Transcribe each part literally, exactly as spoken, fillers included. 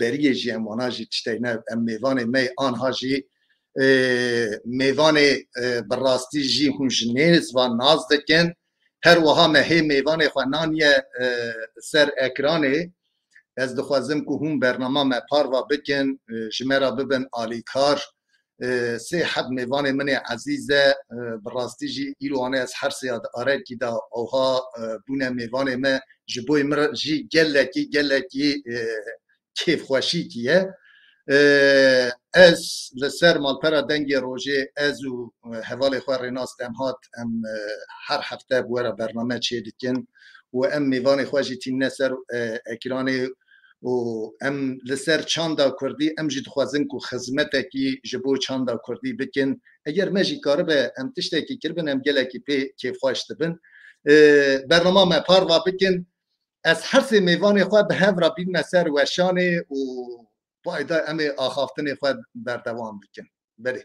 beriyê jî em wana jî tiştek ne, em mêvanê me yê anha jî, e, mêvanê, e, bi rastî jî hûn ji nêz ve nas dikin. Her wiha me hê mêvanê xwe naniye, e, ser ekranê. Ez dixwazim ku hûn bernama me parva bikin, e, ji me re bibin alîkar. E, sê heb mêvanê min ê ezîz e, e, bi rastî jî îro ane ez her sêya di arekî de ewha, e, bûne mêvanê me, ji bo min re jî gelekî, gelekî, e, kêfxweşîkî ye. E, ez li ser malpera Dengê Rojê, ez û, e, hevalê xwe Rênas Demhat, em, e, her hefte bi we re bername çêdikin û em mêvanê xwe jî tînine ser, e, ekranê û em li ser çanda kurdî, em jî dixwazin ku xizmetekî ji bo çanda kurdî bikin. Eger me jî karibe em tiştekî kiribin, em gelekî pê kêfxweş dibin. E, bernama me parva bikin. Ez her sê mêvanê xwe bi hev re bînime ser weşanê û bayda em ê axaftinê xwe berdewam bikin. Belê.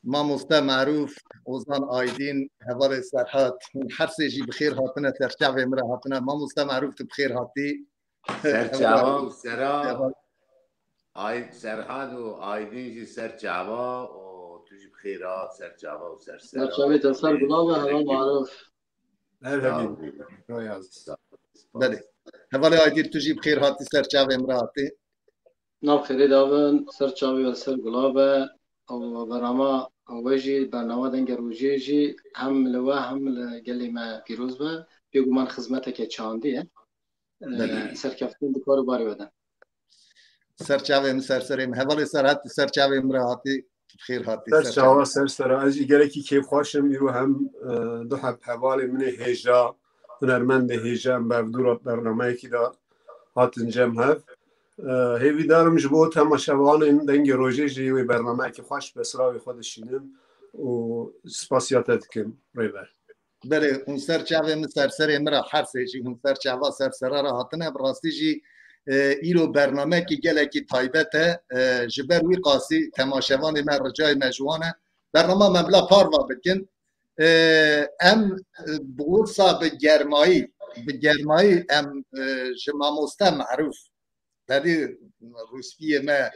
Mamoste Marûf, Ozan Aydîn, hevalê Serhat, hûn her sê jî bi xêr hatine, ser çavê min re hatine. Mamoste Marûf, tu bi xêr hatî. Ser çava û sera. Ay, Serhat û Aydîn jî ser çava û tu jî bi xêr hat, ser çava û ser sera. Ser çavê te ser gula be, heval Marûf. Her hebîn. Royaz. Belê. Hevalê Aydîn, tu jî bi xêr hatî, ser çavê min re hatî. Nav xêrê davin, ser çavê we ser gula be. Û bernama we jî, bernama Dengê Rojê jî hem li we hem li gelê me pîroz be. Bêguman xizmeteke çandî ye. Belê. Serkeftin di kar û barê we de. Ser çavê min, ser serê min. Hevalê Serhat, tu ser çavê min re hatî, tu bi xêr hatî. Ser çava, ser sera. Ez jî gelekî kêfxweş im. Îro hem, e, du heb hevalê min ê hêja, hunermendê hêja em bi hevdû re bernameyekî de hatin cem hev. E, hêvîdar im ji bo temaşevanên Dengê Rojê jî wê bernameyekî xweş bi siravê xwe dişînim û spasiya te dikim, Rêber. Belê, hûn ser çavê min, ser serê min re, her sê jî hûn ser çava, ser sera re hatine. Bi rastî jî, e, îro bernamekî gelekî taybet e. E, ji ber wî qasî temaşevanê me, ricayê me ji wan e, bernama me bila parva bikin. E, em, e, bi wisa bi germayî, bi germayî em, e, ji mamoste Marûf, Tedî rûspiyê me.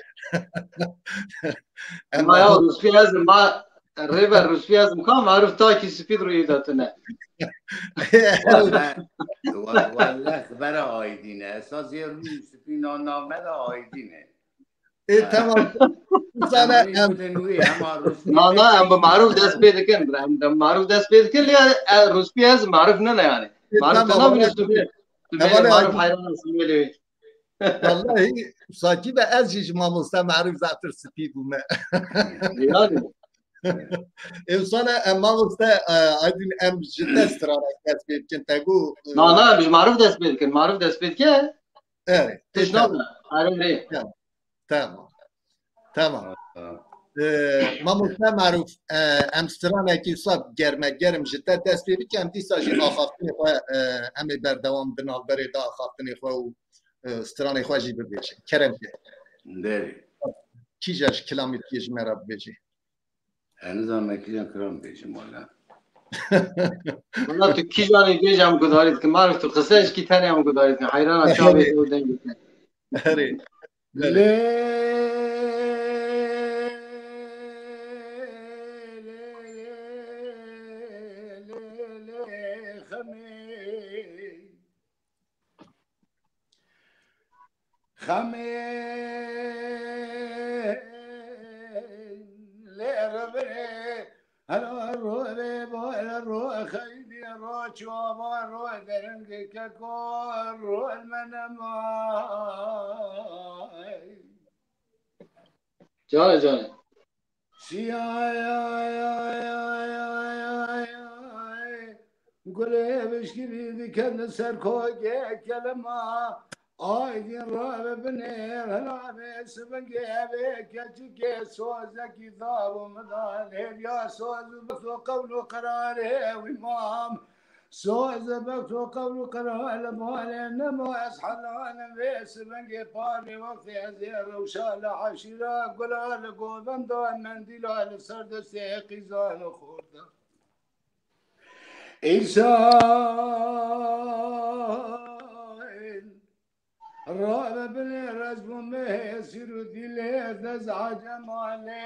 Em Ma ya rûspî ez ma, Rêber, rûspî ez ma Marûf takî spî rûyê de tune. Welle, we-, welle xibera Aydîn e. Esas yê rûyê spî na-, name de Aydîn e. Ê, tamam. Em Zane rûyê em bidin wî, hema rûspî Na, na, em bi Marûf dest pê dikin, bira. Em bi Marûf dest pê dikin, lê, e, rûspî ez Marûf nine yani. Ê, Marûf tamam, tamam, tamam. Rûspî. Tu Hevalê bêrê Marûf Aydîn. Heyran olsun wê lê. Wallahî, sakî be, ez jî ji mamoste Marûf zehtir spî bûme. Yani. Êsana em mamoste, e, Aydin, em ji te stranek dest pê bikin, te got, e, Na, na, em ji Marûf dest pê dikin, Marûf dest pê dike. Evet, Tişt e, tamam. Nabe. Erê, erê. Tamam. Tamam. Tamam. Ha, ha. Ee, Mamoste Marûf, e, em stranekî wisa germegerm ji te dest pê bikin, em dîsa jî axaftinê xwe, e, em ê berdewam di navberê de axaftinê xwe û, e, stranê xwe jî bibêjin. Kerem ke. Derê. Kîja ji kilamê tu yê ji me re bibêjê? Ez nizanim me kîjan kilam bêjim wala. Wala tu kîjanê bêj em gudarî dikin. Marûf tu qise ji kî tenê em gudarî dikin. Heyrana çavê te û dengê te. Erê. Lê, lê, lê, lê, lê, xemê. Xemê lê re birê. Hera ro rê bo re ro xeydî ro çava ro derengê keko ro me nemay. Canê, canê. Siyay, ay, ay, ay, ay, ay. Gulê bişkirî diket li ser kokê kelema. Ay din rabe binê, helabe sibingê, vê keçikê sozekî dar û midal hêriya soz û bexto qewl û qerarê wî mam. Soz û bexto qewl û qerar li balê nema ez helalim vê sibingê parê wextê ez ê rewşa li eşîra gula li govenda mendîla li ser destê qîza li xorda. Îsa'yê. Rabe bin Reza Cemalê.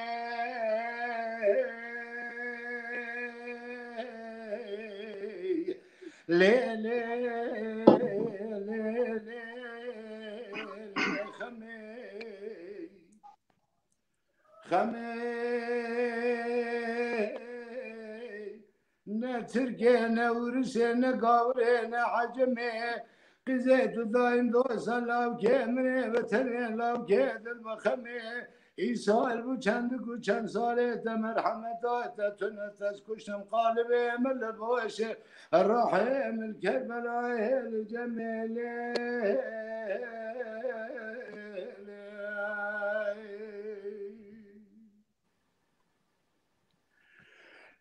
Lê, lê, lê, lê, lê, xemê. Xemê. Ne Tirkê, ne Urisê, ne Gawirê, ne Ecemê. Qîzê tu dayîm dosa lawkê min ê, vetenê lawkê dil bi xemê. Îsal bû çendik û çend salê te merhemeta te tune te ez kuştim qalibê min li boşê. Ruhê min Kerbelayê li Cemêlê.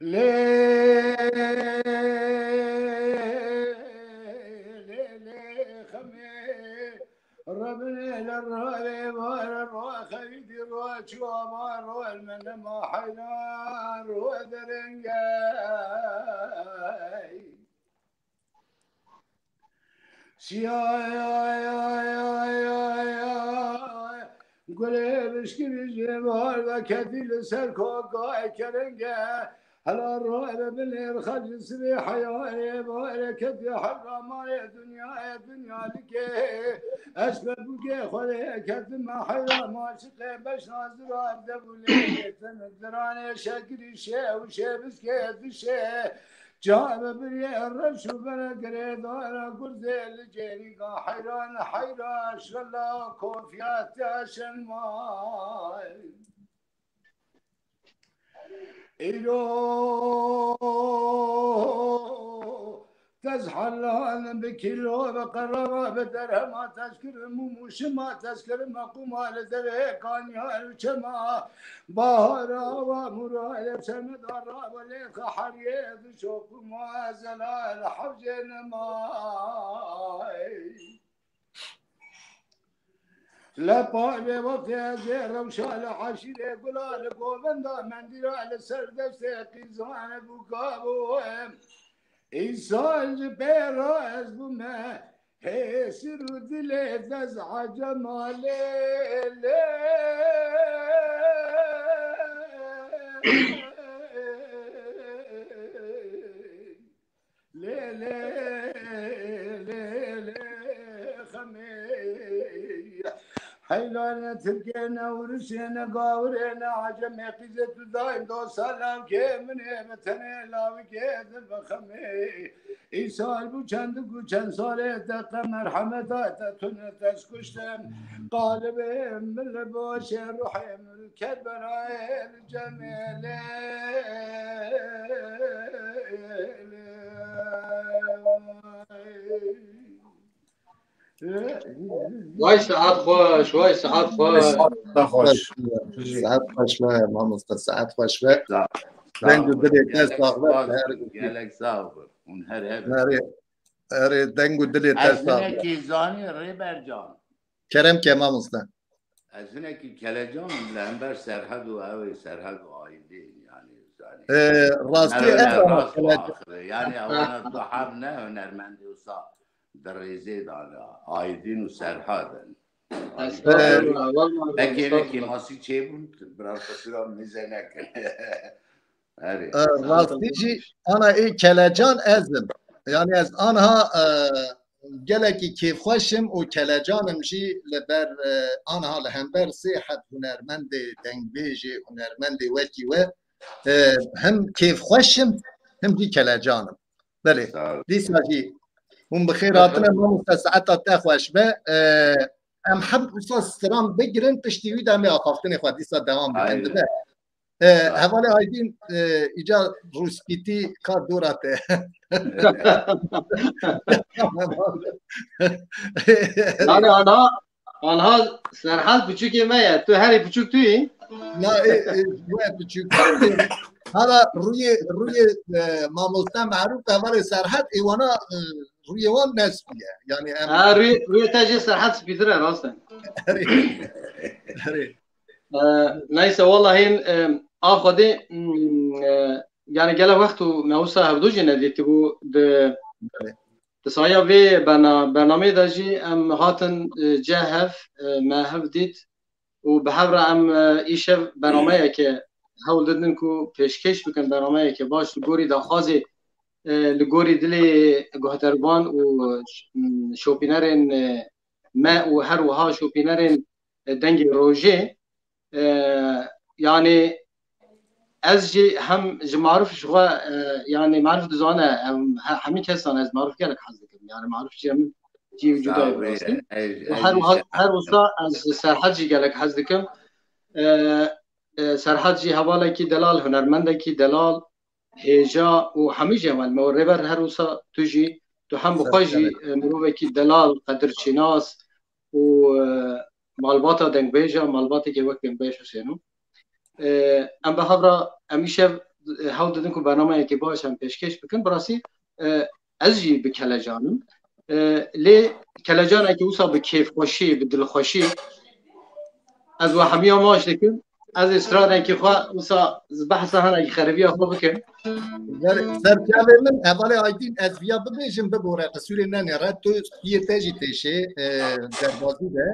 Lê, lê, lê xemê, Rebinê li ravê var, ro xeyidî, ro çuwa var, ro min ma heyran, ro derengey. Şiya, ya, ya, ya, ya, ya. Gulê bişkirî ji êvar de ketî li ser koka kerenge. Hela roye binêr xecî sirê heyarê, barê ketî hevra marê dinyayê, dinya dikê. Ez be bûkê xwe lê ketime heyra maşiqê beşna zira devûlê. Diranê şekirî şê û şê biskê dişê. Çav biriyê reş û bere girêdara gurzê li cêrîga heyran heyra şila kofiya te şenmay. Îro tez helan bi kîlo, bi qerama, bi derhema tezkirim û mûşima tezkirim, qûma li devê kanyar û çema. Bahara wa murayê semeda rabe lê xeheriyê dişo kuma zelal hewcê nemay. Lepay bê wextê ez ê rewşa li eşîrê gula li govenda mendîra li ser destê qîzanê bûka bû. Îsal ji pê re ez bûme hêsir û dilê dez ecema lê lê. Lê lê lê lê xemê. Heyla ne Tirkê, ne Urisê, ne Gawirê, ne Ecemê, qîzê tu dayîm dosa lawkê min ê, bi tenê lawikê dil bi xemê. Îsal bû çendik û çend salê te qe merhemeta te tune te ez kuştim. Qalibê min li boşê ruhê min Kerbelayê li Cemêlê. Vay saet xweş, vay saet xweş. Saet xweş. Saet xweş be, mamoste, saet xweş be. Deng û dilê te sax be. Gelek sax be. Hûn her hebin. Erê, erê, deng û dilê te sax be. Ez hinekî zanî Rêber can. Kerem ke mamoste. Ez hinekî kelecan im li hember Serhed û ew ê Serhed û Aydîn, yanî, zanî. Ee, rastî ev rast axire. Yanî ewana tu hev ne hunermendê wisa di rêzê de ne. Aydîn û Serhed in. Estağfurullah, vallahi. Belkî ne kêmasî çêbûn, bira xwe sira mêze nekin. Erê. Ee, rastî jî ana ê kelecan ez im. Yanî ez anha, e, gelekî kêfxweş im û kelecan im jî li ber, e, anha li hember sê heb hunermendê, dengbêjê, hunermendê wekî we, e, him kêfxweş im, him jî kelecan im. Belê. Sağ ol. Dîsa jî hûn bi xêr hatine mamoste, saeta te xweş be. E, em heb wisa stran bigirin, piştî wî de em ê axaftinê xwe dîsa dewam bikin. Aynen. Dibe. E, hevalê Aydîn, e, îca rûspîtî ka dora te. Yani ana, anha Serhat piçûkê me ye. Tu herî piçûk tu yî. Na, e, e, we piçûk. Hala rûyê, rûyê, e, mamoste Merûf hevalê Serhat ê wana, e, rûyê wan nesp ye. Yani em. Ha, rûyê, rûyê te jê Serhat spîtir e, rast e. Erê. Erê. E, neyse, wallahî, e, a Xwedê, mm, e, yani gelek wext û me wisa hevdu jî nedîtibû di, Belê. di saya vê berna-, bernameyê de jî em hatin, e, ceh hev, e, me hev dît û bi hev re em, e, îşev bernameyeke hewl didin ku pêşkêş bikin, bernameyeke baş li gorî daxwazê, e, li gorî dilê guhdarvan û, e, şopînerên, e, me û her wiha şopînerên, e, Dengê Rojê. E, yanî ez jî hem ji Maruf ji xwe, e, yanî Maruf dizane, em he-, hemî kesan ez Maruf gelek hez dikim. Yanî Maruf jî min cî û cuda ye bi rastî. Û her wiha, her wisa ez ji Serhed jî gelek hez dikim. E, e, Serhed jî hevalekî delal, hunermendekî delal, hêja û hemî jî heval me. Rêber her wisa tu jî, tu hem bi xwe jî, e, mirovekî delal, qedirçînas û, e, malbata dengbêja, malbateke wek dengbêj Husêno. E, em bi hev re, em îşev, e, hewl didin ku bernameyekî baş em pêşkêş bikin. Bi rastî, e, ez jî bi kelecan im. E, lê kelecanekî wisa bi kêfxweşî, bi dilxweşî, ez we hemiya maç dikim. Ez ê stranekî xwe wisa behsa hinekî xeribiya xwe bikim. Ser, ser çavê min, hevalê Aydîn, ez viya bibêjim, bibore, qisûrê nenêre, tu yê te jî têşê, e, derbazî de.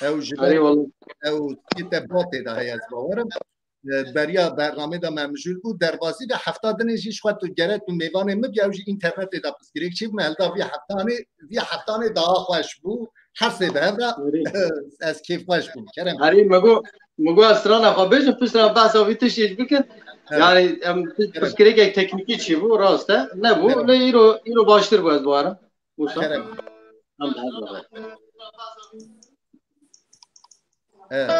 Ew ji ber, Erê wala. Ew yê te batê de heye, ez bawerim. E, beriya bernamê de me mijûl bû, derbazî de hefta dinê jî ji xwe tu gere tu mêvanê min bî, ew jî înternetê de pirsgirêk çêbû, me hilda vî heftanê, vî heftanê daha xweş bû, her sê bi hev re. Erê. Ez kêfxweş bûm, kerem. Erê, me got, me got ez strana xwe bêjim, piştre em behsa vî tiştê jî bikin. Evet. Yanî em pirsgirêkek teknîkî çêbû, rast e, nebû, lê îro, îro baştir bû ez bawerim. Wisa. Kerem. Em bi hev re. Evet.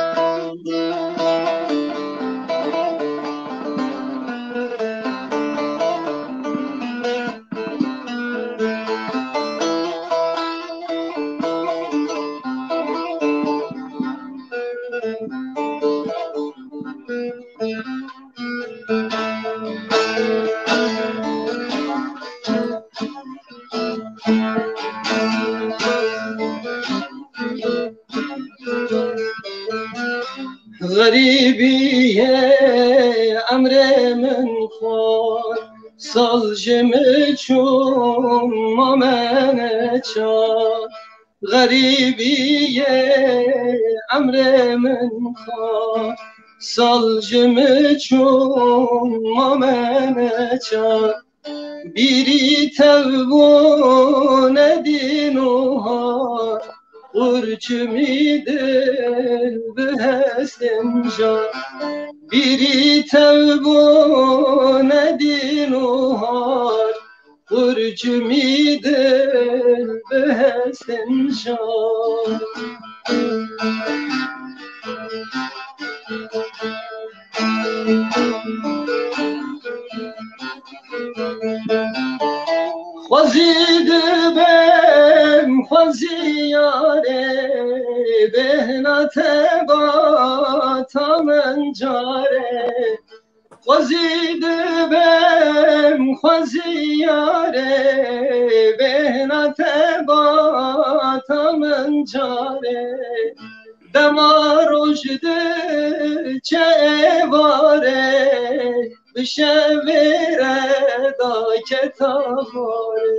Xerîbiyê emrê min xwar, sal ji min çûn mame neçar. Xerîbiyê emrê min xwar, sal ji min çûn mame neçar. Bîrî tev bû nedîn û har, qurçimî dil bi hestin jar. Bîrî tev bû nedîn û har, qurçimî dil bi hestin jar. Xwezî dibêm, xwezî yarê, bêhna te bata min carê. Xwezî dibêm, xwezî yarê, bêhna te bata min carê. Dema roj diçe êvarê, bi şevê re daketa xwarê.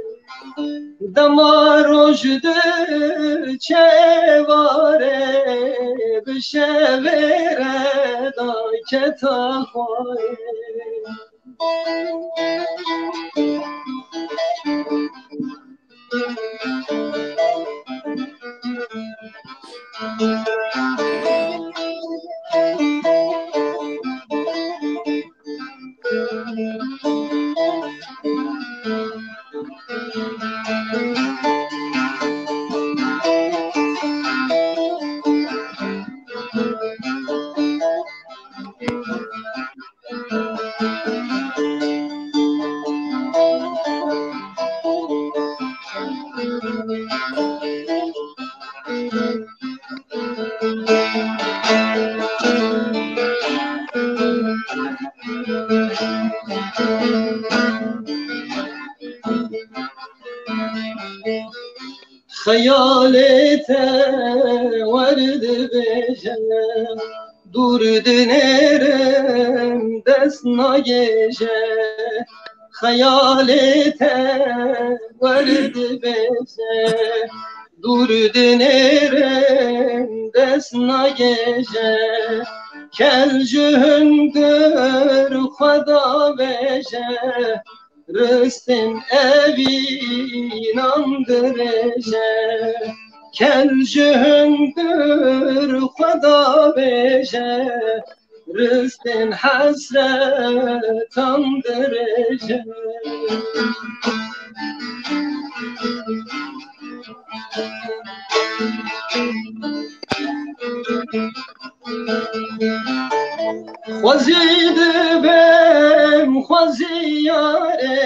Dema roj diçe êvarê, bi şevê re daketa xwarê. Xeyalê te wer dibêje, dûr dinêrim dest nagêje. Xeyalê te wer dibêje, Dûr dinêrin dest nagêje, kel ji hundir xwe davêje, ristên evînan dirêje. Kel ji hundir xwe davêje, ristên hesretan dirêje. Xwezî dibêm, xwezî yarê,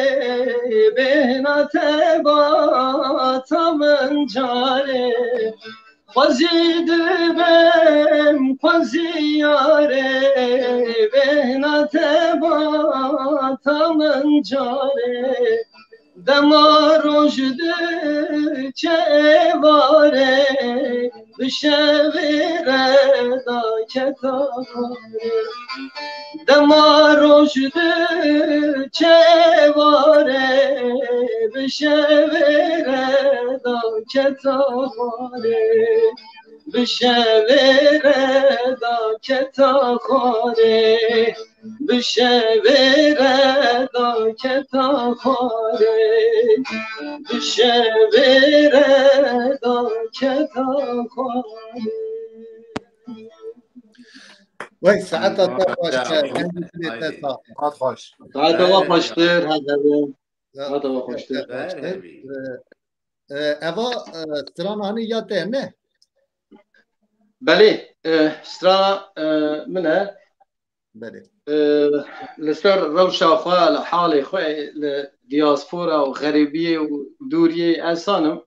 bêhna te bata min carê. Xwezî dibêm, xwezî yarê, bêhna te bata min carê. Dema roj diçe êvarê, bi şevê re daketa xwarê. Dema roj diçe êvarê, bi şevê re daketa xwarê. Bi şevê re daketa xwarê. Bi şevê re daketa xwarê, bi şevê re daketa xwarê. Wey, saeta te xweş be, dengê dilê te sax e. Hat xweş. Saeta we xweştir, her hebin. Saeta we xweştir. Her hebî. E, e, eva, e, strana hanî ya te ne? Belê, e, strana, e, min e. Belê. E, li ser rewşa xwe, li halê xwe, li diaspora û xerîbiyê û dûriyê ensan im.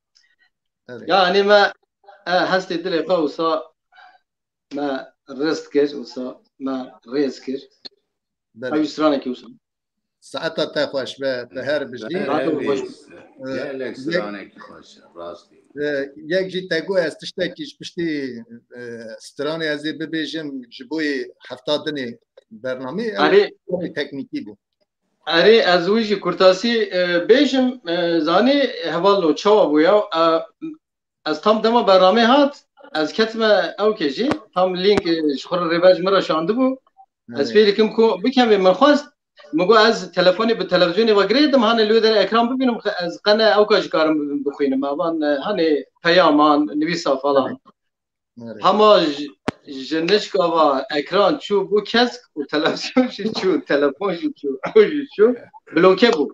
Belê. Yanî me, e, hestê dilê xwe wisa me rist kir, wisa me rêz kir. Belê. Ew stranekî wisa. Saeta te xweş be, te her bijî. Saeta te xweş be. Gelek stranekî xweş e, rastî. E, yek jî te got ez tiştekî ji piştî, e, stranê ez ê bibêjim ji bo yê hefta dinê bernamê, ew Erê. Karê teknîkî bû. Erê, ez wî jî kurtasî, e, bêjim, e, zanî hevalno çawa bû ya? E, ez tam dema bernamê hat, ez ketime ewkê jî, tam link, e, ji xwe re rêber ji min re şandibû. Ez Evet. Fêr dikim ku bikevê min xwest, min got ez telefonê bi televîzyonê ve girêdim, hanê li wê derê ekran bibînim, ez qene ewka jî karim bibînim bixwînim. Evan, e, hanê peyaman, nivîsa falan. Evet. Evet. Hema ji, ji nişka ve ekran çû bû kesk û televîzyon jî çû, telefon jî çû, ew jî çû. Bloke bû.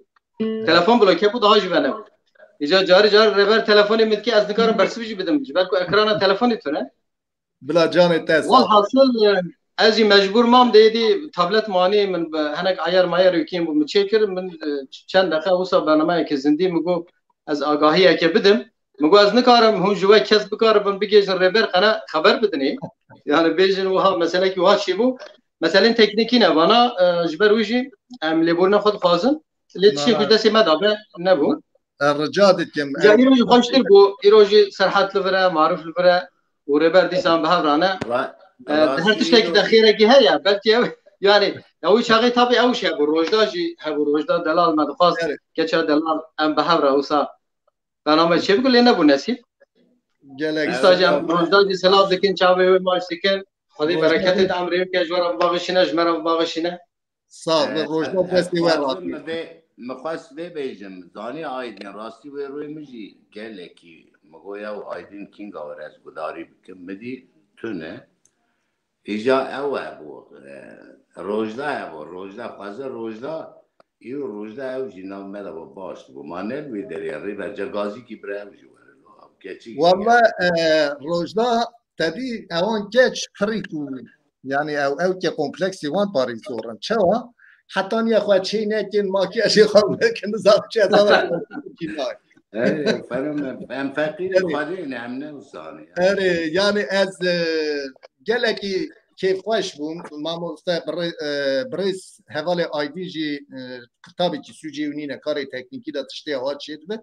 Telefon bloke bû, daha jî venebû. Îca carî car rêber telefonê min dike, ez nikarim bersivî jî bidim. Ji ber ku ekrana telefonê tune. Bila canê te sağ. Walhasil, e, ez jî mecbûr mam, dê dî tablet manî min bi henek ayar mayar û kêm bû min çêkir, min, e, çend deqe wisa bernameyeke zindî min got ez agahiyeke bidim. Min got ez nikarim hûn ji we kes bikaribin bigêjin rêber qene xeber bidinê. Yani bêjin wiha meselekî wiha çêbû. Meselên teknîkî ne vana, e, ji ber wî jî em lêborîna xwe dixwazin. Lê tiştê ku ji destê me dabe nebû. Ez rica dikim. Ya îro jî xweştir bû. Îro jî Serhat li vir e, Maruf li vir e û rêber dîsan bi hev re ne. E, her tiştekî de xêrekî heye. Belkî ew, yani, ya wî çaxê tabî ew jî hebû. Rojda jî hebû. Rojda delal me dixwast. Evet. Keça delal em bi hev re wisa bername çê bikin, lê nebû nesîb. Gelek Dîsa jî em Rojda jî silav dikin, çavê wê maç dikin. Xwedê bereketê di emrê wê ke ji we re bibaxişîne, ji me re bibaxişîne. Sağ ol, Rojda destê we rastî. Min xwest vê bêjim, zanî Aydin, rastî wê rûyê min jî gelekî, min got ya Aydin kînga were ez gudarî bikim, min dî tune. Îja ew hebû, e, Rojda hebû, Rojda xweze Rojda, îro Rojda ew jî nav me de baş dibû. Ma ne li wê derê ye, rêber cegazîkî bire ew jî were lo, ew keçik jî Walla, e, Rojda tedî ewan keç pirî ku, yani ew, ew ke kompleksê wan parî zor in. Çawa? Heta niye xwe çê nekin, makyajê xwe nekin, nizam çi, ez ana kî nay. Ey, ferim, em feqîrê Xwedê ne, em ne wisa ne. Erê, yani ez, e, gelekî kêfxweş bûm. Mamoste birê-, e, birêz hevalê Aydî jî, e, kitabekî sûcê wî nîne, karê teknîkî de tiştê awa çêdibe.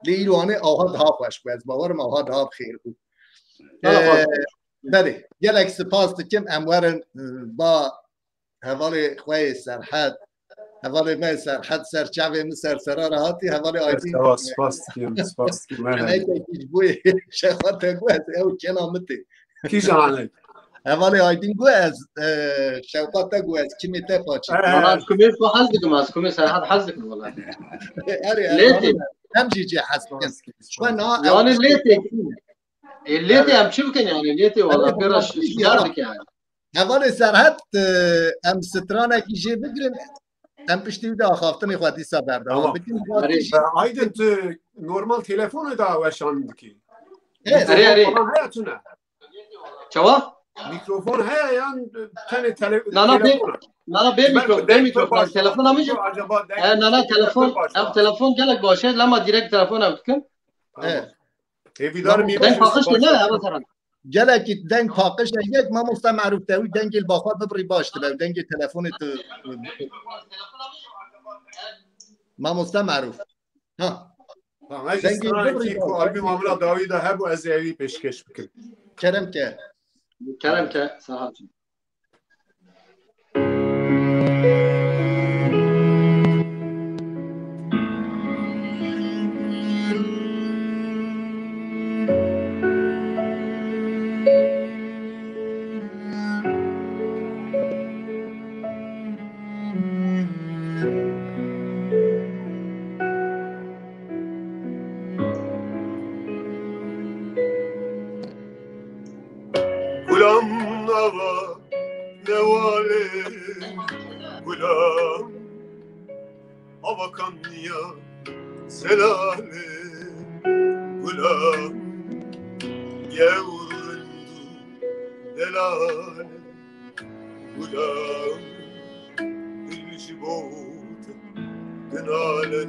Lê îro anê awa daha xweş bû. Ez bawerim awa daha xêr bû. Daha xweş. E, belê, gelek spas dikim. Em werin, e, ba hevalê xwe yê Serhed, Hevalê me Serhed ser çavê min ser sera re hatî, hevalê Aydîn. Spas, spas dikim, spas dikim. Neyse ki ji bo şexa te got, ew kena min tê. Kî jane? Hevalê Aydîn got ez, e, şewqa te got ez, kimê te paçî. E, Valla ez kumê xwe hez dikim, ez kumê Serhed hez dikim valla. Erê, Lê tê. Em jî cê hez dikin. Şwe na Yani lê tê. E, lê tê em çi bikin yani, lê tê valla pê re şicar dike yani. Hevalê Serhed, e, em stranekî jê bigirin, em piştî wî de axaftinê xwe dîsa berdewam Tamam. bikin. Erê. E, Aydin, tu normal telefonê de weşan dikî? Evet. Erê, erê. Mikrofon heye tune? Çawa? Mikrofon heye yan tenê tele Na, na, bê- telefon? Na, na, bê mikro, bê mikro, telefon amî jî. Acaba E, na, na, telefon, ev telefon gelek baş e, ev telefon gelek baş e, lema direkt telefon ev dikim. Evet. Hêvîdar mî Deng paqij ne, ev Serhed. Gelekî deng paqij e, yek mamosta Merûf te wî dengê li baxwe bibirî baş dibe, dengê telefonê tu mamosta Merûf. Ha, Tamam, ez Dengê stranekî bibirî ku baş. Albî Mamila dawî de hebû ez ê wî pêşkêş bikim. Kerem ke. Kerem ke Serhedciğim. Gulam ava newale, gulam ava kanya zelale, gulam gewr rindu delale, gulam gul ji bo te dinale,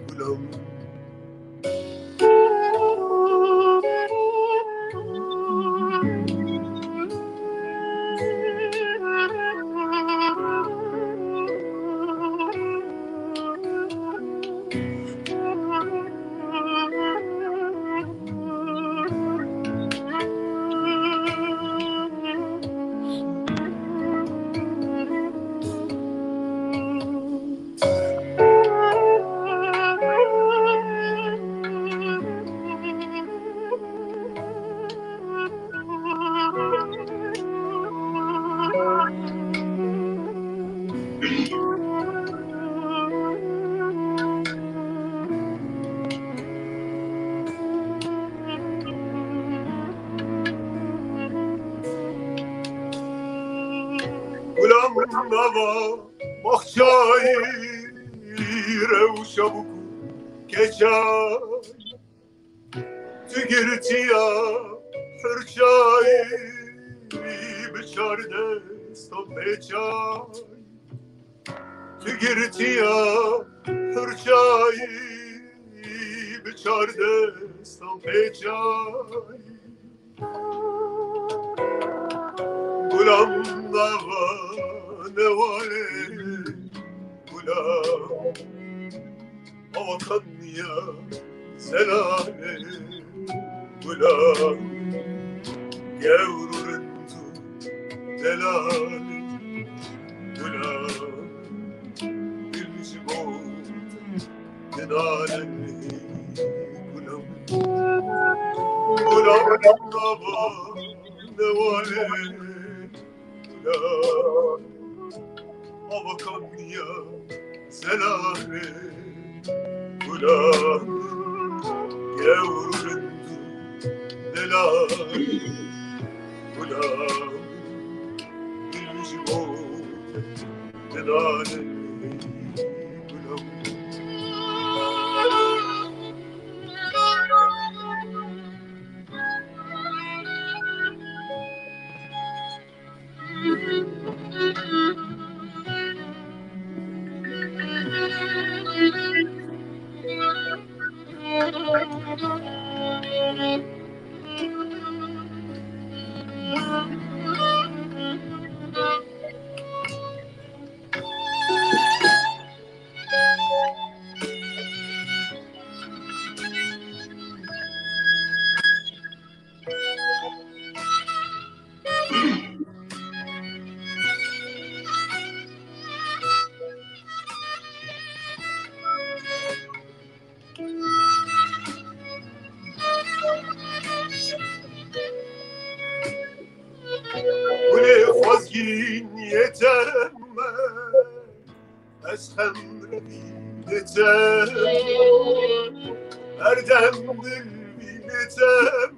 gulam. Gulam nava baxçayî rewşa bûk û keçay. Tu girtiya hirçayî bi çar destan bê çay. Tu girtiya hirçayî bi çar destan bê çay. Gulam nava newale, gulam ava kanya zelale, gulam gewr û rind û delale, gulam gul ji bo te dinale, gulam, gulam ava newale, gulam ava kanya zelale, gulam gewr û rind û delale, gulam gul ji bo te dinale, gulam. Yeter ez xemr bînetem, her dem dil bînetem,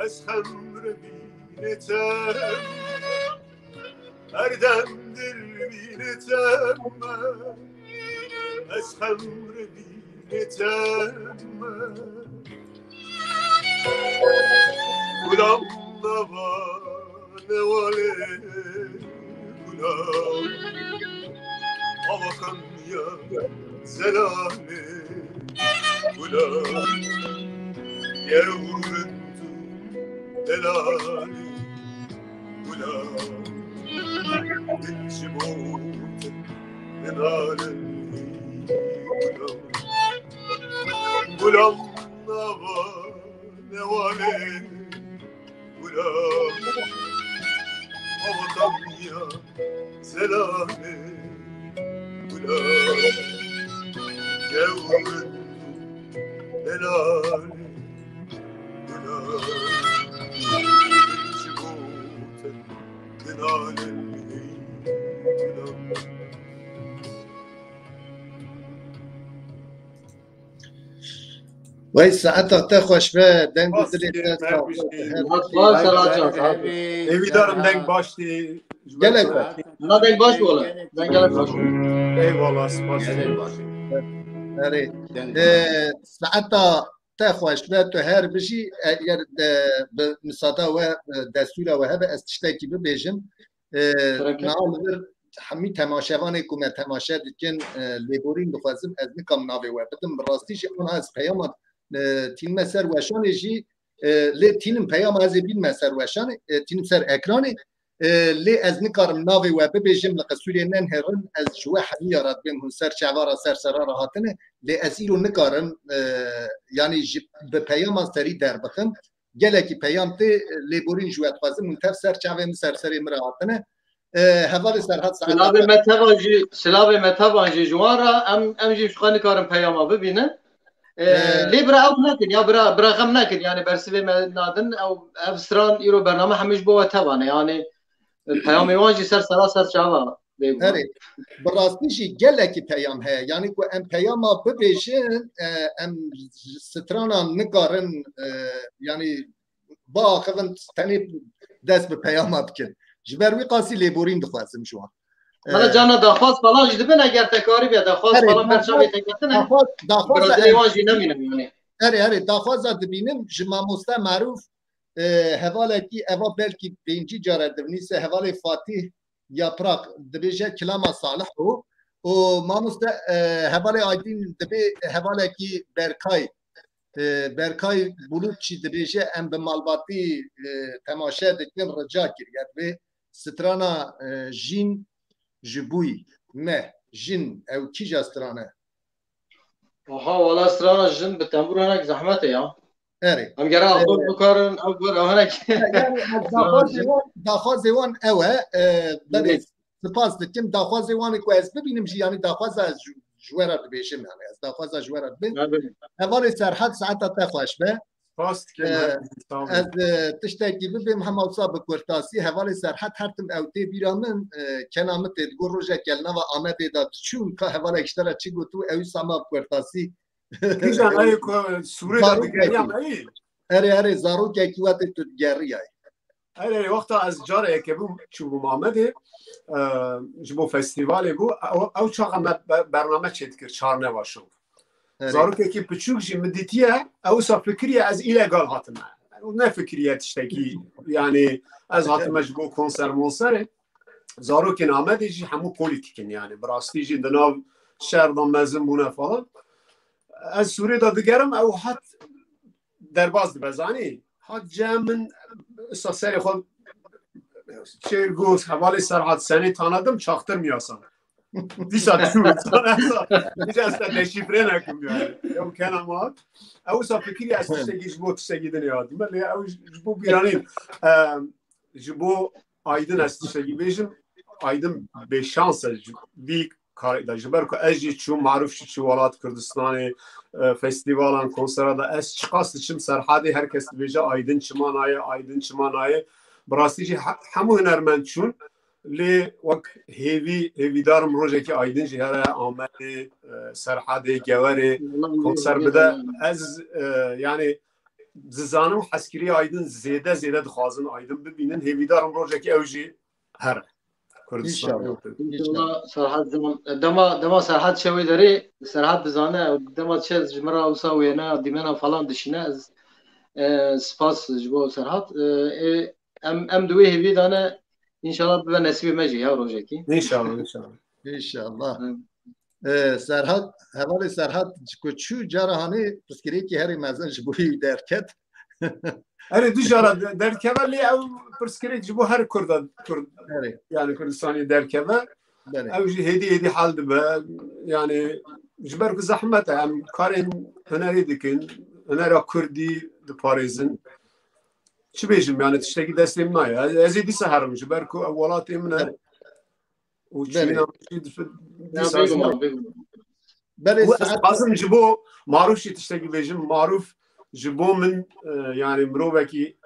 ez xemr bînetem, her dem dil bînetem, ez xemr bînetem. Gulam nava newale, gulam avakan ya zelale, gulam yewrin tu delale, gulam dilçi botin delale, gulam. Gulam nava newale, gulam avakan ya zelale, gulam yewrin delale, gulam çi botin delale, gulam. Wey saeta te xweş be, deng û dilê te sax be. Her Baş, baş, Serhat Can, sağ ol. Hêvîdar im deng baş tê. Gelek baş. Na deng baş bû ola. Deng gelek baş. Eyvallah, spas. Erê. Deng Ee, saeta te xweş be, tu her bijî, eger de, bi misada we, e, destûra we hebe, ez tiştekî bibêjim. E, Niha li vir hemî temaşevanê ku me temaşe dikin, e, lêborîn dixwazim, ez nikam navê we bidim. Bi rastî jî anha ez peyama, e, tînime ser weşanê jî, e, lê tînim peyama ez ê bînime ser weşanê, e, tînim ser ekranê. E, lê ez nikarim navê we bibêjim, li qisûrê nenihêrin, ez ji we hemiya re dibêm hûn ser çava re, ser sera re hatine, lê ez îro nikarim, e, yanî ji, bi peyama serî derbixim. Gelekî peyam tê, lêborîn ji we dixwazim, hûn tev ser çavê min, ser serê min re hatine. E, hevalê Serhat saeta Silavê me tevan jî, silavê me tevan jî ji wan re, em, em jî ji xwe nikarin peyama bibînin. E, E, lê bira ew nekin, ya bira, bira xem nekin, yani bersivê me nadin, ew, ev stran îro bername hemû ji bo we tevan e, yani, e, peyamê wan jî ser sera ser çava bê. Erê, bi rastî jî gelekî peyam heye. Yani ku em peyama bibêjin, e, em strana nikarin, e, yani biaxivin, tenê dest bi peyama bikin. Ji ber wî qasî lêborîn dixwazim ji wan. Mala E, cana daxwaz falan jî dibin, eger te karî be daxwaz Erê, falan ber daxwaz, çavê te ketine, daxwaz, daxwaz, bira dilê wan jî nemîne yani. Erê, erê, daxwaza dibînim ji mamoste Marûf, e, hevalekî eva belkî pêncî care divnîse, hevalê Fatîh Yaprak dibêje kilama salih bû. Û mamoste, e, hevalê Aydîn dibê hevalekî Berkay, e, Berkay Bulut jî dibêje em bi malbatî, e, temaşe dikin, rica kiriye. Divê strana, e, jîn ji bûyî me, jin ew kîja strane? Aha, wala strana jin bi tembûr hinek zehmet e ya. Erê. Em gere E, akord bikarin, ew bir ew hinek. Yani ez daxwazê wan, daxwazê wan ew e, e, belê Erê. spas dikim, daxwazê wan ku ez bibînim jî, yani daxwaza ez ji, ji we re dibêjim, yani ez daxwaza ji we re dibim. Erê. Hevalê Serhat saeta te xweş be. Spas dikim, E, her sağ olun. Ez, e, tiştekî bibêm hema wisa bi kurtasî, hevalê Serhat her tim ew tê bîra min, e, kena min tê digot rojek el nava Amedê de diçûm, ka hevalek ji te re çi got û ew wisa ma bi kurtasî Kîjan ayê ku sûrê de Zarokekî. digeriya me yî? Erê, erê, zarokekî we tê tu digeriyayî. Erê, wexta ez careke bûm, çûbûm Amedê, e, ji bo festîvalê bû, ew, ew çaxa me be-, bername çêdikir, çarneva şov. Erê. Zarokekî piçûk jî min dîtiye, ew wisa fikiriye ez îlegal hatime. Ew nefikiriye tiştekî, yani ez hatime ji bo konser monserê. Zarokên Amedê jî hemû polîtîk in, yani bi rastî jî di nav şer de mezin bûne falan. Ez sûrê de digerim, ew hat derbas dibe, zanî? Hat cem min, wisa serê xwe çêr got, hevalê Serhat, seni tanıdım, çaktırmıyorsun. Dîsa çû, dîsa ez te deşîfre nekim yani. Ew kena ma. Ew wisa fikirî ez tiştekî ji bo tiştekî din hatime. Lê ew ji bo bîranîn, e, ji bo Aydin ez tiştekî bêjim. Aydin bêşans e ji vî karê de. Ji ber ku ez jî çûm, Marûf jî çû welat Kurdistanê, e, festîvalan, konsera de. Ez çiqas diçim Serhadê, her kes dibêje Aydin çima nayê, Aydin çima nayê. Bi rastî jî he-, hemû hunermend çûn. Lê wek hêvî, hêvîdar im rojekî Aydin jî here Amedê, e, Serhedê, Gewerê konser bide. Ez, e, yani dizanim heskirî Aydin zêde zêde dixwazin Aydin bibînin. Hêvîdar im rojekî ew jî here Kurdistanê. İnşallah. İnşallah Serhat zaman, dema, dema Serhat çewê derê, Serhat dizane, dema çe ji min re wisa wêne, dîmena falan dişîne, ez, e, spas ji bo Serhat. E, e, em, em di wê hêvî de ne, înşallah bibe nesîbê me jî ya rojekî. İnşallah, inşallah. İnşallah. Hı. Ee, Serhat, hevalê Serhat, ku çû cara hanê pirsgirêkî herî mezin ji bo wî derket. Erê, du cara de-, derkeve, lê ew pirsgirêk ji bo her Kurda, Kurd, Erê. Yani Kurdistanê derkeve. Belê. Ew jî hêdî hêdî hal dibe. Yani ji ber ku zehmet e, em karên hunerê dikin, hunera Kurdî diparêzin. Çi bêjim, yani tiştekî destê min nayê. Ez, ez ê dîsa herim, ji ber ku ew welatê min e. Û Belê. Çîna jî dif-, Ya, dîsa bêguman, bêguman. Belê, û ez saet dixwazim ji bo Marûf jî tiştekî bêjim. Marûf ji bo min, e, yani mirovekî,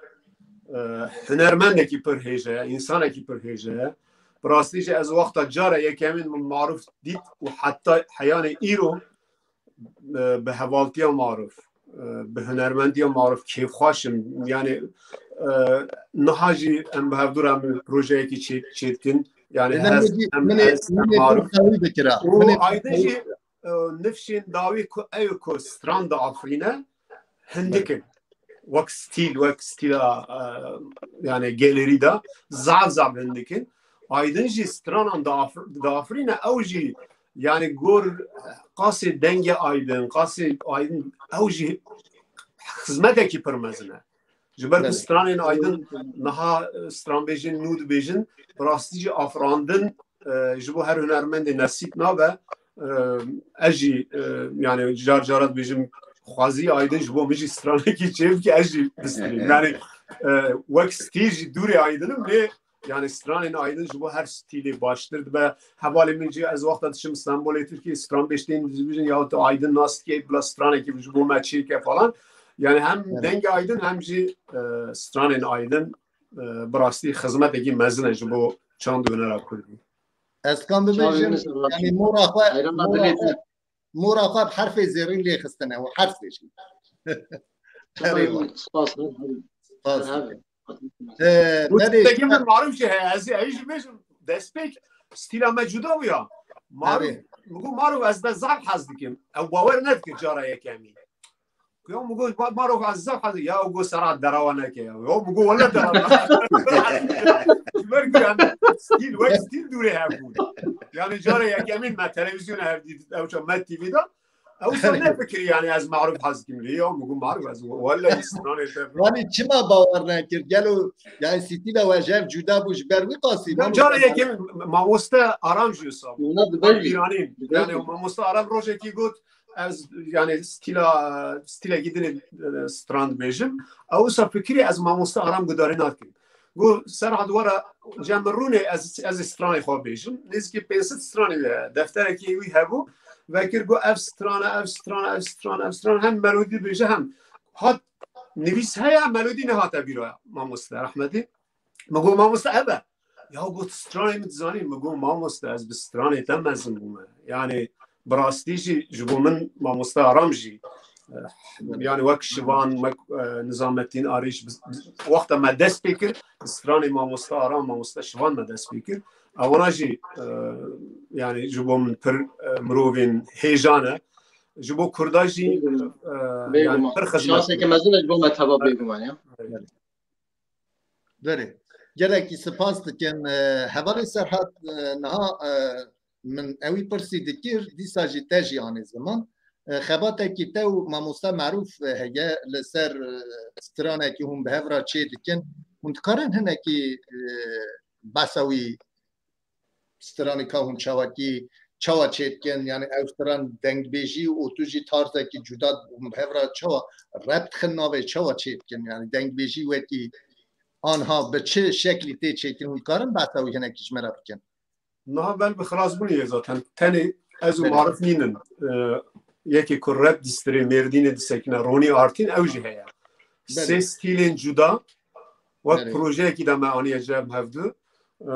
e, hunermendekî pir hêje ye, însanekî pir hêje ye. Bi rastî jî ez wexta cara yekemîn min Marûf dît û heta heyanê îro, e, bi hevaltiya Marûf, e, bi hunermendiya Marûf kêfxweş im. Yani, e, niha jî em bi hevdû re em projeyekî çê-, çêdikin. Yani Ê, hez, min ê, em min ê, hez, min em ê Marûf. Pir dawî bikira. Û Min ê Aydin pir jî, e, nifşên dawî ku ew ku stran diafirîne, hindik in. Wek stîl, wek stîla, e, yani galerî de zaf zaf hindik in. Aydin jî stranan diafir-, diafirîne, ew jî yani gor qasê dengê Aydin, qasê Aydin, ew jî xizmetekî pir mezin e. Ji ber ku Evet. stranên Aydin niha, e, stranbêjên nû dibêjin, bi rastî jî afirandin, e, ji bo her hunermendê nesîb nabe. E, ez jî, e, yani car cara dibêjim, xwezî Aydin ji bo min jî stranekî çêbike, ez jî bistrînim. Yani, e, wek stîl jî dûrê Aydin im, lê yani stranên Aydin ji bo her stîlê baştir dibe. Hevalê min jî ez wexta diçim Stenbolê Tirkiyê, stranbêj tên dibêjin, ya tu Aydin nas dikey, bila stranekî ji bo me çêke falan. Yani hem Evet. dengê Aydin hem jî, e, stranên Aydin, e, bi rastî xizmetekî mezin e ji bo çand û hunera Kurdî. Ez kan bibêjim, Çavê min yani mora xwe, Hayran mora dilê xwe, mora xwe bi herfê zêrîn lê xistine û herf dêjin. Çavê Herê min xwe. Spas, herê. Spas. Herê. Ee, Û belê, tiştekî min Marûf jî heye, ez ê, ez jî bêjim, destpêk stîla me cuda bû ya. Marûf, Herê. Min got, Marûf, ez te zaf hez dikim. Ew bawer nedikir cara yekemî. Ya min got, ba-, Marûf, ez zaf hez dikim. Ya got, Serhat, derawa neke ya. Ya min got, wele derawa. Ji ber ku em stîl, wek stîl dûrê hev bûn. Yani cara yekemîn me televîzyona hev dît, ew çax Med T V de. Ew wisa nefikirî, yani ez Marûf hez dikim lê ya, min got Marûf, ez wele stranê te. Yani çima bawer nekir? Gelo, yani stîla we ji hev cuda bû ji ber wî qasî? Ya, Mamoste cara Aram. Yekem mamoste Aram jî wisa bû. Wina dibêjî. Îranî. Dibêjî. Yani mamoste Aram rojekî got, ez yani stîla, stîlekî din ê, e, stran dibêjim. Ew wisa fikirî ez mamoste Aram gudarî nakim. Got, Serhat, were cem min rûnê, ez, ez ê stranê xwe bêjim. Nêzîkî pênc sed stranê, e, defterekî wî hebû. Vekir got, ev strane, ev strane, ev strane, ev strane. Hem melodî dibêje hem hat nivîs heye, melodî nehate bîra mamoste rehmetî. Min got, mamoste ev e. Ya got, stranê min dizanî? Min got, mamoste, ez bi stranê te mezin bûme. Yani bi rastî jî ji bo min mamoste Aram jî, e, yani wek Şivan, wek, e, Nizamettin Arîş, bi, bi, wexta me dest pê kir, bi stranê mamoste Aram, mamoste Şivan me dest pê kir. Ewana jî, e, yani ji bo min pir, e, mirovên hêja ne. Ji bo Kurda jî, e, yani Bêguman. Pir xizmet Şanseke mezin e ji bo me teva bêguman ya. Belê. Gelekî spas dikim. E, hevalê Serhat, e, niha, e, min ewî pirsî dikir, dîsa jî te jî anî ziman. E, xebatekî te û mamoste Marûf, e, heye li ser, e, stranekî hûn bi hev re çê dikin. Hûn dikarin hinekî, e, behsa wî stranê ka hûn çawakî, çawa çêdikin, yani ew stran dengbêjî û tu jî tarzekî cuda hûn bi hev re çawa rep dixin navê, çawa çêdikin, yani dengbêjî wekî anha bi çi şeklî tê çêkirin, hûn dikarin behsa wî hinekî ji me re bikin? Niha ber bi xilasbûnê ye zaten. Tenê ez û Belê. Marif nînin. Ee, yekê ku rep distirê, Mêrdînê disekine, Ronî Artîn, ew jî heye. Belê. Sê stîlên cuda, Wek projeyekî de me aniye cem hevdu. E,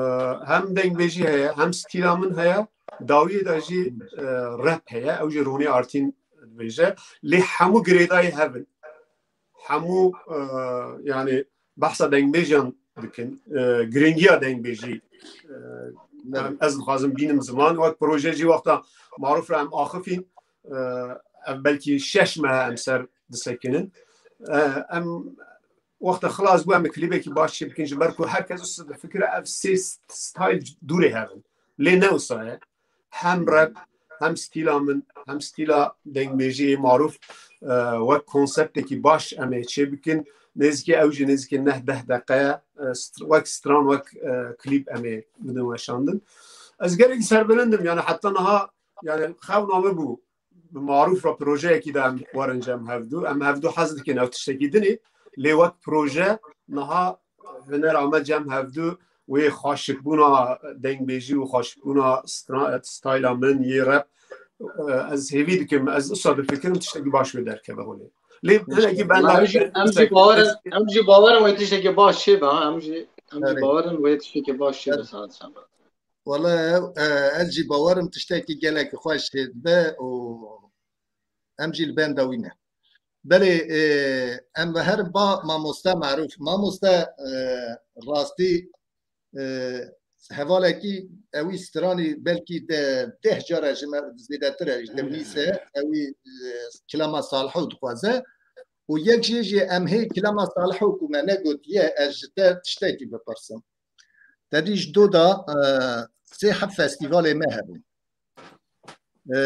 hem dengbêjî heye, hem stîla min heye, dawiyê de jî e, rap heye. Ew jî Ronî Artîn dibêje. Lê hemû girêdayî hev in. Hemû e, yani behsa dengbêjan dikin. E, giringiya dengbêjî e, em, ez dixwazim bînim ziman. Wek proje jî wexta marûf re em axifîn. E, ev belkî şeş meh em ser disekinin. E, em wexta xilas bû, em ê klîbekî baş çê bikin, ji ber ku her kes wisa difikire ev sê st-, style dûrê hev in. Lê ne wisa ye. Hem rap, hem stîla min, hem stîla dengbêjiyê marûf, e, wek konseptekî baş em ê çê bikin. Nêzîkî ew jî nêzîkî neh deh deqe ye. E, st-, wek stran, wek e, klîb em ê bidin weşandin. Ez gelekî serbilind im, yani heta niha yani xew name bû. Bi marûf re projeyekî de em werin cem hevdu. Em hevdu hez dikin ew tiştekî dinê. Lê wek proje niha huner ame cem hevdu, wê xweşikbûna dengbêjî û xweşikbûna stra-, stayla min yê rap. E, ez hêvî dikim, ez wisa difikirim tiştekî baş wê derkeve holê. Lê hinekî benda Em jî, em jî bawer in, em jî bawer in wê tiştekî baş çêbe, ha, em jî, em jî Erê. bawer in wê tiştekî baş çêbe, Erê. Saet Şembe. Wala ew, e, ez jî bawer im tiştekî gelekî xweş çêdibe û em jî li benda wî ne. Belê, e, em veherin ba mamoste Marûf. Mamoste, e, rastî, e, hevalekî ewî stranî belkî de deh care ji me zêdetir e, ji te bîse ewî, e, kilama Saliho dixwaze. Û yek jê jî em hê kilama Saliho ku me negotiye, ez ji te tiştekî bipirsim. Te dî ji do da, e, sê heb festîvalê me hebûn. E,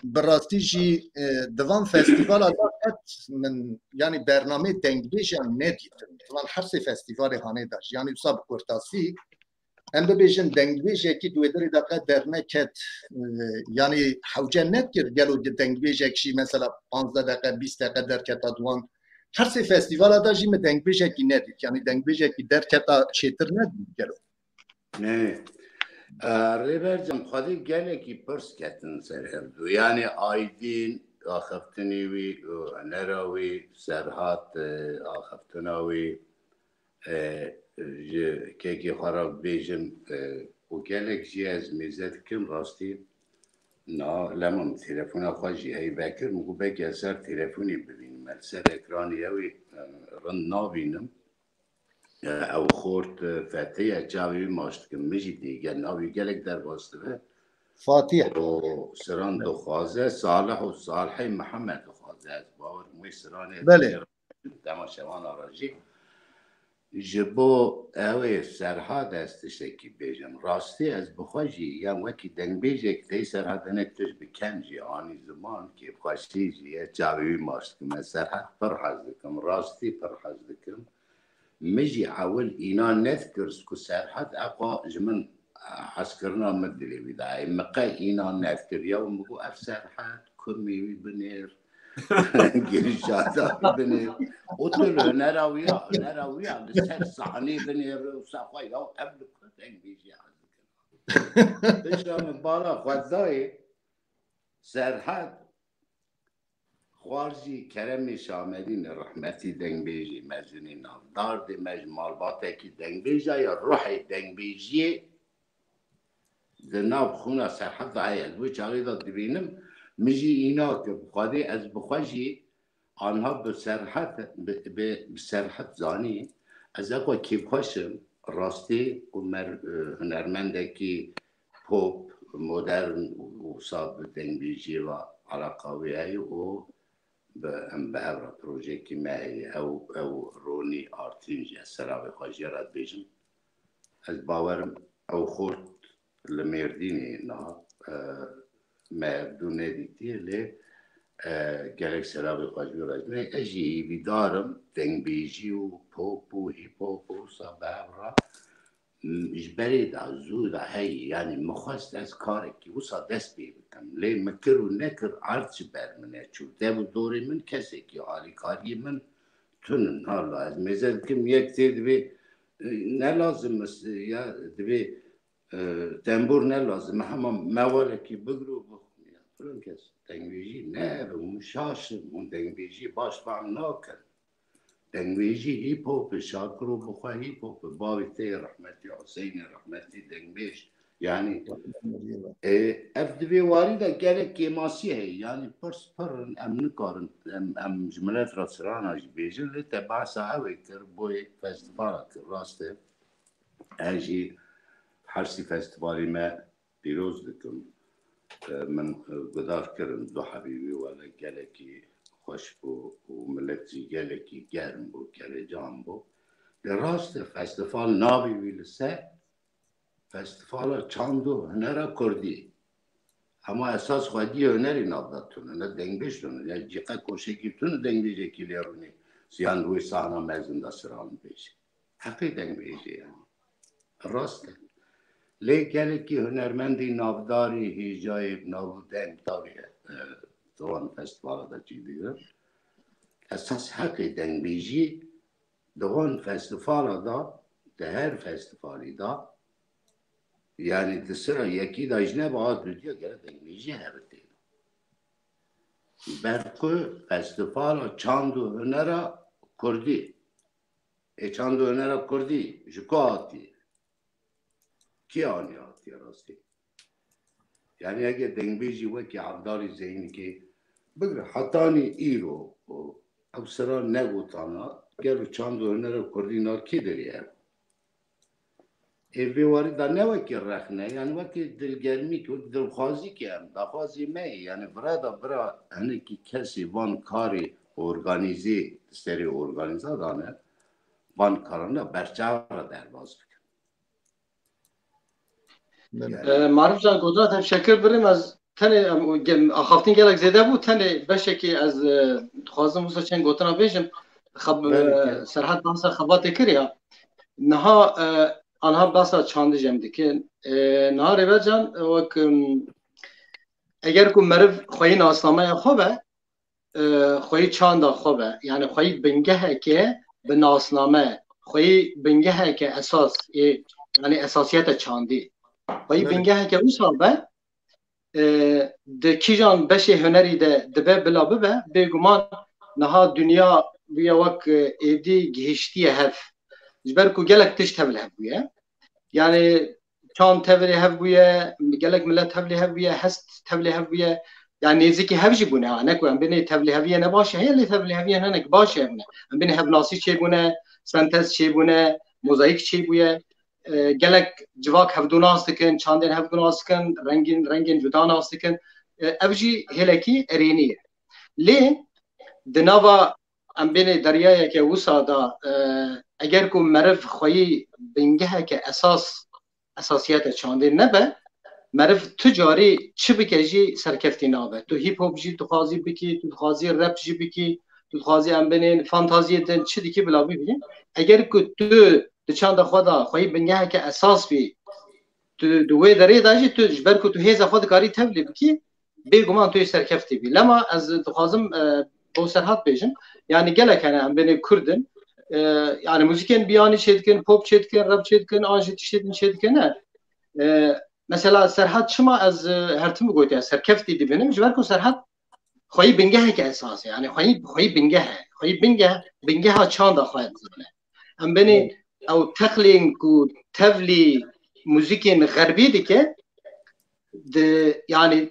bi rastî jî, e, di van festîvala da qet min, yanî bernameyê dengbêjan nedîtin. Di van her sê festîvalê hanê da jî. Yanî wisa bi kurtasî, em bibêjin dengbêjekî di wê derê de qet derneket, e, yanî hewce nedikir gelo dengbêjek jî mesela panzdeh deqe, bîst deqe derketa di wan. Her sê festîvala da jî min dengbêjekî nedît. Yanî dengbêjekî derketa çêtir nedît gelo. Ne. E, Rêber Can, xwedî gelekî pirs ketin ser hevdu. Yanî Aydîn, axaftinê wî û hunera wî, Serhat, e, axaftina wî, e, ji kekê xwe re bibêjim, e, û gelek jî ez mêze dikim, rastî. Na, lema min telefona xwe jî heyv vekir, min got belkî ez ser telefonê bibînim, ez li ser ekranê ew ê, e, rind nabînim. E, ew xort, e, Fetê ye, çavê wî maç dikim. Min jî dî, gel navê wî gelek derbas dibe. Fatih. Û siran dixwaze, Salih û Salihê Mihemed dixwaze. Ez bawer im wê siranê Belê. dema şevana re jî. Ji bo ew ê Serhat ez tiştekî bêjim. Rastî ez bi xwe jî, yan wekî dengbêjek tey Serhat hinek tişt bi kem jî anî ziman, kêfxweşî jî ye, çavê wî maç dikim. Ez Serhat pir hez dikim, rastî pir hez dikim. Min jî ewil înan nedikir ku Serhat eqa ji min hezkirina min dilê wî dayê. Min qey înan nedikir. Yew min got, ev Serhat, kumê wî binêr, girîşata wî binêr. Û tu li hunera wî ya, hunera wî ya li ser sahnê binêr û saxwe ya ev li ku dengbêjî hez dikin. Pişta min bala xwe dayê Serhat. Xwarzî Keremê Şamedîn rehmetî dengbêjî mezinî navdar dê me ji malbatekî dengbêja ya ruhê dengbêjiyê di nav xûna Serhet de heye. Li wê çaxê de dibînim, min jî îna kir. Xwedê ez bi xwe jî anha bi Serhet, bi, bi, bi Serhet zanî. Ez eko kêfxweş im, rastî û mer-, hunermendekî pop, modern û wisa bi dengbêjiyê ve eleqa wê heye û bi, em bi hev re projeyekî me heye. Ew, ew Ronî Artîn jî ez selavê xwe jê re dibêjim. Ez bawer im ew xort li Mêrdînê niha, e, me hevdû nedîtiye, lê, e, gelek selavê xwe ji wî re dibêjim. Ez jî hêvîdar im dengbêjî û pop û hîp hop û wisa bi hev re ji berê de zû de heyî, yanî min xwest ez karekî wisa dest pê bikim. Lê min kir û nekir erd ji ber min neçû. Dev û dorê min kesekî alîkariyê min tun in. Hala ez mêze dikim, yek tê dibê, e, ne lazim e, ya dibê, e, tembûr ne lazim e, hema mewalekî bigir û bixwin. Ya, filan kes dengbêjî ne, hûn şaş in, hûn dengbêjî baş fehm nakin. Dengbêjî hîp hop e, Şakiro bi xwe hîp hop e. Bavê te yê rehmetî, Huseynê rehmetî dengbêj. Yanî, e, ev di vê warî de gelek kêmasî heye. Yanî pirs pir in, em nikarin, em, em ji milet re strana jî bêjin, lê te behsa ew ê kir, boyê festîvala kir. Rast e. Ez jî hersî festîvalê me pîroz dikim. E, min, e, guhdar kirin du hebî wî, wele gelekî xweş bû û milet jî gelekî germ bû, kelecan bû. Lê rast e, festîval navê wî li ser festîvala çand û hunera kurdî. Hema esas xwediyê hunerî nav de tune, ne dengbêj tune, ne cîqe koşekî tune dengbêjekî lê rûnê, yan wê sahna mezin de siran bêje. Heqê dengbêjê yani. Rast e. Lê gelekî hunermendî navdarî hêjayê nav û deng dawî, e, di wan festîvala de çî digirin. Esas heqê dengbêjî di wan festîvala de, di her festîvalî de, yani di sira yekî de jî nebe, a dudiya gere dengbêjî hebe tê. Ber ku festîvala çand û hunera kurdî. Ê çand û hunera kurdî ji ku hatiye? Kî anî hatiye rastî? Yani eger dengbêjî wekî Evdalî Zeynikê bigire hetanî îro û ew sira negotana, gelo çand û hunera kurdî na kê derê ye? Ê vê warî de ne wekî rexne, yani wekî dilgermîk, wekî dilxwazîkê em, daxwazê me ye, yani vira da bira hinekî kesê van karê organîzê, di serê organîza dane, van karana berçav re derbas bikin. E, Marif can, gotina te şekir birim, ez tenê, em, gem-, axaftin gelek zêde bû, tenê beşekî ez, e, dixwazim wisa çend gotina bêjim. Xeb-, Belê, e, gel. Serhat bahsa xebatê kir ya. Niha, e, anha bahsa çandî jî em dikin. E, niha Rêber can, e, wek, em, eger ku meriv xweyî nasnameya xwe be, e, xweyî çanda xwe be, yani xweyî bingeheke bi nasname, xweyî bingeheke esas, ê, yani esasiyete çandî. Xweyî Belê. bingeheke wisa be, e, di kîjan beşê hunerî de dibe bila bibe, bêguman niha dinya bûye wek, e, êdî gihiştiye hev. Ji ber ku gelek tişt hev li hev bûye. Yani çand tevlê hev bûye, gelek milet tevlê hev bûye, hest tevlê hev bûye. Yani nêzîkî hev jî bûne. Ha, ne ku em bênê tevlê heviye ne baş e, heye lê tevlê heviye hinek baş e bûne. Em bênê hevnasî çêbûne, sentez çêbûne, mozayîk çêbûye. E, gelek civak hevdû nas dikin, çandên hevdû nas dikin, rengên, rengên cuda nas dikin. E, ev jî hêlekî erênî ye. Lê di nava em bênê deryayeke wisa da, e, eger ku meriv xweyî bingeheke esas, esasiyete çandê nebe, meriv tu carî çi bike jî serkeftî nabe. Tu hip hop jî dixwazî bikî, tu dixwazî rap jî bikî, tu dixwazî em bênê fantaziyê din çi dikî bila bibî. Eger ku tu di çanda xwe de xweyî bingeheke esas bî, tu di wê derê de jî tu ji ber ku tu hêza xwe dikarî tevlî bikî, bêguman tu yê serkeftî bî. Lema ez dixwazim, e, bo Serhat bêjim, yani gelek hene em bênê Kurd in, e, yani muzîkên biyanî çêdikin, pop çêdikin, rap çêdikin, an jî tiştê din çêdikin, ne? E, mesela Serhat çima ez, e, her tim gotiye serkeftî dibînim, ji ber ku Serhat xweyî bingeheke esas e, yani xweyî, xweyî bingeh e, xweyî bingeh, bingeha çanda xwe dizane. Em bênê Evet. ew teqlên ku tevlî muzîkên xerbî dike, di, yani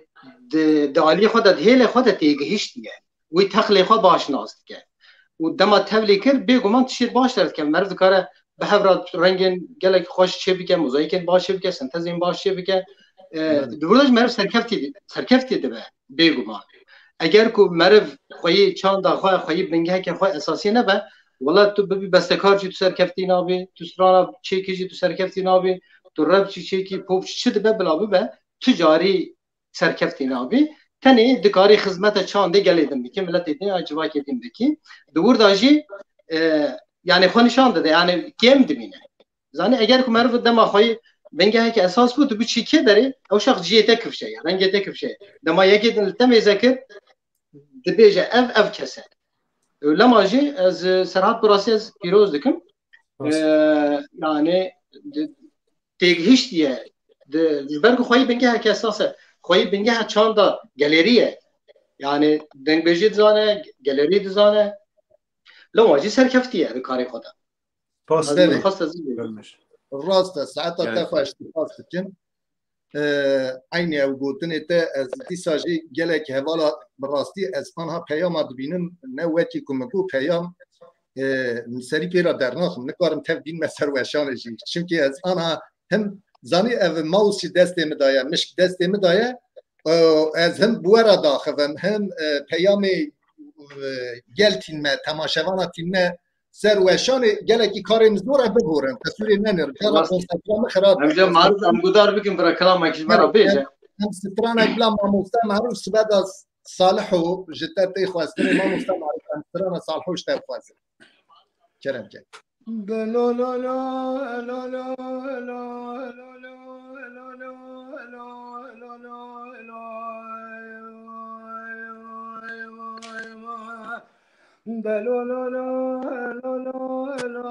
di, di aliyê xwe de, di hêlê xwe de têgihiştiye. Wî teqlê xwe baş nas dike. Û dema tevlî kir, bêguman tiştê baş derdike. Meriv dikare bi hev re rengên gelek xweş çêbike, mozayîkên baş çêbike, sentezên baş çêbike. E, Evet. Di wir de jî meriv serkeftî, serkeftî dibe, bêguman. Eger ku meriv xweyî çanda xwe, xweyî bingeheke xwe esasî nebe, wela tu bibî bestekar jî tu serkeftî nabî, tu strana çêkî jî tu serkeftî nabî, tu rap jî çêkî, pop jî çi dibe bila bibe, tu carî serkeftî nabî. Tenê dikarî xizmete çandê gelê din bikî, miletê din ya civakê din bikî. Di wir de jî, e, yani xwe nişan dide, yani kêm dimîne. Zanî, eger ku meriv dema xweyî bingeheke esas bû, tu biçî kê derê, ew şax ciyê te kifşe ye, rengê te kifşe ye. Dema yekê din li te mêze kir, dibêje ev, ev kes e. Lema jî ez, e, Serhat, bi rastî ez pîroz dikim. Rast. E, yani di, têgihiştiye. Di, ji ber ku xweyî bingeheke esas e, xweyî bingeha çanda gelerî ye. Yani dengbêjî dizane, gelerî dizane. Lewma jî serkeftiye di karê xwe de. Spas. Ez Belê. Min xwest ez jî bêjim. Rast e, saeta te Gerek. Xweş, spas dikim. Eynî ew gotinê te, ez dîsa jî gelek hevala bi rastî ez anha peyama dibînim, ne wekî ku min got peyam, e, min serî pê re dernaxim, nikarim tev bînime ser weşanê jî. Çimkî ez anha him zanî ev mouse jî destê min de ye, mişk destê min de ye, e, ez him bi we re daxivim, him, e, peyamê, e, gel tînme, temaşevana tînme, ser weşanê gelekî karên zor e bigorin. Qesûrê me nir. Cara Rast. Konsentra min xirab Em jî maruf em gudar bikin bira kilamekî ji me re bêje. Em, em stranek bila mamoste maruf sibe da Saliho ji te tê xwestinê mamoste maruf em strana Saliho ji te bixwazin. Kerem ke. Delo lo lo lo lo lo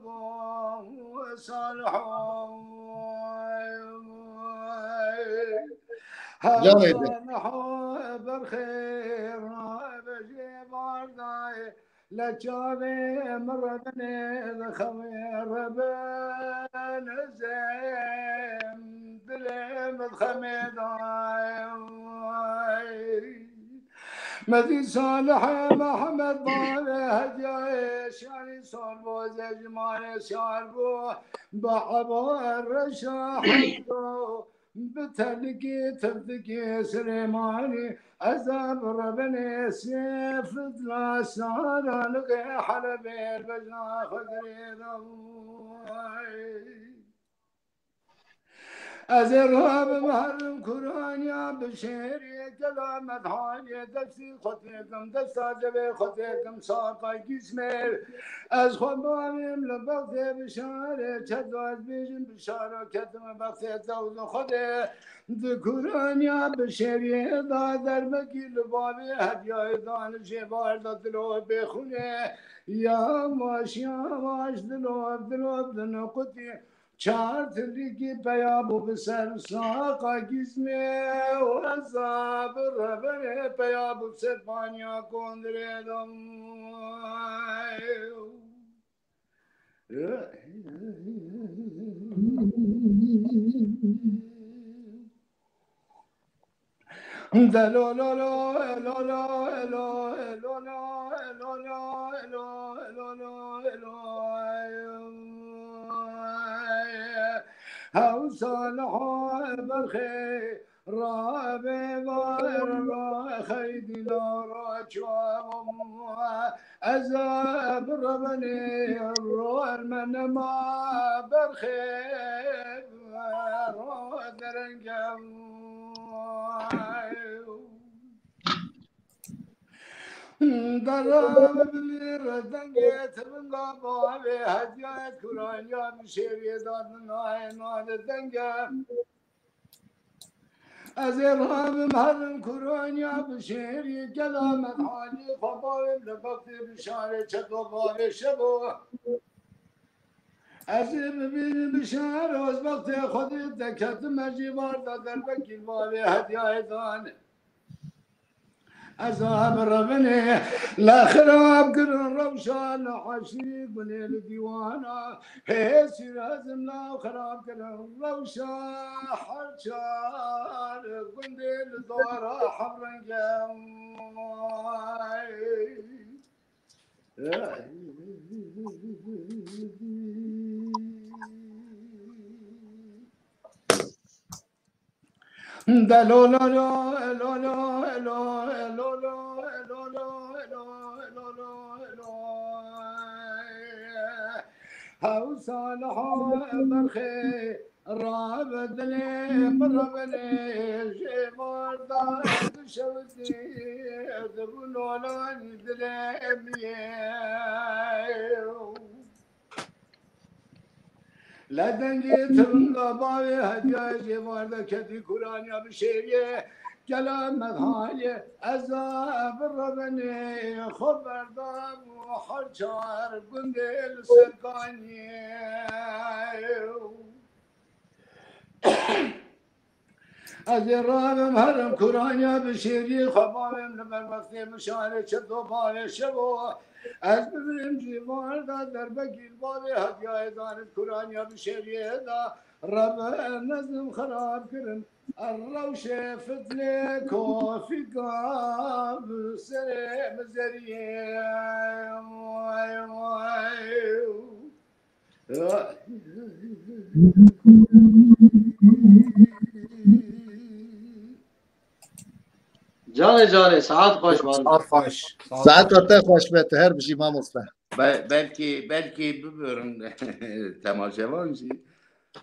bo Saliho. Canê de. Saliho berxê rabejê bardayê le çavê min rebinê dixewê rebin zêm dilê min xemê dayê. Mezî Salih Mehmed bavê Hediyayê şarî sor bo zejmarê şar bû. Bi eba reşa hevdo bi telikî tiftikî Silêmanî ez eb rebenê sê fitla sara lixê Helebê bejna xwe girêda. Ez ê rabim herim kuraniya bi şêrê kelamet halê destî xwe têkim, desta cevê xwe têkim, saqa gîsmê. Ez xwe bavêm li bextê bişarê çeto ez bêjim bişaro ketim bextê zewz xwedê. Di kuraniya bi şêrê da derbekî li bavê hediyayê dan jê bar da dilo bêxûnê. Yavaş yavaş dilo dilo di nuqutî. Çar tilîkî peya bû bi ser saqa gîzmê û eza bi rebenê peya bû ser paniya kondirê de. Hewsa niha berxê rabê bar ra xeydî la ra çawa ez bi rebenê rol me nema berxê ra derengem. Dera bilî re dengê tiringa bavê hediyayet kuraniya bi şêriyê dadin nayê nade denge. Ez ê rabim herin kuraniya bi şêriyê kelamet halê xwe bavê li bextê bi şarê çeto bavê şevo. Ez ê bibînim bi şehroz bextê Xwedê deketim ez jî bar da derbekî bavê hediyayê dan. Ez a bi revinê la xirab kirin rewşa li heşî gunê li dîwana hêsî rezim la xirab kirin rewşa her çar gundê li dora hevringem. Hewsa niha berxê Rabe dilê min rebenê jê varda dişewitî dibû nolanî dilê min yê. Le dengê tiringa bavê hediyayê jê varda ketî kuraniya bi şêriyê kelamet halê ez a bi rebenê xwe berdam û her çar gundê li ser kaniyê. Ez ê rabim herim kuranya bi şêriyê xwe bavêm li ber wextê min şarê çet û bavê şev û ez bimirim cîvar de derbekî li bavê hatiya êzanim kuranya bi şêriyê de rebe nezim xirab kirin. Rewşê fitnê kofîka bi serê min zeriyê. Vay, vay. Canê canê, saet xweş, Maruf. Saet xweş. Saeta te xweş be, tu her bijî mamoste. Be-, belkî, belkî bibirin temaşevan jî.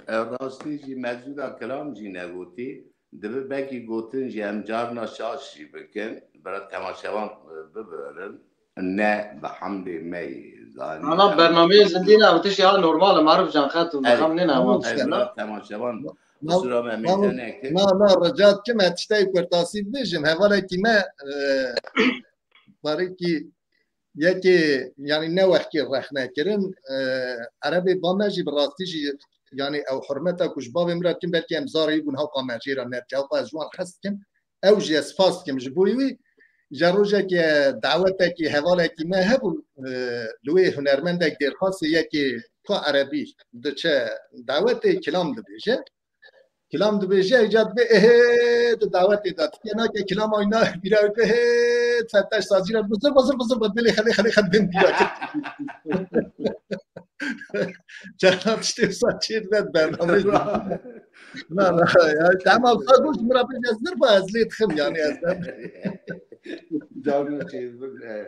E, rastî jî mevzuda kilam jî negotî. Dibe belkî gotin jî em carna şaş jî bikin. Bira temaşevan, e, bibirin. Ne bi hemdê me yî zanî. Ana bernameyê zindî ne, ew tiştê ha normal e, Maruf can, xet û Evet. Xam nêne ewan. Tamam, Eyvallah, tamam. Temaşevan. Ma-, qusura me ma-, mêze nekin. Na, na, rica dikim, ez tiştê kurtasî bibêjim. Hevalekî me, e, barekî yekê, yanî ne wexkî rexne kirin, e, erebê ba me jî bi rastî jî, yanî ew hurmeta ku ji bavê min re dikin, belkî em zarê wî bûn, hewqa me jê re nedike, hewqa ez ji wan hez dikim. Ew jî ez spas dikim ji bo wî. Ji rojekê dawetekî hevalekî me hebû, e, li wê hunermendek dêrxasê yekê ka erebî diçe dawetê kilam dibêje. Kilam dibêje, îca dibê, ehê, di dawetê de. Tiye nake kilama wî na bîra wî dibê, hê, feteş sazî re, bizir, bizir, bizir, bizir, belê xelê, xelê, xelê, bên bîra. Çaran tiştê wisa çê dibe bernameyê. Na, na, ya, tamam, wisa goş min re bêje, ez zir ba, ez lê dixim, yani, ez ne- Canım çêbir, e.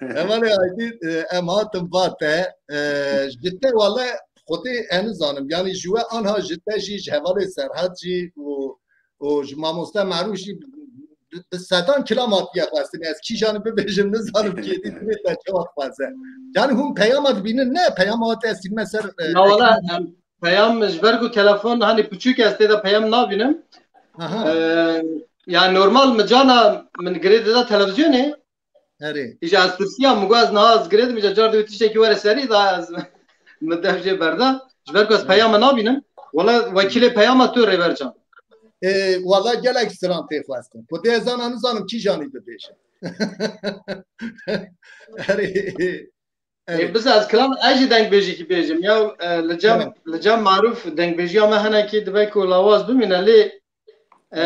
Hevalê Aydîn, e, em hatin va te, e, ji te wele xwedê ez nizanim. Yanî ji we anha ji te jî ji hevalê Serhat jî û, û ji mamoste Merûf jî bi, bi sedan kilam hatiye xwestin. Ez kîjanî bibêjim nizanim kêdî divê te çawa dixwaze. Yanî hûn peyama dibînin ne? Peyama hatiye sînme ser, e, Ya wele, ekran. Em, peyam ji ber ku telefon hani piçûk ez tê de peyam nabînim. Aha. E, yani normal mi cana min girê dida televizyonê. Erê. Îja ez tirsiyam, min got ez niha ez girêdim, îja car dê tiştekî were serî da ez min dev jê berda. Ji ber ku ez peyama nabînim. Wala wekîlê peyama tu Rêber Can. Ê, wala gelek stran tê xwestin. Ku dê ez zana nizanim kîjanî bibêjim. Erê. Erê. Ê, bize ez kilam, ez jî dengbêjîkî bêjim. Ya, e, li cem, Tamam. Li cem Maruf dengbêjiya me hinekî dibe ku lawaz bimîne, lê, e,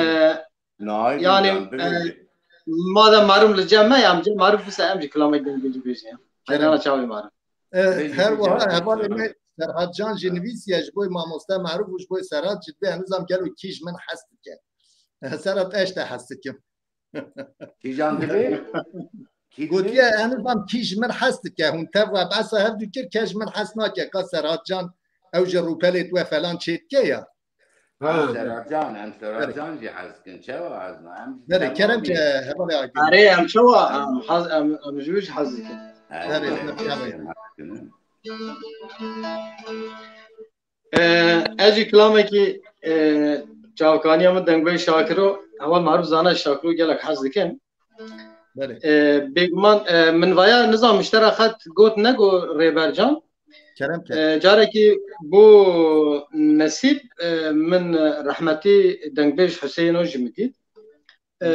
Nahayî yani, bimîne, e, bimîne. Madem Maruf li cem me, ya, em cem Maruf bise, em jî kilamek dengbêjî bêjin ya. Kerem. Heyrana çavê Maruf. E, Peki, her wiha peki, hevalê peki. Me Serhat Can jî nivîsiye ji bo mamoste Maruf û ji bo Serhat jî dibê, ez nizam gelo kî ji min hes dike. Serhat, ez te hez dikim. Kîjan dibê? Kî dibê? Gotiye, ez nizam kî ji min hez dike. Hûn tev we behsa hev dû kir, kes ji min hez nake. Ka Serhat Can, ew ji rûpelê we falan çêdike ya. Ha. Serhat Can, em Serhat Berê. Can jî hez dikin. Çawa ez na? Em jî Berê, kerem ke hevalê Aydin. Erê, em çawa? Em hez, em, em ji wî jî hez dikin. Berê, em hez dikin. E, ez jî kilamekî, e, çavkaniya min dengbêj Şakiro, heval Maruf zana Şakiro gelek hez dikin. Belê. E, bêguman, e, min vaya nizam ji te re xet got ne got Rêber Can. Kerem ke. E, carekî bû nesîb, e, min rehmetî dengbêj Huseyno jî min dît. E,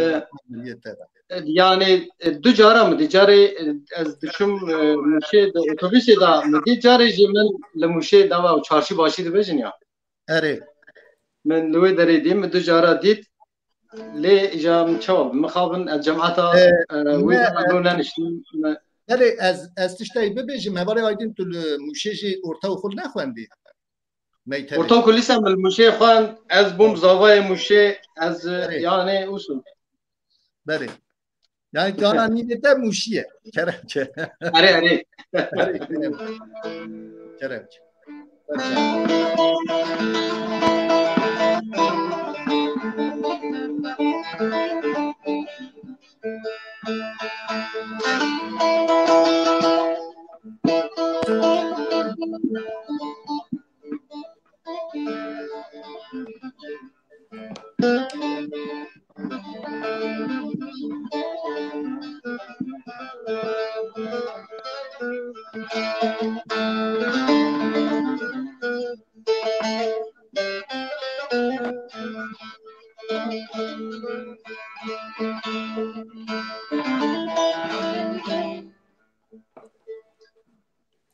Yê te de. E, yani, e, du cara min dî, carê, e, ez diçim, e, Mûşê de, otobusê de min dî, carê jî min li Mûşê dava û çarşî başî dibêjin ya. Erê. Min li wê derê dî, min du cara dît. Lê îja min çawa, min xabin, ez cemata, E, e, wê ne, de e, do neniştim. Me- Erê, ez, ez tiştayî bibêjim, hevalê Aydin, tu li Mûşê jî ortaokul nexwendî? Meytebê. Ortaokul lise min li Mûşê xwend, ez bûm zavayê Mûşê, ez, Erê. Yani, usul. Berê. Yani, kana nînê te Mûşî ye. Kerem ke. Erê, erê. Erê, kerem ke. Kerem ke.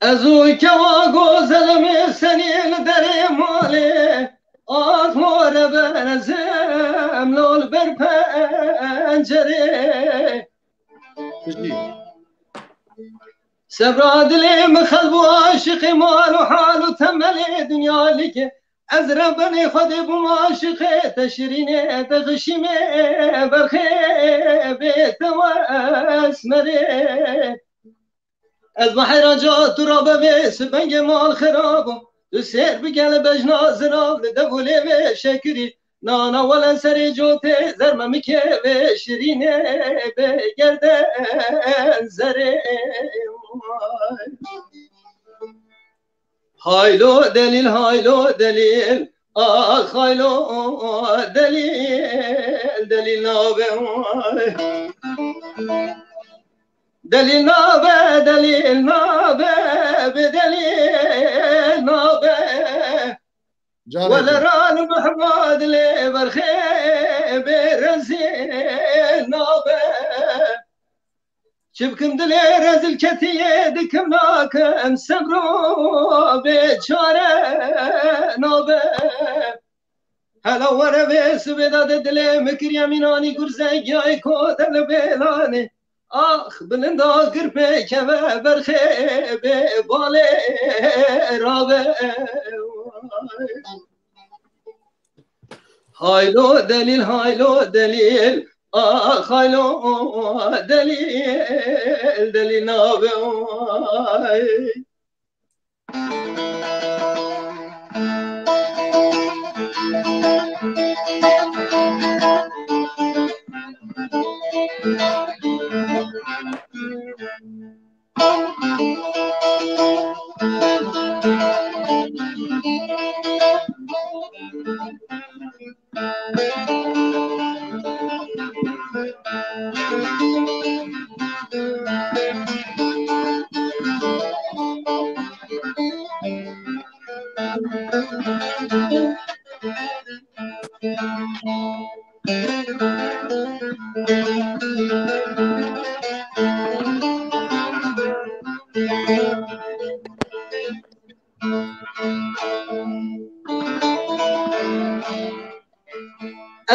Ez û kewa gozelê me senî li derê malê, ax more berezem lol ber pencerê. Sebra dilê min xelbû aşiqê mal û hal û temelê dinya like. Ez rebenê Xwedê bûm aşiqê te şirînê, te xişîmê berxê bê te wes merê. Ez bi heyranca tu rabevê, sibengê mal xirabo. Tu sêr bike li bejna zirav, li dev û lêvê şekirî. Nana wele serê cotê, zerme mikê vê şirînê bê gerden zerê. Haylo delîl, haylo delîl, ah haylo delîl, delîl nabe. Delîl nabe, delîl nabe, bi delîl nabe. Wele ran Mehmed lê berxê bê rezîl nabe. Çi bikim dilê rezil ketiyê dikim nakim sebro bê çare nabe. Hela were vê sibê de dilê min kiriye mînanî gurzegiyayê kode li bêlanê. Ax bilinda gir pêkeve berxê bê balê rabe. Haylo delîl, haylo delîl, ax haylo delîl, delîl nabe.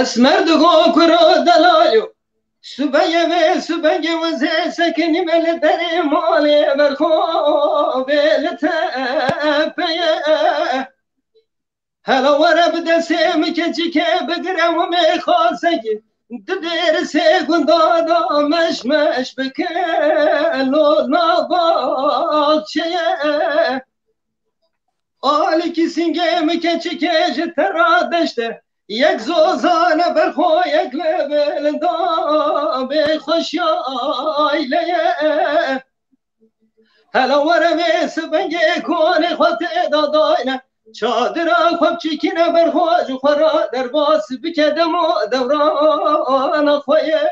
Esmer digo kuro delayo, subeye ve subenge wizê sekinî me li derê malê berxo bê li tepeye. Hela were bi destê min keçikê bigire û mêxasekî di dêrisê gunda da meş meş bike lo navakçeye. Alîkî sîngê min keçikê ji te ra deşte, yek zozane berxo yek li bil da bê xweş yayleye. Hela were vê sibengê konê xwe tê da dayne. Çadira xwe biçîkîne berxwe ji xwe ra derbas bike demo dewrana xwe ye.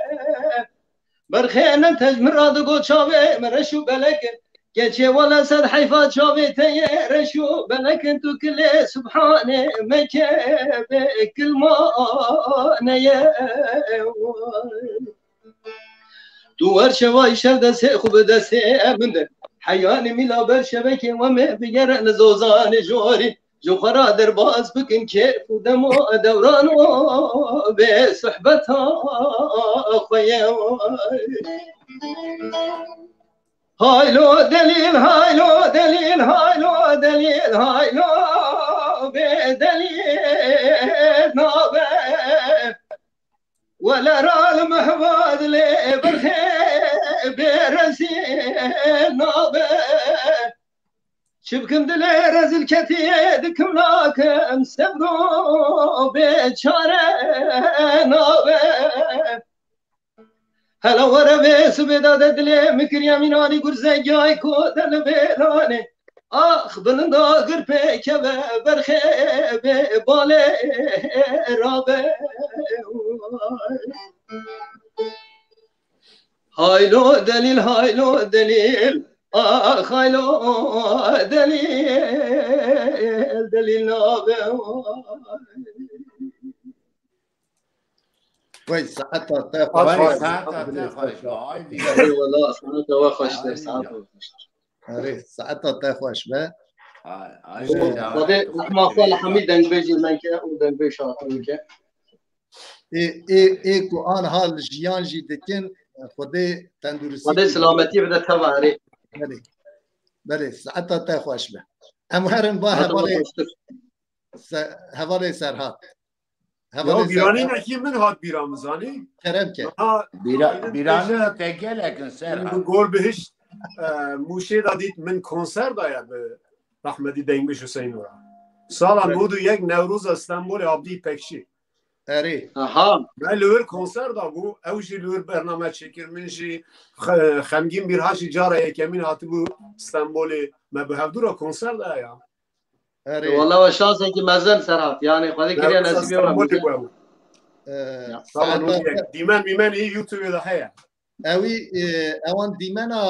Berxêne tej min ra digo çavê min reş û belek in. Keçê wele sed heyfa çavê te ye reş û belek in tu kilê subhanê meke bê kilmane ye. Tu wer şevay şev destê xwe bi destê min de. Heyanî mîla ber şevekê we me bigere li zozanê jorî. Ji xwe ra derbas bikin kêf û demo dewran û bê sohbeta xwe ye. Haylo delîl, haylo delîl, haylo delîl, haylo bê delîl nabe. Wele ral mehbad lê berxê bê rezîl nabe. Çi bikim dilê rezil ketiyê dikim nakim sebro bê çare nabe. Hela were vê sibê de de dilê min kiriye mînanî gurzegiyayê kode li bêlanê. Ax bilinda gir pêkeve berxê bê balê rabe. Haylo delîl, haylo delîl, ax haylo delîl, delîl nabe. Vay, saeta te xweş. Vay, saeta te xweş. Eyvallah, saeta we xweştir, saeta we xweştir. Erê, saeta te xweş be. Xwedê rehma xwe li hemî dengbêjê me ke û dengbêj hatibû ke. Ê, ê, ê ku anha li jiyan jî dikin, Xwedê tenduristî. Xwedê silametî bide teva erê. Belê. Belê, saeta te xweş be. Em herin ba hevalê, hevalê Serhat. Hevalê Serhat. Bîranînekî min hat bîra min, zanî? Kerem ke. Bîranîna te gelek in Serhat. Gor bihişt, e, Mûşê de dît min konser daye bi rahmetî dengbêj Hüseyin Ora. Sala nod û yek Newroza Stenbolê Abdî Pekşî. Erê. Aha. Me li wir konser da bû. Ew jî li wir bername çêkir. Min jî xe- xemgîn bîr ha jî cara yekemîn hatibû Stenbolê. Me bi hevdû re konser da ya. Erê. Wala we şansekî mezin Serhat. Yani Xwedê kiriye Newroza nesîbê we Stenbolê bû ew. Ee, Sala nod û yek. Dîmen mîmen ê YouTube de heye. Ewî e, ewan dîmena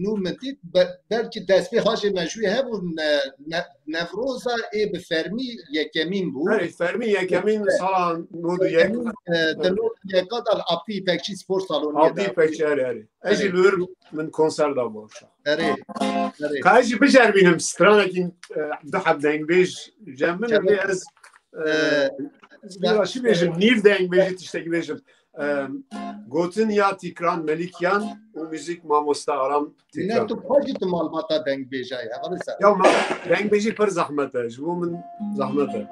nû min dît, be- belkî destpê hajê mejûyê hebû ne, ne, Newroza ê bi fermî yekemîn bû. Erê, fermî yekemîn sala nod û yek. Yekemîn, e, di nod û yeka de li Abdî Pekçî Spor Saloniyê Abdî de. Pekçî, erê, erê. Ez jî li wir min konser da bû. Erê. Erê. Ka ez jî biceribînim stranekî, e, du heb dengbêj je min Kerem. Lê ez e, Ee, ez bira çi bêjim, nîv dengbêjî tiştekî bêjim. Em, gotin ya Tîkran Melîkyan û muzîk mamoste Aram Tîkran. Ne tu xwe jî tu malbata dengbêja ye. Hevalê Serhat. Ya ma dengbêjî pir zehmet e. Ji bo min zehmet e.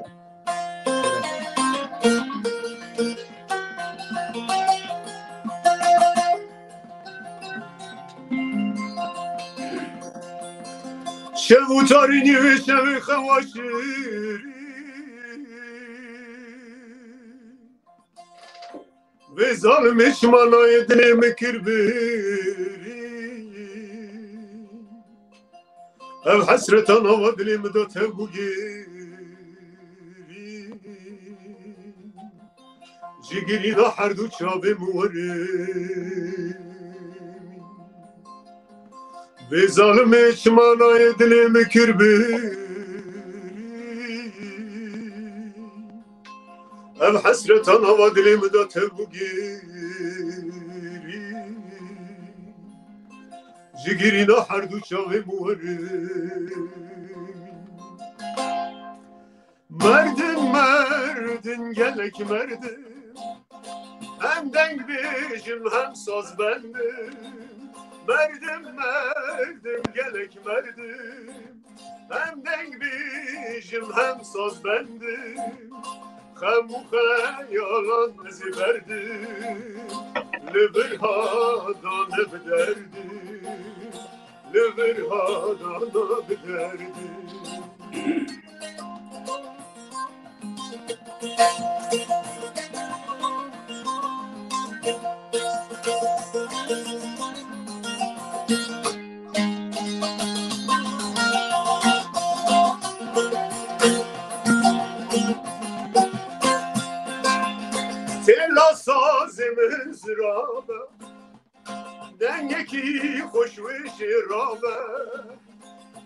Şev û tarînî wê şevê xewa şirîn. Vê zalimê çima nayê dilê min kir birî. Ev hesreta nava dilê min de tev bû gêrî. Ji girîna her du çavê min werin. Vê zalimê çima nayê dilê min kir birî. Ev hesreta nava dilê min de tev bû gêrî. Ji girîna her du çavê min werin. Merdin, merdin, gelek merdin. Em deng bêjim, hem saz bendim. Merdin, merdin, gelek merdin. Hem deng bêjim, hem saz bendim. Xem û xeyalan ez ê berdim. Li vir ha dane bi derdim. Li vir ha dana bi derdim. Têla sazê min zirabe. Dengekî xweş wê jê rabe.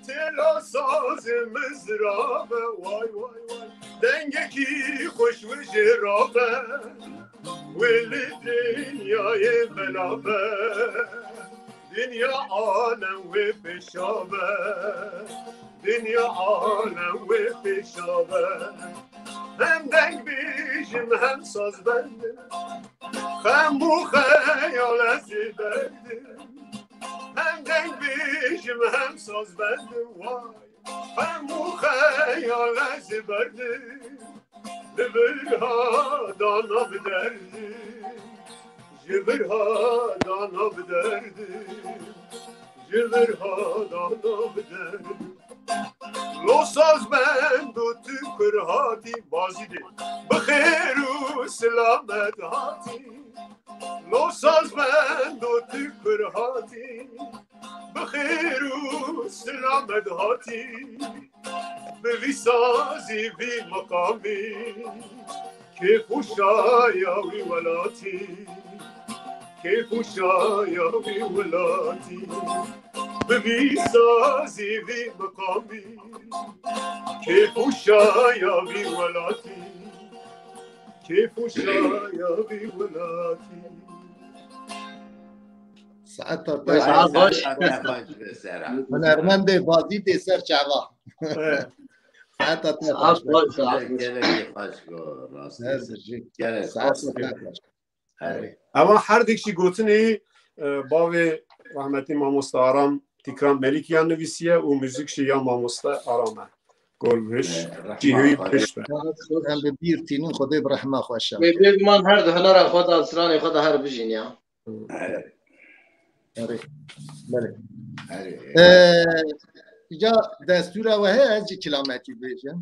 Têla sazê min zirabe. Way, way, way. Dengekî xweş wê jê rabe. Wê li dinyayê bela be. Dinya alem wê pêşa be. Dinya alem wê pêşa be. Hem deng bêjim, hem saz bendim. Xem û xeyal ez ê berdim. Hem deng bêjim, hem saz bendim, way. Xem û xeyal ez ê berdim. Li vir ha dana bi derdim. Ji vir ha dana bi derdim. Ji vir ha dana bi derdim. Lo saz bendo tu kur hatî bazî de. Bi xêr û silamet hatî. Lo saz bendo tu kur hatî. Bi xêr û silamet hatî. Bi vî sazî vî meqamî. Kêf û şaya wî welatî. Kêf û şaya wî welatî. Bi vî sazî vî meqamî. Kêf û şaya vî welatî. Kêf û şaya vî welatî. Saeta te Baş, xweş. baş. Saeta te xweş be Serap. Hunermendê vazî tê ser çava. Saeta te Saat xweş. baş, saat baş. Gelekî xweş go, rastî. Her bijî. Gelek. Saeta te xweş. Erê. Eva her dikşî gotinê e, bavê rahmetî mamosta Aram Tîkran Melîkiyan nivîsiye û muzîk jî ya mamosta Aram e. Gol biş. E, rehma Cîhûyî xwe. biş be. Em bi bîr tînin Xwedê bi rehma xwe şa. Bê bêguman her di hunera xwe de, stranê xwe de her bijîn ya. Erê. Erê. Belê. Erê. Ee, ya destûra we heye ez jî kilamekî bêjim.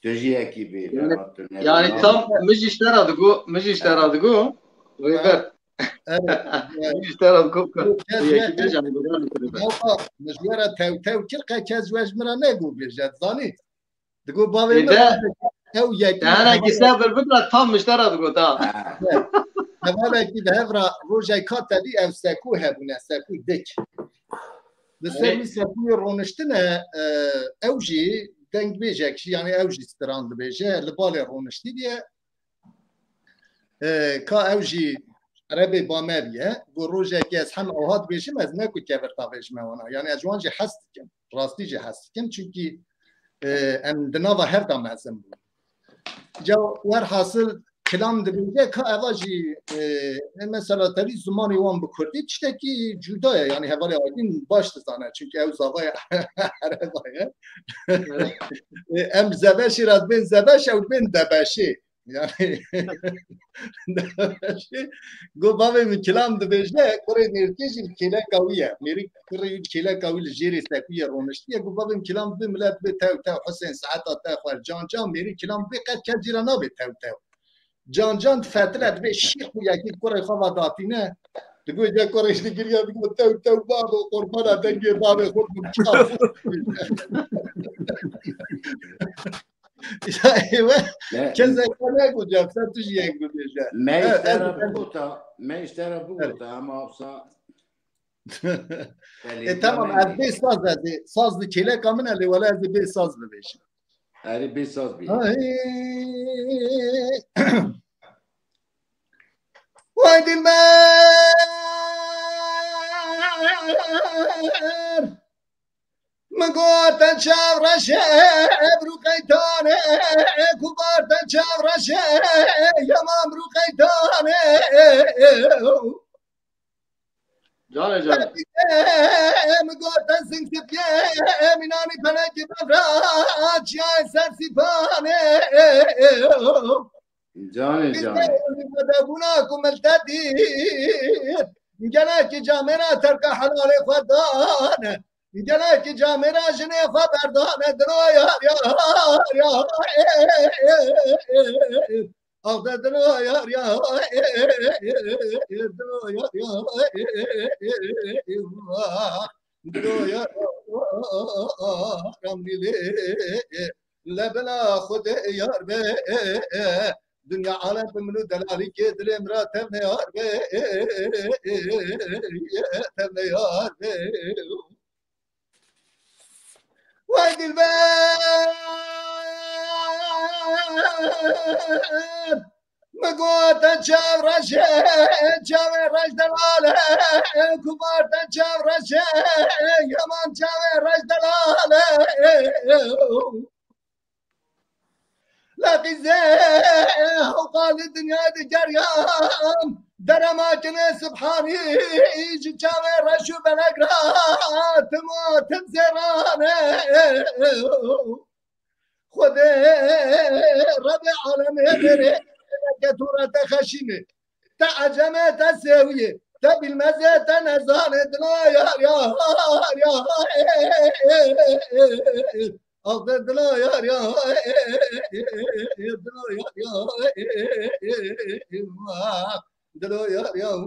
Tu jî yekî bê. Yani- Ama tu ne- Yani tam min jî ji te re digo, min jî ji te re digo. Rêber. Evet. Min jî ji te re digo. Kes Yekî ne- bêje, min digo, min digo. Ewa, min ji we re tew tew kir, qe kes ji we ji min re negû bêje, zanî? Digo bavê min Êde. Ew yekî Te hinekî sebir bikire, tam min ji te re digo, ta. Ha. Hevalekî bi hev re rojek hate dî ev sekû hebûne, sekû dik. Li ser Evet. wî sekûyê roniştine, e, ew jî dengbêjek jî, yani ew jî stran dibêje, li balê roniştî diye. E, ka ew jî erebê ba me biye, got rojekê ez hem awha dibêjim, ez ne ku kevir tavêjime wana. Yani ez ji wan jî hes dikim. Rastî jî hes dikim. Çunkî, e, em di nava hev de mezin bûn. Ca werhasil kilam dibêje ka eva jî, e, e, mesela tevî zimanê wan bi kurdî tiştekî cuda ye. Yani hevalê Aydin baş dizane. Çunkî ew zavaya ereba ye. E, em zeveşî re dibên zeveş, ew dibên debeşê. Yani debeşê. Got bavê min kilam dibêje, kurê mêrikê jî li kêleka wî ye. Mêrik kurê wî li kêleka wî li jêrê sekûyê roniştiye. Got bavê min kilam dibê millet dibê tew tew, Husên saeta te xweş, can can, mêrik kilam dibê qet kes jî re nabê tew tew. Can can difetile dibê şîq û yekî kurê xwe ve datîne. Digot, ya kurê jî digiriya, digot tew tew babo, qurbana dengê bavê xwe bim. Ya, ewe, Ne- kesek ne gocam, sen tu jî yek bibêje. Me Evet, ji te re evet, evet. bigota, me ji te re bigota, ama wisa E, tamam, ez bê saz, ez ê, saz li kêleka min e, lê wele ez ê bê saz bibêjim. Erê bê saz bî. Ay. Vay dilber, min got te çav reşe, ebru qeytane, ku bar te çav reşe, yema ebru qeytane. Canê canê. Min got te sing sipye, mînanî pelekî bevra, çiyayê ser sîpane. Canê canê. Bûna ku min te dît, gelekî camêra terka helalê xwe dane. Gelekî camêra jinê xwe berdane. Dilo yar yar yar. Axde dilo yar yar. Dilo yar yar. Dilo yar yar. Lebena Xwedê yar be. Dinya alem bi min û delalîkê dilê min re tevne yar be. Tevne yar be. Vay dilber. Min got te çav reşe, çavê reş delale, ku bar te çav reşe, yeman çavê reş delale. Leqîzê hewqalî dinyayê digeriyam, derema kinê Sibhanî, ji çavê reş û belek re tim û tim zêrane. Xwedê Rebê alemê derê ke tu re te xeşînê. Te ecemê, te sêwiyê, te bîlmezê, te nezanê, dilo yar yar yar. Axde dilo yar yar. Dilo yar yar. Dilo yar yar.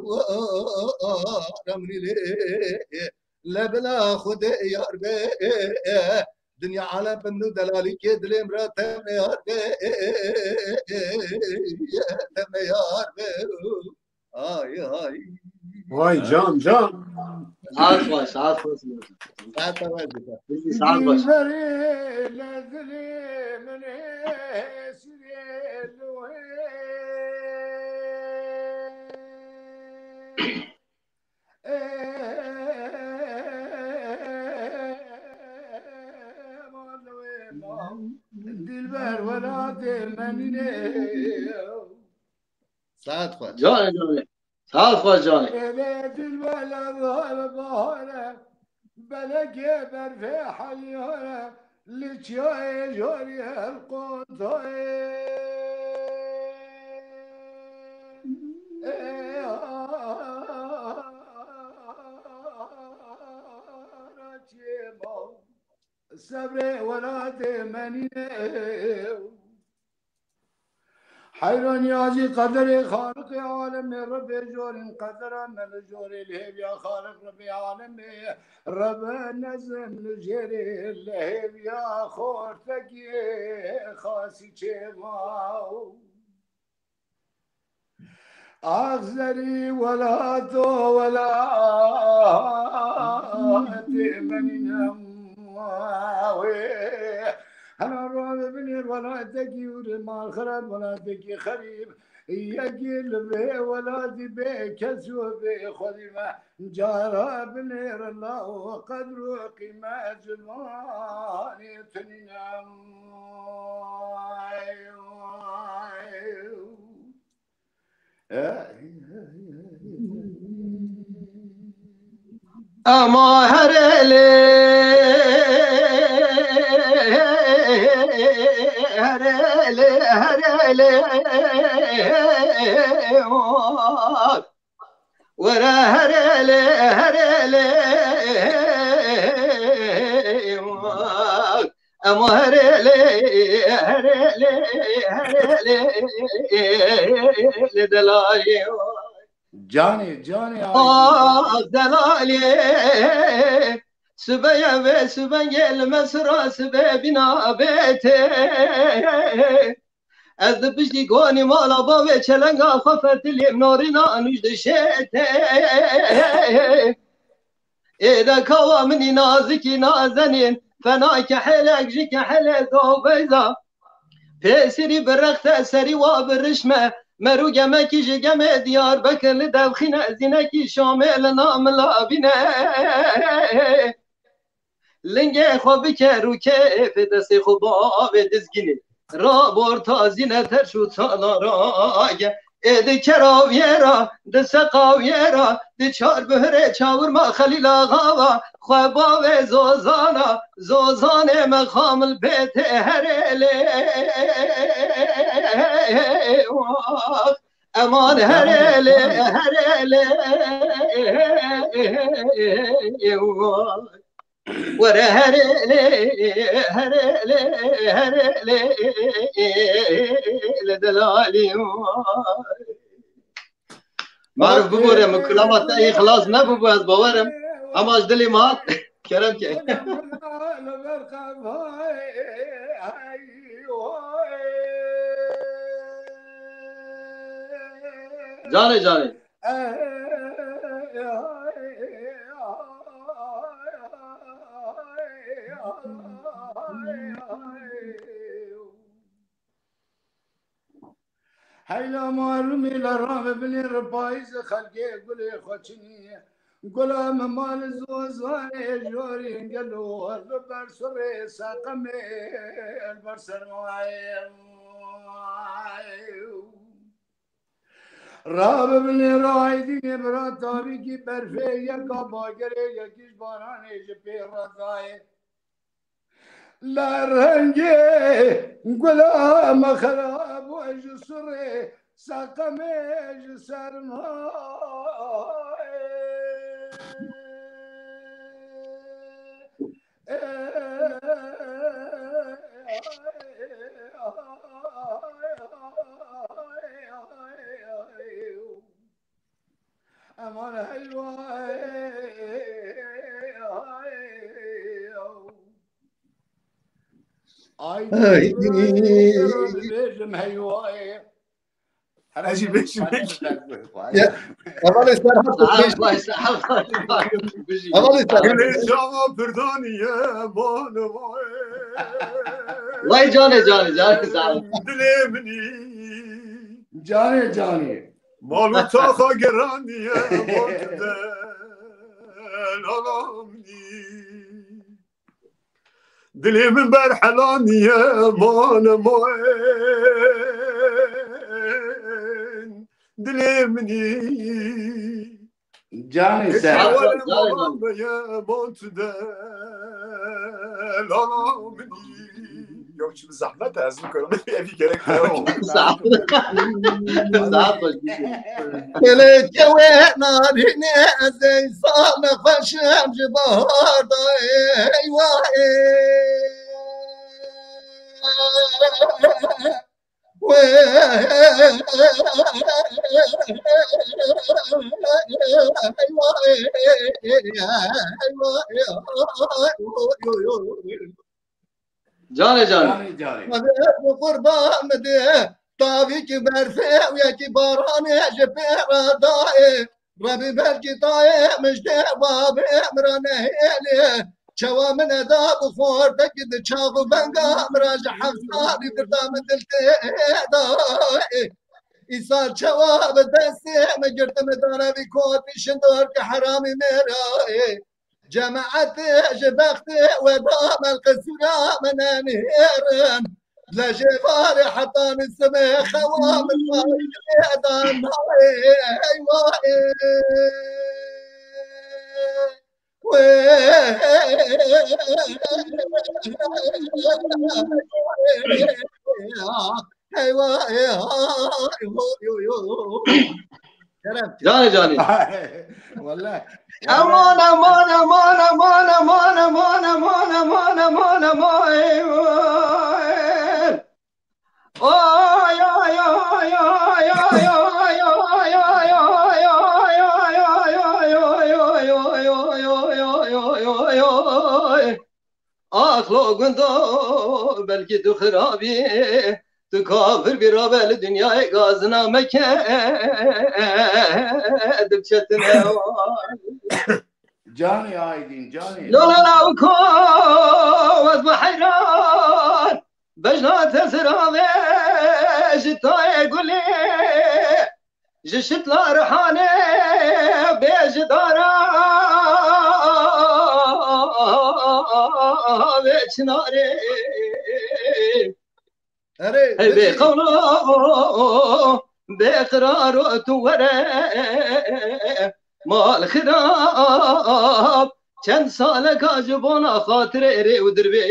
Remrîlê. Lebena Xwedê yar be. Dinya alem bi min û delalîkê dilê min re tevne yar be. Tevne yar be. Ay ay. Vay can can. Saat baş, saat baş. Saeta we dike. Saat baş. Dilberê le dilê min ê sirê li wê. ber welatê me nîne. Saet xweş. Canê canê. Saet xweş canê. Êlê dil wele zar bahare, belekê berfê heliyare, li çiyayê jorî helqotayê. Ê, ara çê ma. Sebrê welatê me nîne. Heyranî ya jî qederê Xaliqê alemê, Rebê jorîn qedera me li jorê, li hêviya Xaliq Rebê alemê, Rebe nezim li jêrê, li hêviya xortekî xasî çêma. Axzerî welato welatê menî nema wê. Hela ravê binêr welatekî ûrê malxereb, welatekî xerîb. Yekî li vê welatî bê kes û bê xwedî me. Cara binêr law qedr û qîmet ji vanê tunîne. Ama herêlê, herêlê, herêlê. Were herêlê, herêlê. Ema herêlê, herêlê, herêlê, li delalê. Canê, canê Ah, delalê. Sibeye ve sibenge li mesra sibe bina bete. Ez di piştî konî mala bavê çelenga xwe fetilîm norîna nûj dişête. Êde kawa minî nazikî nazenîn, fena kehelek ji kehelê dawbeyza. Pêsirî bi rexte serî wa bi rişme, merû gemekî ji gemê Diyarbekir li devxîne zînekî Şamê li namila bîne. Lingê xwe bike rûkê, pê destê xwe bavê dizgînê. Raborta zîne terş û talarage. Ê di keraviyê ra, di seqaviyê ra, di çar bihirê çawirma Xelîl Axa va, xwe bavê Zozana, Zozanê me xamil bê tê herêlê. Eman herêlê, herêlê. Were herêlê, herêlê, herêlê, li delalî. Maruf bibore, min kulama te yê xilas nebûbû, ez bawerim. Hema ji dilê min hat. Kerem ke. Canê, canê. Heyla marûmî li ravê binê re payîzê xelkê gulê xwe çinî. Gula min mal zozanê jorîn gelo li ber surê seqemê li ber sermayê. Rabibinê raydînê bira tabîkî berfê yeka bagerê yekî ji baranê ji pê re dayê. La rengê gula me xerab e ji surê seqemê ji sermayê. Aman heyvay. Ay. Bêjim heyvay. Ez jî bêjim. Hevalê Serhat. Hevalê Serhat. Gulê çawa pirdaniye bana vay. Vay canê, canê, canê, canê. Dilê minî. Canê, canê. Mal û taxa geraniye bana delala minî. Dilê min berhelaniye, mane moyên dilê minî. Canê ser. Çawere mane ye, man tu de lala minî. Yok, şimdi zahmet, ez bu konuda bir gerek yok. Saat. Saat başı. Dilê çewê narînê ez ê sane xweşim ji baharda, eywa, ê. Canê canê. Qurban bide, tavî ki berfê û yekî baranê ji pê re dayê. Rebî belkî tayê min ji dê babê min re nehêlê. Çawa min eda bi xortekî di çav û benga min re ji heft salî girda min dil tê dayê. Îsal çawa bi destê min girtimi dane vî kotî şindor ki heramî mêrayê. Cemaetê ji bextê we da melqesûra min enhêrin. Lejê varê heta nisibê xewa min dan nayê, eywa ê. Eywa ê. Kerem. Canê canê. Vallahi. Aman aman aman aman aman. Oy oy oy oy. Ax lo gundo, belkî tu xirabî, tu kafir bî, rabe li dinyayê gazina meke, dib çetine. Canê Aydin, canê. Lo lo la u ko, ez bi heyran, bejna te ziravê ji tayê gulê, ji şitla rihanê bê ji dara vê çinarê. Erê, Hey bê qewlo, bê qiraro tu were mal xirab. Çend saleka ji bona xatirê rê û dirbê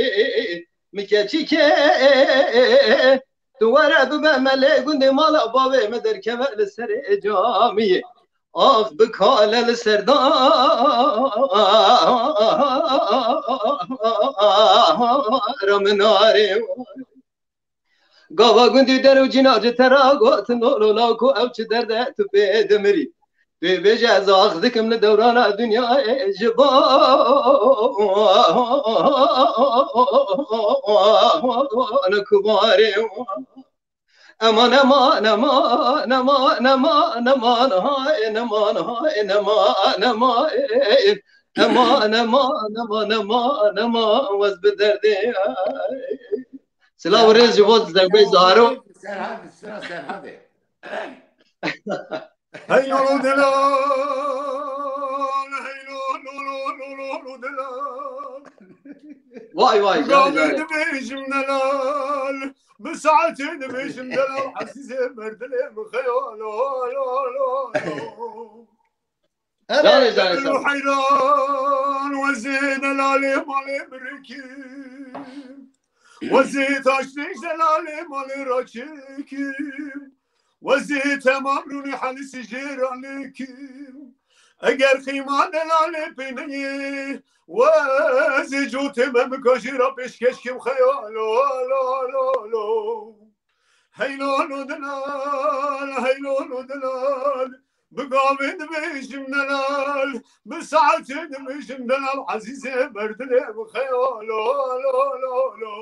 mi keçîkê. Tu were bibe melê gundê mala bavê me derkeve li serê camiyê. Ax bikale li serdana min arê. Gava gundî der û cîna ji te ra gotin, lolo la ku ew çi derde tu pê dimirî. Tu bêje ez ax dikim li dewrana dinyayê ji bona kubarê. Eman eman eman eman eman eman hay eman hay eman eman eman eman eman eman eman wez bi derdê. Silav û rêz ji bo Zeybê Zaro. Serhadê, sira Serhadê. Hey lolo delal, hey lolo lolo lolo delal. Vay vay, Gavê canê canê. dibêjim delal, bi saetê dibêjim delal, ezîzê merdilê min xeyal, lo lo lo lo. Canê canê Delal sağ ol. Heyran, wezê delalê malê birikim. Wezê taştêj delalê malê raçikim. Wezê temam rûnî halîsî jêranikim. Eger qîma delalê pê neyê, wezê cotê me bika jê ra pêşkeş kim xeyal, lo lo lo lo. Hey lolo delal, hey lolo delal. Bi gavê dibêjim delal, bi saetê dibêjim delal, ezîzê merdilê bi xeyal, lo lo lo lo.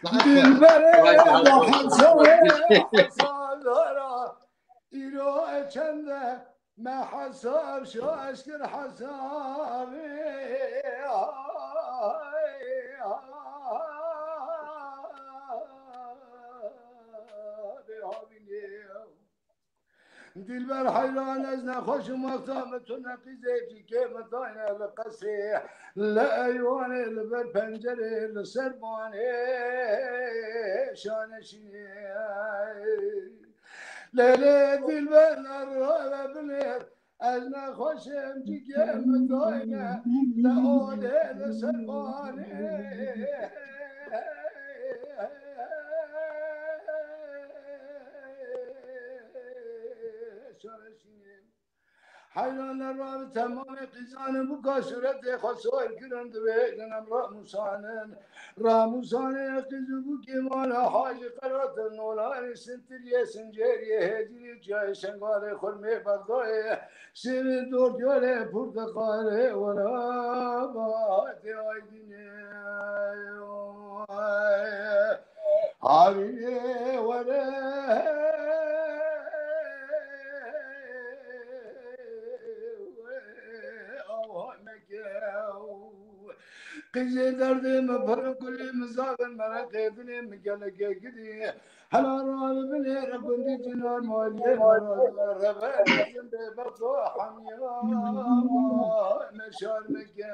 Dilberê Vay, vay, vay. Hezarê Hezarlara, îro e çende me hesab şaş kir hesabê. Dilber heyran ez nexweşim wexta min tu ne qîzê cîkê min dayne li qesrê, li eywanê, li ber pencerê, li ser banê şaneşînê. Lê lê dilber nerave binêr, ez nexweşim cîkê min dayne, li odê, li ser banê şaneşînê. Heyran nerave bi temamê qîzanin bûka sûretê xwe soyir kirin dibêjin em ramûsanin. Ramûsanê qîz û bûkê mala hacî qeratin nolanê sintiriyê sincêriyê hêdîrê çiyayê şengalê xurmê bexdayê sêvê dordiyalê porteqalê wera bahatê aydînê. Harî were awa meke. Qîzê derdê min pir kulî min zavin mereqê dilê min gelekê gidî. Hela ravi binêre gundî cinan maliyê reve. Bê bexto hemiya meşar meke.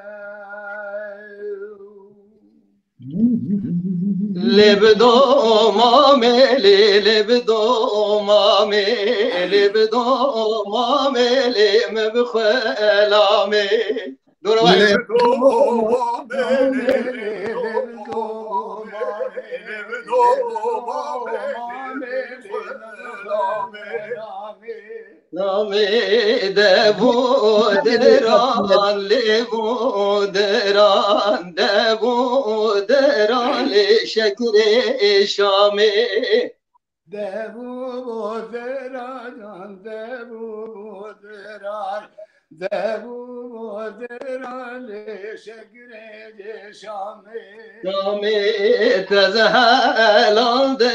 Lê bi doma me, lê, lê bi doma me, lê bi doma me, lê me bi xwe la me. Dora vay. Lê bi doma me, lê, lê bi doma me, lê bi doma me, lê me bi xwe la me. Namê dev û deran, lêv û deran, dev û deran, lê şekerê Şamê. Dev û deran, dev û deran, dev û deran, lê şekerê Şamê. Şamê, te zehelandim,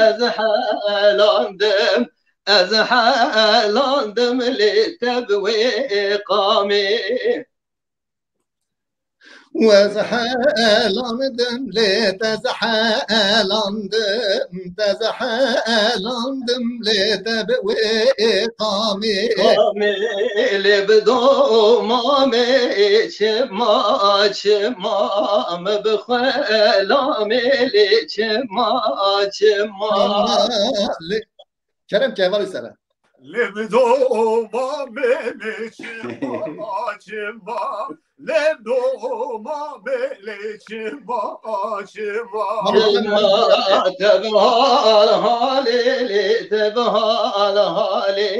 ez helandim. Ez helandim lê te bi wê qamê. Ez helandim lê te zehelandim, te zehelandim lê te bi wê qamê. Qamê lê bi doma me çima, çima me bi xwe la me lê çima, çima. Çima lê Kerem ke hevalî sere. Lê bi doma me lê çima, çima. Lê bi doma me lê çima, çima. Çima, te bi hal halê lê, te bi hal halê,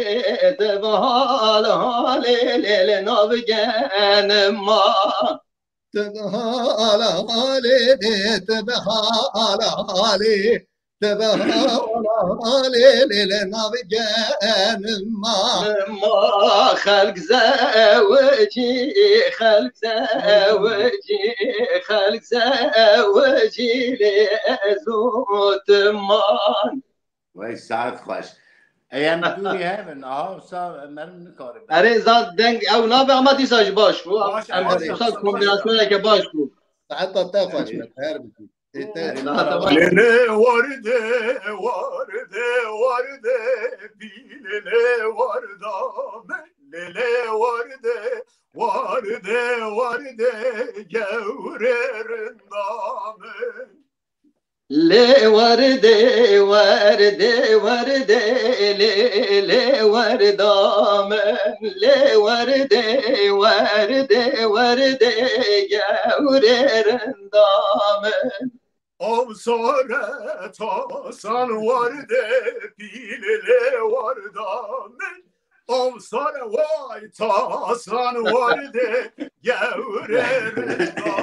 te bi hal halê lê, lê nav genima. Te bi hal halê lê, te bi hal halê, te bi hal halê lê, lê nav genima. Ma xelk zewicî, xelk zewicî, xelk zewicî lê ez û tu man. Wey saet xweş. Ey em dûrî hev in. Aha, wisa merim nikare be. Erê, zat deng ew nabe ama dîsa jî baş bû. Baş, em baş, dîsa baş, kombînasyoneke baş bû. Saeta te xweş be, her bikî. Ê te. Erê, saeta baş. Lê lê werde, werde, werde, pîlê lê warda me. Lê lê werde, werde, werde, gewrê rinda me. Lê werdê, werdê, werdê, lê, lê werda min, lê werdê, werdê, werdê, gewrê rinda min. Av sare tasan werdê, pîlê lê werda min. Av sare way tasan werdê, gewrê rinda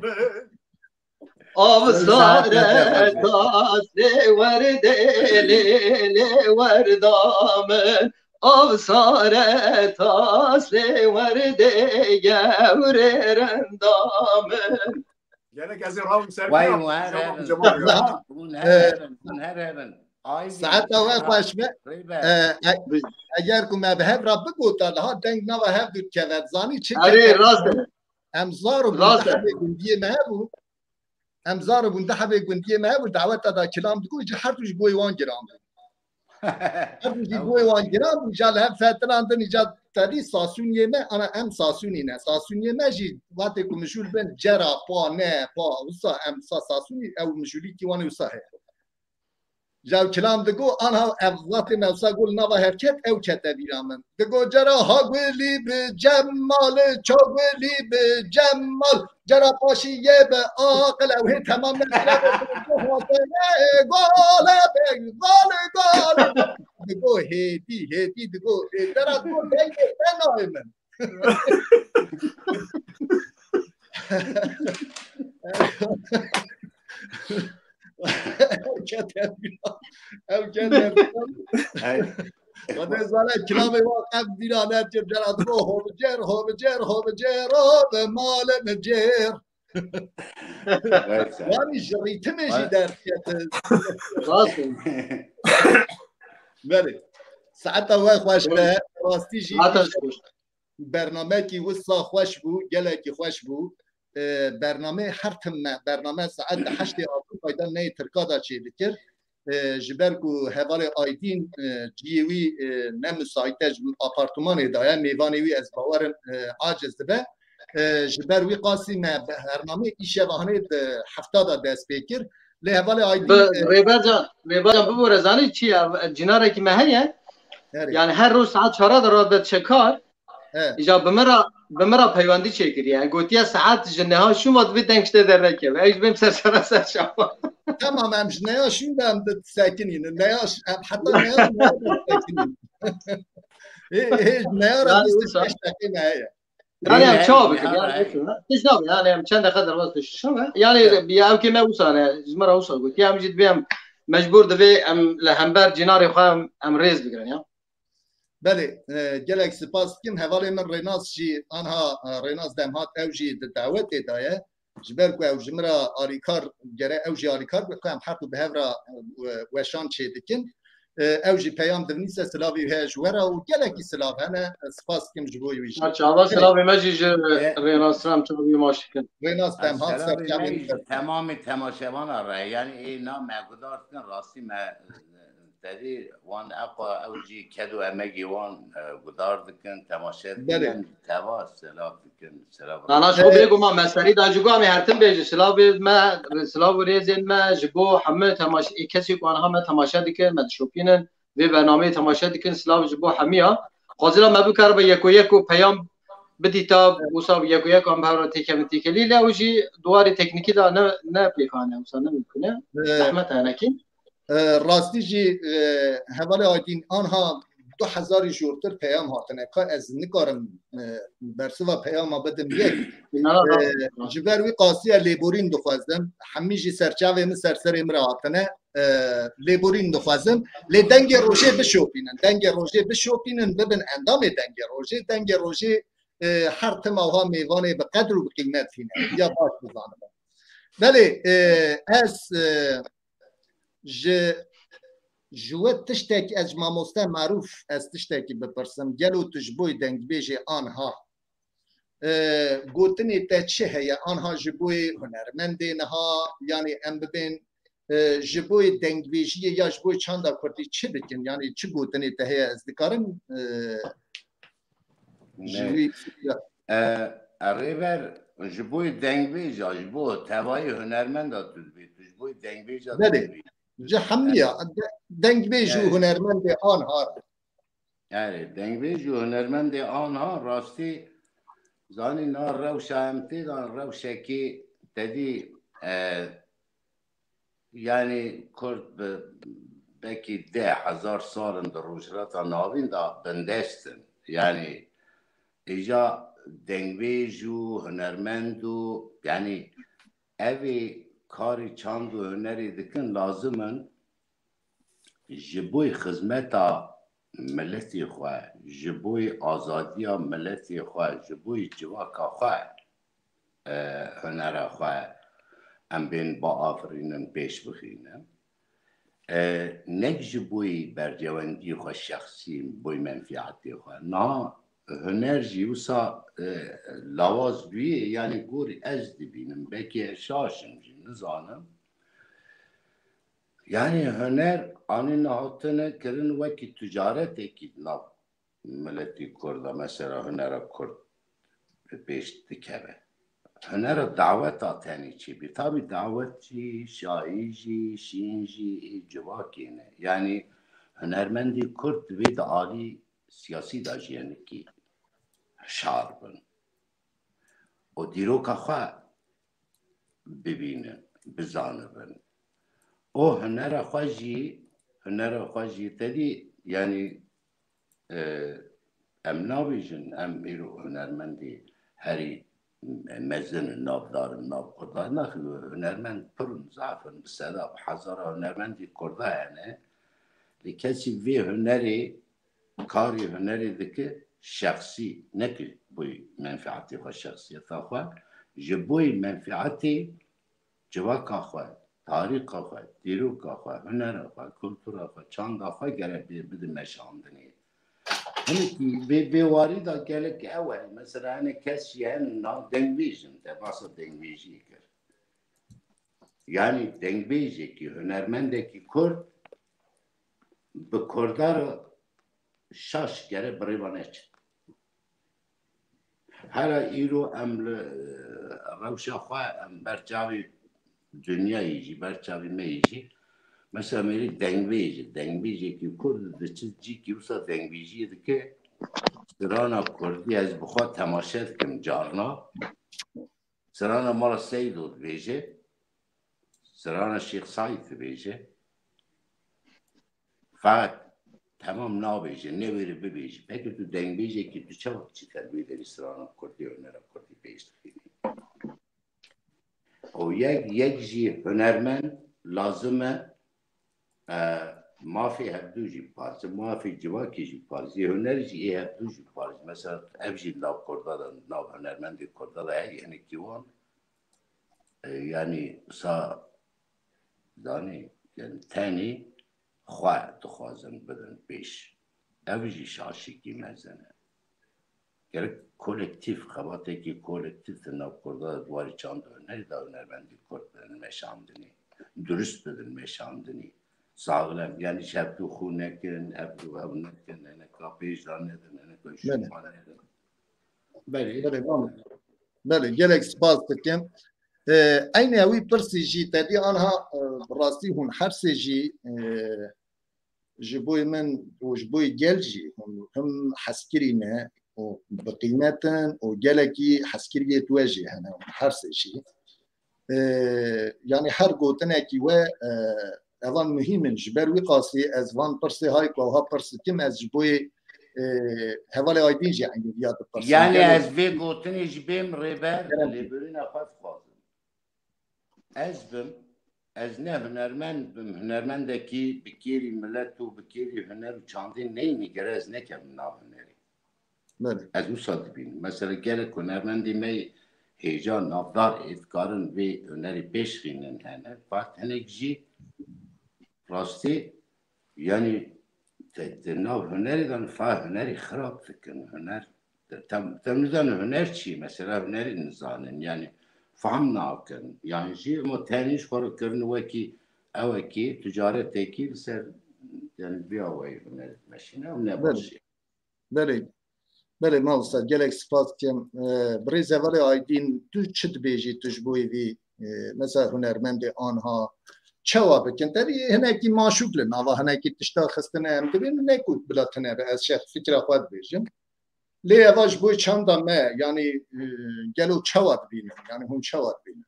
min. Av sare tasê werdê lê, lê werda min. Av sare tasê werdê gewrê rinda min. Gerek ez ê rawim ser Vay, pêra. Wan Cemal, herin. Cemal ya. Wan herin, wan herin. Ay, Saeta we xweş be. Rêber. E, e, eger ku me bi hev re bigota, daha deng nava hev dûr keve. Zanî çi Erê, keve? Rast e. Em zar û Rast e. Bûn, dehebê gundiyê me hebû. Em zar û bûn, dehebê gundiyê me hebû. Daweta da kilam digot, ji her du ji boyê wan giran bû. Her jî bo wan giran bû, îca li hev fetirandin, îca tedî Sasûniyê me, ana em Sasûnî ne. Sasûniyê me jî wextê ku mijûl bin, cera pa ne, pa wisa em sa Sasûnî, ew mijûlîkî wan ê wisa heye. Ji ew kilam digo, anha ev wextê me wisa got li nava hev ket, ew kete bîra min. Digo, cera ha gulî bi Cemal, ço gulî bi Cemal, cera paşî yê bi aqil, ew hê temam ne, gole be, gole, gole, gole. Digo, hêdî, hêdî digo, hêdera digo, dengê te nayê min. Ew kete bîra. Ew kete bîra. Hey. Xwedê zane kilamê wan qet bîra nekir, cera digo hobicer, hobicer, hobicer, o bi malê min cêr. Vay sen. Yanî ji rîtimê jî Vay. Derkete. Rast e. Belê. Saeta we xweş be. Rastî jî Saeta xweş. Bernamekî wisa xweş bû, gelekî xweş bû. E, bername her tim me, bername saet di heştê Avrupayê de neyê Tirka de çêdikir. E, ji ber ku hevalê Aydîn, e, ciyê wî, e, ne misaît e, ji apartmanê de ye, mêvanê wî ez bawerim, e, aciz dibe. E, ji ber wî qasî me bernamê îşev hanê di hefta de dest pê kir. Lê hevalê Aydîn, Bi, e, Rêber Can, Rêber Can bibore zanî çi ye? Cînarekî me heye. Herê. Yani her roj saet çara de radibe çekar. He. Îja bi min re, bi min re peywendî çêkiriye. Yani gotiye saet ji neha şûn ve divê deng ji te dernekeve. Ez ji bêm ser sera ser şawa. Tamam, em ji neha şûn de em disekinînin. Neha ş-, em heta neha şûn de disekinînin. Hê, hê, ji neha re Yani bîst û pênc wisa. Deqî me heye. Yani Hê, em hê, çawa hê, bikin? Yani hê. Wisa. Hiç nabe. Yani em çend deqe derbas dişişin. Yani Hê. Ya ew kê me wisa ne. Ji min re wisa gotiye. Em jî divê em mecbur divê em li hember cînarê xwe em, em rêz bigirin ya. Belê, e, gelek spas dikim. Hevalê min Rênas jî anha, e, Rênas Demhat ew jî di dawetê de ye. Ji ber ku ew ji min re alîkar, gere ew jî alîkar be, ku em heq û bi hev re, e, weşan çêdikin. E, ew jî peyam divnîse, silavî heye ji we re û gelekî silav hene. E, spas dikim ji bo wî jî. Ha, çava Belê. Silavê me jî ji E, Rênas re em çavî maş dikin. Rênas Ez Demhat selamê serçavê me min jî ser. Temamê temaşevana re, yani ê na me gudar dikin, rastî me Tedî wan eqa ew jî ked û emegê wan, e, gudar dikin, temaşe dikin, Belê. Em teva selav dikin, selav Nana dikin. Şo bê guma me serî da ji gua me her tim bêje, silavê me, silav û rêzên me ji bo hemû temaş-, ê kesê ku anha me temaşe dikin, me dişopînin, vê bernameyê temaşe dikin, silav ji bo hemiya. Xwezila me bikaribe yeko yeko peyam bidîta, wisa yeko yeko em bi hev re têkevin têkelî, lê ew jî di warê teknîkî de ne, ne pêkan e, wisa ne mimkun e. Ee, Zehmet e hinekî. E, rastî jî, e, hevalê Aydîn anha du hezarî jûrtir peyam hatine. Ka ez nikarim, e, bersiva peyama bidim yek. Na, E, na. Ji ber wî qasiye lêborîn dixwazim. Hemî jî serçavê min ser serê min re hatine. E, lêborîn dixwazim. Lê dengê rojê bişopînin. Dengê rojê bişopînin, bibin endamê dengê rojê. Dengê rojê, e, her tim awha mêvanê bi qedr û bi qîmet hîne. Ya baş bizanin. Belê, e, ez, e, Ji, ji we tiştekî, ez ji mamoste Marûf ez tiştekî bipirsim. Gelo tu ji bo dengbêjê anha, e, gotinê te çi heye? Anha ji bo hunermendê niha, yanî em bibên, e, ji bo dengbêjiyê ya ji bo çanda kurdî çi bikin? Yanî çi gotinê te heye? Ez dikarim, e, ji Ne. wî E, e, Rêber, ji bo dengbêja, ji bo tevayê hunermenda tu dibê, tu ji bo dengbêja tu Belê. Dibê. Ji hemiya, de-, dengbêj û Evet. Hunermendê anha re. Erê, dengbêj û hunermendê anha rastî zanî na rewşa em tê de rewşekî tedî, e, Yanî Kurd bi belkî deh hezar sal in di Rojhilata Navîn de bindest in. Yanî îja dengbêj û hunermend û, yanî evê karî çand û hunerê dikin lazim in ji bo xizmeta miletê xwe, ji bo azadiya miletê xwe, ji bo civaka xwe, e, hunera xwe em bên biafirînin, pêş bixînin. E, nek ji bo berjewendiyê xwe şexsî, bo menfîatê xwe. Niha huner jî wisa, e, lawaz bûye, yanî gorî ez dibînim, belkî ez şaş im jî, nizanim. Yani huner anî nehatine kirin wekî ticaretekî di nav miletî Kurda, mesela hunera Kurd bi pêş dikeve. Hunera daweta tenê çêbî. Tabî dawet jî, şahî jî, şîn jî ê civakê ne. Yani hunermendî Kurd divê di alî siyasî de jî hinekî hişar bin û dîroka xwe bibînin, bizanibin. O hunera xwe jî, hunera xwe jî tedî, yani, e, em nabêjin, em îro hunermendî herî mezin in, navdar in, nav Kurda. Naxî hunermend pir in, zaf in, bi seda, bi hezara hunermendî Kurda hene. Lê kesî vê hunerê karê hunerê dike şexsî, ne ki boy menfeetê xwe, şexsiyeta xwe, ji boy menfeetê civaka xwe, tarîxa xwe, dîroka xwe, hunera xwe, kultura xwe, çanda xwe gere bê bide meşandinê. Hinekî vê, vê warî de gelek ew e. Mesela hinek kes jî hene na dengbêj in, te basa dengbêjiyê kir. Yani dengbêjekî, hunermendekî Kurd bi Kurda re şaş gere bi rê ve neçin. Hela îro em li, e, rewşa xwe em ber çavê dinyayê jî, ber çavê me yê jî, mesela mêrî dengbêj e, dengbêjekî Kurd diçe cîkî wisa dengbêjiyê dike, strana Kurdî ez bi xwe temaşe dikim carna, strana Mala Seydo dibêje, strana Şêx Saîd dibêje. Feqet temam nabêje, newêre bibêje. Peki tu dengbêjekî, tu çawa diçî te li wê derî strana Kurdî, hunera Kurdî pêş dixînî? Û yek, yek jî hunermend lazim e, e, mafê hevdû jî biparêze, mafê civakê jî biparêze, huner jî ê hevdû jî biparêze. Mesela ev jî nav Kurda de, nav hunermendê Kurda de heye, hinekî wan, e, yani sa, zanî, yani tenê xwe dixwazin bidin pêş. Ev jî şaşîkî mezin e. Gerek kolektîf, xebatekî kolektîf di nav Kurda de di warê çand û hunerî de hunermendî Kurd bidin meşandinê, durust bidin meşandinê. Saxlem, yani ji hevdû xû nekin, hevdû hev nekin, hineka pêş de nedin, hineka şûfa nedin. Belê. Belê, belê. Belê, gelek spas dikim. Ee, eynî ewî pirsî jî te dî anha, e, bi rastî hûn her sê jî, e, ji bo min û ji bo gel jî hûn him hezkirî ne û bi qîmet in û gelekî hezkiriyê we jî hene hûn her sê jî. E, yani her gotinekî we, e, evan muhîm in. Ji ber wî qasî ez van pirsê hay ku ew ha pirs dikim, ez ji bo yê, e, hevalê Aydîn jî eynî viya dipirsim. Yani Gelo ez vê gotinê ji bêm rêber, Kerem. Lêbirîna xwe dixwazim. Ez bim, ez ne hunermend bim, hunermendekî bi kêrî milet û bi kêrî huner û çandê neyîmî, gere ez nekevim nav hunerê. Belê. Ez wisa dibînim. Mesela gelek hunermendê me yê hêja navdar ê dikarin vê hunerê pêş xînin hene. Fakat hinek jî rastî, yani te, te nav hunerê de fa hunerê xirab dikin. Huner, te, te, te nizanin huner çi ye? Mesela hunerê nizanin. Yani fehm nakin. Yani jî ama tenê ji xwe re kirin wekî ewekî ticaretekî li ser, yani vê awayî huner meşîne, ew ne Belê. baş e. Belê. Belê, mamosta, gelek spas dikim. Ee, birêz hevalê Aydîn, tu çi dibêjî tu ji bo vî, e, mesela hunermendê anha çawa bikin? Tevî hinekî maşûk li nava, hinekî tişta xistine em dibên, ne ku bila tune be, ez şex fikra xwe dibêjim. Lê eva ji bo çanda me, yani, e, gelo çawa dibînin? Yani hûn çawa dibînin?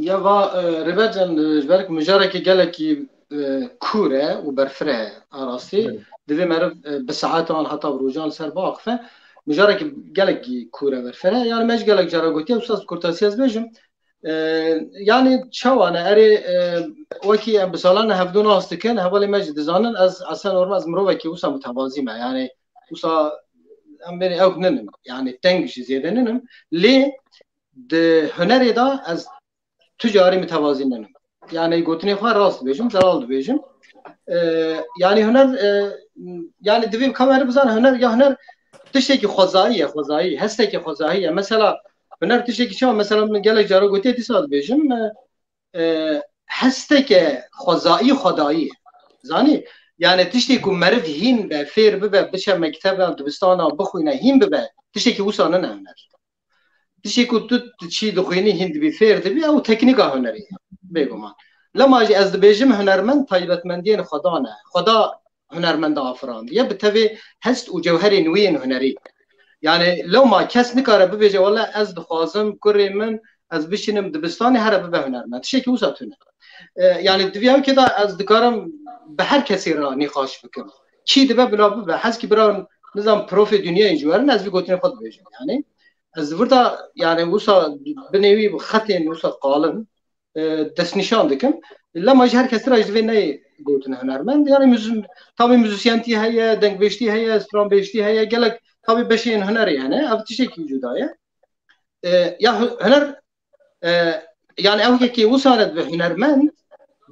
Ya va, e, Rêber Can, e, ji ber ku mijarekî gelekî, e, kûr e û berfireh e, a rastî. Evet. Divê meriv, e, bi saetan heta bi rojan li ser biaxife. Mijarekî gelekî kûr e, berfireh e. Yani me ji gelek cara gotiye, wisa kurtasî ez bêjim. E, yani çawa ne? Erê, e, wekî em bi salan e hevdû nas dikin, hevalê me jî dizanin, ez, ez normal, ez mirovekî wisa mutevazî me. Yani wisa em bêrê ew ninim. Yani teng jî zêde ninim. Lê di hunerê de ez tu carî mitevazî ninim. Yani gotinê xwe rast dibêjim, zelal dibêjim. Ee, yani huner, e, yani divê kamera bizane huner ya huner tiştekî xwezayî ye, xwezayî, hestekî xwezayî ye. Mesela huner tiştekî çawa? Mesela min gelek cara gotiye, dîsa dibêjim, e, e, hesteke xwezayî xwedayî ye. Zanî? Yani tiştê ku meriv hîn be, fêr bibe, biçe mekteba, dibistana, bixwîne, hîn bibe, tiştekî wisa nine huner. Tiştê ku tu çî dixwînî, hîn dibî, fêr dibî, ew teknîka hunerî ye, bêguman. Lema jî ez dibêjim hunermend taybetmendiyên xweda ne. Xweda hunermenda afirandiye, bi tevê hest û cewherên wî yên hunerî. Yani lewma kes nikare bibêje, wele ez dixwazim kurê min, ez bişînim dibistanê, here bibe hunermend. Tiştekî wisa tune. E, yani di vî ewkê de ez dikarim bi her kesî re nîqaş bikim. Kî dibe bila bibe. Hezkî bira, nizam, profê dinyayê jî werin, ez vî gotinê xwe dibêjim. Yani ez di vir de, yani wisa binê wî xetên wisa qalin, e, destnîşan dikim. Lema jî her kesî re ji vê neyê gotin hunermend. Yani müz-, tabii müzisyentî heye, dengbêjtî heye, stranbêjtî heye, gelek tabii beşên hunerê hene. Ev tiştekî cuda ye. E, ya hu-, huner, e, yani ew yekê wisa re dibe hunermend,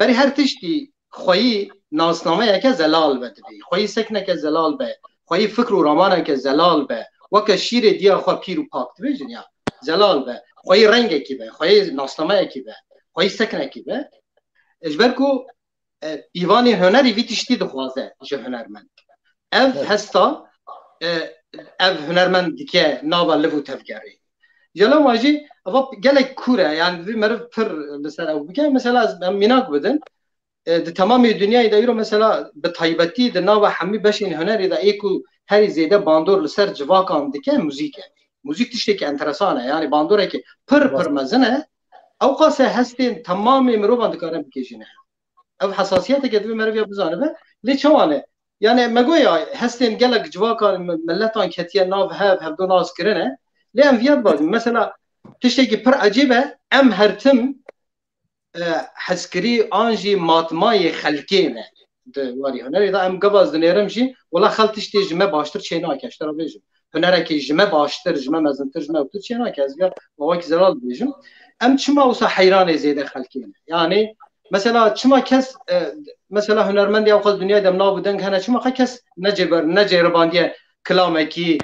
berî her tiştî xweyî nasnameyeke zelal be dibê. Xweyî sekneke zelal be. Xweyî fikr û ramaneke zelal be. Weke şîrê diya xwe pîr û pak dibêjin ya. Zelal be. Xweyî rengekî be. Xweyî nasnameyekî be. Xweyî seknekî be. E, ji ber ku, e, pîvanê hunerî vî tiştî dixwaze ji hunermend. Ev Evet. hesta, e, ev hunermend dike nava liv û tevgerê. Ji lewma jî eva gelek kûr e, yani vî meriv pir li ser ew bike. Mesela ez, em mînak bidin, e, di temamê dinyayê de îro mesela bi taybetî di nava hemî beşên hunerê de ê ku herî zêde bandor li ser civakan dike muzîk e. Muzîk tiştekî enteresan e, yani bandorekî pir pir mezin e. Ew qase hestên temamê mirovan dikare bikêjîne. Ev hesasiyeteke divê meriv ya bizanibe. Lê çawa ne? Yani me goya hestên gelek civakan, me-, milletan ketiye nav hev, hevdo nas kirine. Lê em viya dibazin. Mesela tiştekî pir ecêb e, em her tim, e, hezkirî an jî matmayê xelkê ne. Di warî hunerê de em gava ez dinêrim jî, wela xelk tiştê ji me baştir çê nake, ji te re bêjim. Hunerekî ji me baştir, ji me mezintir, ji me ewtir çê nake. Ez ya wekî zelal dibêjim. Em çima wisa heyranê zêde xelkê ne? Yani mesela çima kes, e, mesela hunermendê ew xwe di dinyayê de em nav û deng hene, çima xwe kes necêber-, neceribandiye kilamekî,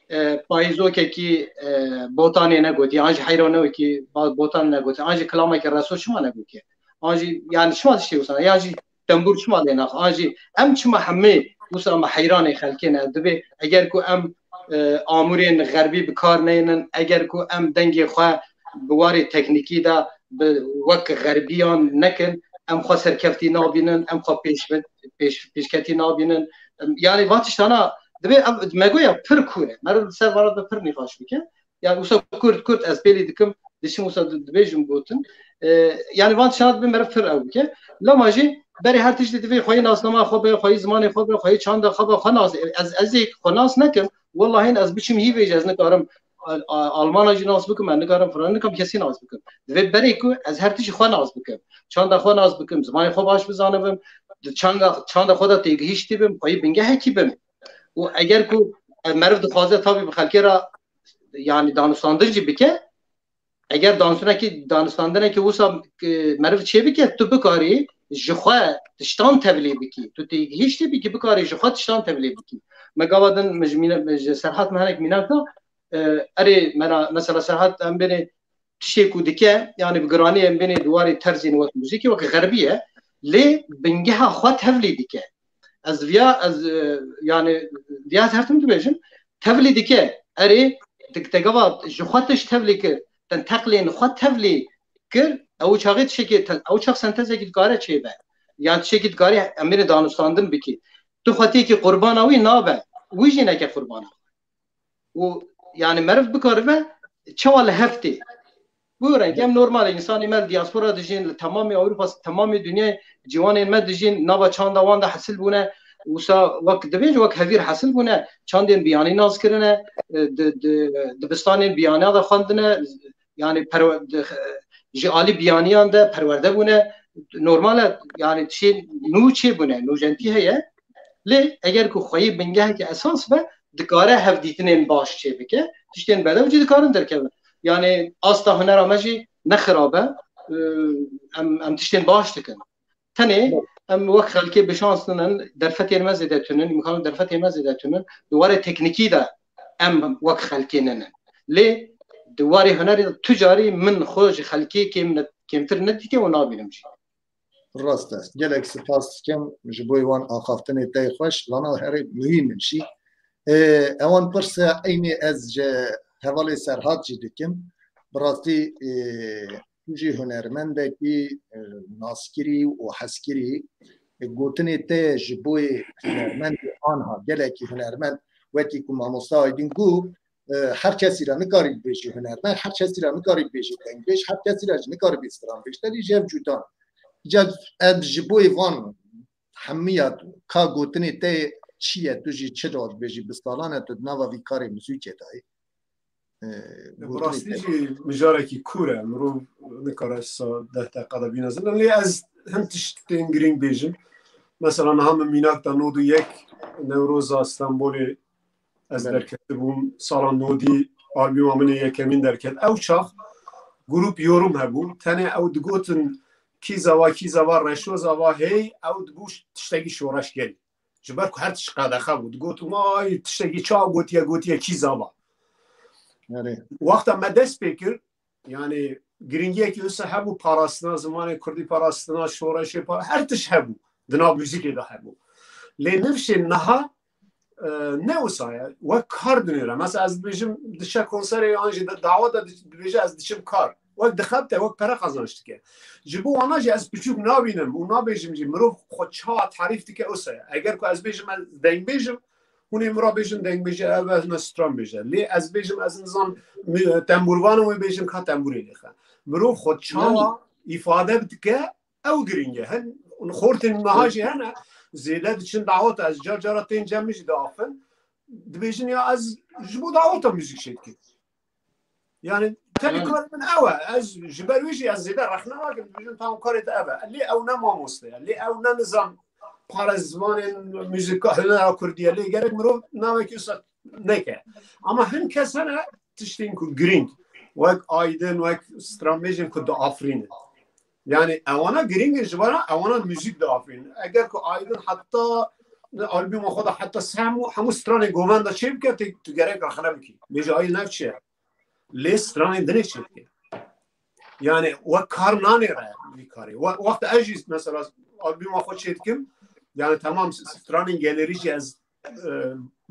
e, payîzokekî, e, botanê negotiye, an jî heyranokî ba-, botan negotiye, an jî kilamekî reso çima negotiye? An jî, yani çima tiştê wisa, yan jî tembûr çima lê nax? An jî em çima hemê wisa me heyranê xelkê ne? Divê eger ku em, e, amûrên xerbî bi kar neynin, eger ku em dengê xwe bi warê teknîkî de bi wek xerbiyan nekin, em xwe serkeftî nabînin, em xwe pêş, pêş, pêşketî nabînin. Em, yani van tiştana divê ev, me goya pir kûr e. Meriv li ser vana de pir nîqaş bike. Yani wisa kurt kurt ez pêlî dikim, diçim wisa di-, dibêjim gotin. E, yani van tiştana divê meriv pir ew bike. Lema jî berê her tiştî divê xweyî nasnama xwe be, xweyî zimanê xwe be, xweyî çanda xwe be, xwe nas, ez, ez ê xwe nas nekim. Wellahî ez biçim hîvê jî ez nikarim. A-, a-, Almana jî nas bikim, ez nikarim Fransa, nikarim kesî nas bikim. Divê berê ku ez her tiştî xwe nas bikim. Çanda xwe nas bikim, zimanê xwe baş bizanibim, di çanda, çanda xwe de têgihiştî bim, xweyî bingehekî bim. Û eger ku ev meriv dixwaze tabî bi xelkê re, yani danûstandin jî bike, eger danûstanekî, danûstandinekî wisa, e, meriv çêbike, tu bikarî ji xwe tiştan tevlî bikî. Tu têgihiştî bikî, bikarî ji xwe tiştan tevlî bikî. Me gava din, me ji mîna-, me ji Serhat me hinek mînak da, e, erê me ra-, mesela Serhat em bênê tiştê ku dike, yani bi giranî em bênê di warê terzên wek muzîkê, wek xerbî ye, lê bingeha xwe tevlî dike. Ez viya, ez, e, yani viya ez her tim dibêjim, tevlî dike, erê, di-, te gava ji xwe tişt tevlî kir, te teqlên xwe tevlî kir, ew çaxê tiştekê te-, ew çax sentezekî dikare çêbe. Yan tiştekî dikarî em bênê danûstandin bikî. Tu xwetiyekî qurbana wî nabe, wî jî neke qurbana. Û yani meriv bikaribe çawa li hev tê. Bu rengî em normal e, însanê me li diaspora dijîn, li temamê Ewropa, temamê dinyayê ciwanên me dijîn, nava çanda wan de hesil bûne, wisa wek dibêj, wek hevîr hesil bûne, çandên biyanî nas kirine, e, di, di, dibistanên biyaniya de xwendine, yani perwe-, di, ji alî biyaniyan de perwerde bûne, normal e, yani tişên nû çêbûne, nûjentî heye, lê eger ku xweyî bingeheke esas be, dikare hevdîtinên baş çêbike, tiştên bedew jî dikarin derkevin. Yani asta hunera me jî ne xirab e, e, em, em tiştên baş dikin. Tenê em wek xelkê bi şans ninin, derfetên me zêde tune, îmkan û derfetên me zêde tune, di warê teknîkî de em wek xelkê ninin. Lê di warê hunerê de tu carî min xwe ji xelkê kêm ne-, kêmtir nedîtiye û nabînim jî. Rast e. Gelek spas dikim ji bo wan axaftinê te yê xweş. Vana herî muhîm in jî. Ê, ewan pirse eynî ez ji hevalê Serhat jî dikim. Bi rastî, ê, tu jî hunermendekî, ê, naskirî û hezkirî. Ê, gotinê te ji bo hunermendê anha, gelekî hunermend wekî ku mamosta Aydin got, e, her kesî re nikarî bibêjî hunermend, her kesî re nikarî bibêjî dengbêj, her kesî re jî nikarî bî stranbêj. Te dî jev cudan. Ca ez ji bo van hemiya ka gotinê te çi ye, tu jî çi re dibêjî, bi salan e tu di nava vî karê muzîkê de yî. E, Bi gotinê rastî te jî mijarekî kûr e. Mirov nikare sa deh deqa de bîne ziman. Lê ez hin tiştên girîng bêjim. Mesela niha min mînak da nod û yek Newroza Stenbolê ez Belê. derketibûm. Sala nodî albûma min ê yekemîn derket. Ew çax grûp Yorum hebû. Tenê ew digotin kî zava, kî zava, reşo zava, hey, ew dibû tiştekî şoreşgerî. Ji ber ku her tişt qedexe bû. Digotin, vay, tiştekî çawa gotiye, gotiye kî zava. Erê. Wexta me dest pê kir, yani girîngiyekî wisa hebû, parastina zimanê kurdî, parastina şoreşê, para, her tişt hebû. Di nav muzîkê de hebû. Lê nifşên niha, e, ne wisa ye. Wek kar dinêre. Mesela ez dibêjim, diçe konserê yan jî da-, daweta di-, dibêje ez diçim kar. Wek dixebite, wek pere qazanç dike. Ji bo wana jî ez piçûk nabînim û nabêjim jî mirov xwe çawa tarîf dike wisa ye. Eger ku ez bêjim ez dengbêj im, hûn ê min re bêjin dengbêje ev e, ne stranbêje. Lê ez bêjim ez nizam mi-, tembûrvan im, wê bêjin ka tembûrê lêxe. Mirov xwe çawa îfade dike, ew girîng e. Hin xortên niha jî hene, zêde diçin daweta, ez car cara tên cem min jî diaxivin. Dibêjin ya ez ji bo daweta muzîk çêdikim. Yani tenê Yani karê min ew e. Ez ji ber wî jî ez zêde rexne nakim. Dibêjin tamam karê te ev e. Lê ew ne mamoste ye. Lê ew ne nizam pare zimanên muzîka hunera kurdî ye. Lê gerek mirov navekî wisa neke. Ama hin kes hene tiştên ku girîng, wek Aydin, wek stranbêjên ku diafirînin. Yani ewana girîng in ji wana ewana muzîk diafirînin. Eger ku Aydin heta albûma xwe de heta sê hemû, hemû stranên govenda çê bike, tu, tu gerek rexne bikî. Bêje Aydin ev çi ye? Lê stranên dinê çê dike. Yani wek kar nanêre vî karê. We-, wexta ez jî mesela albûma xwe çê dikim, yani tamam stranên gelerî jî ez e,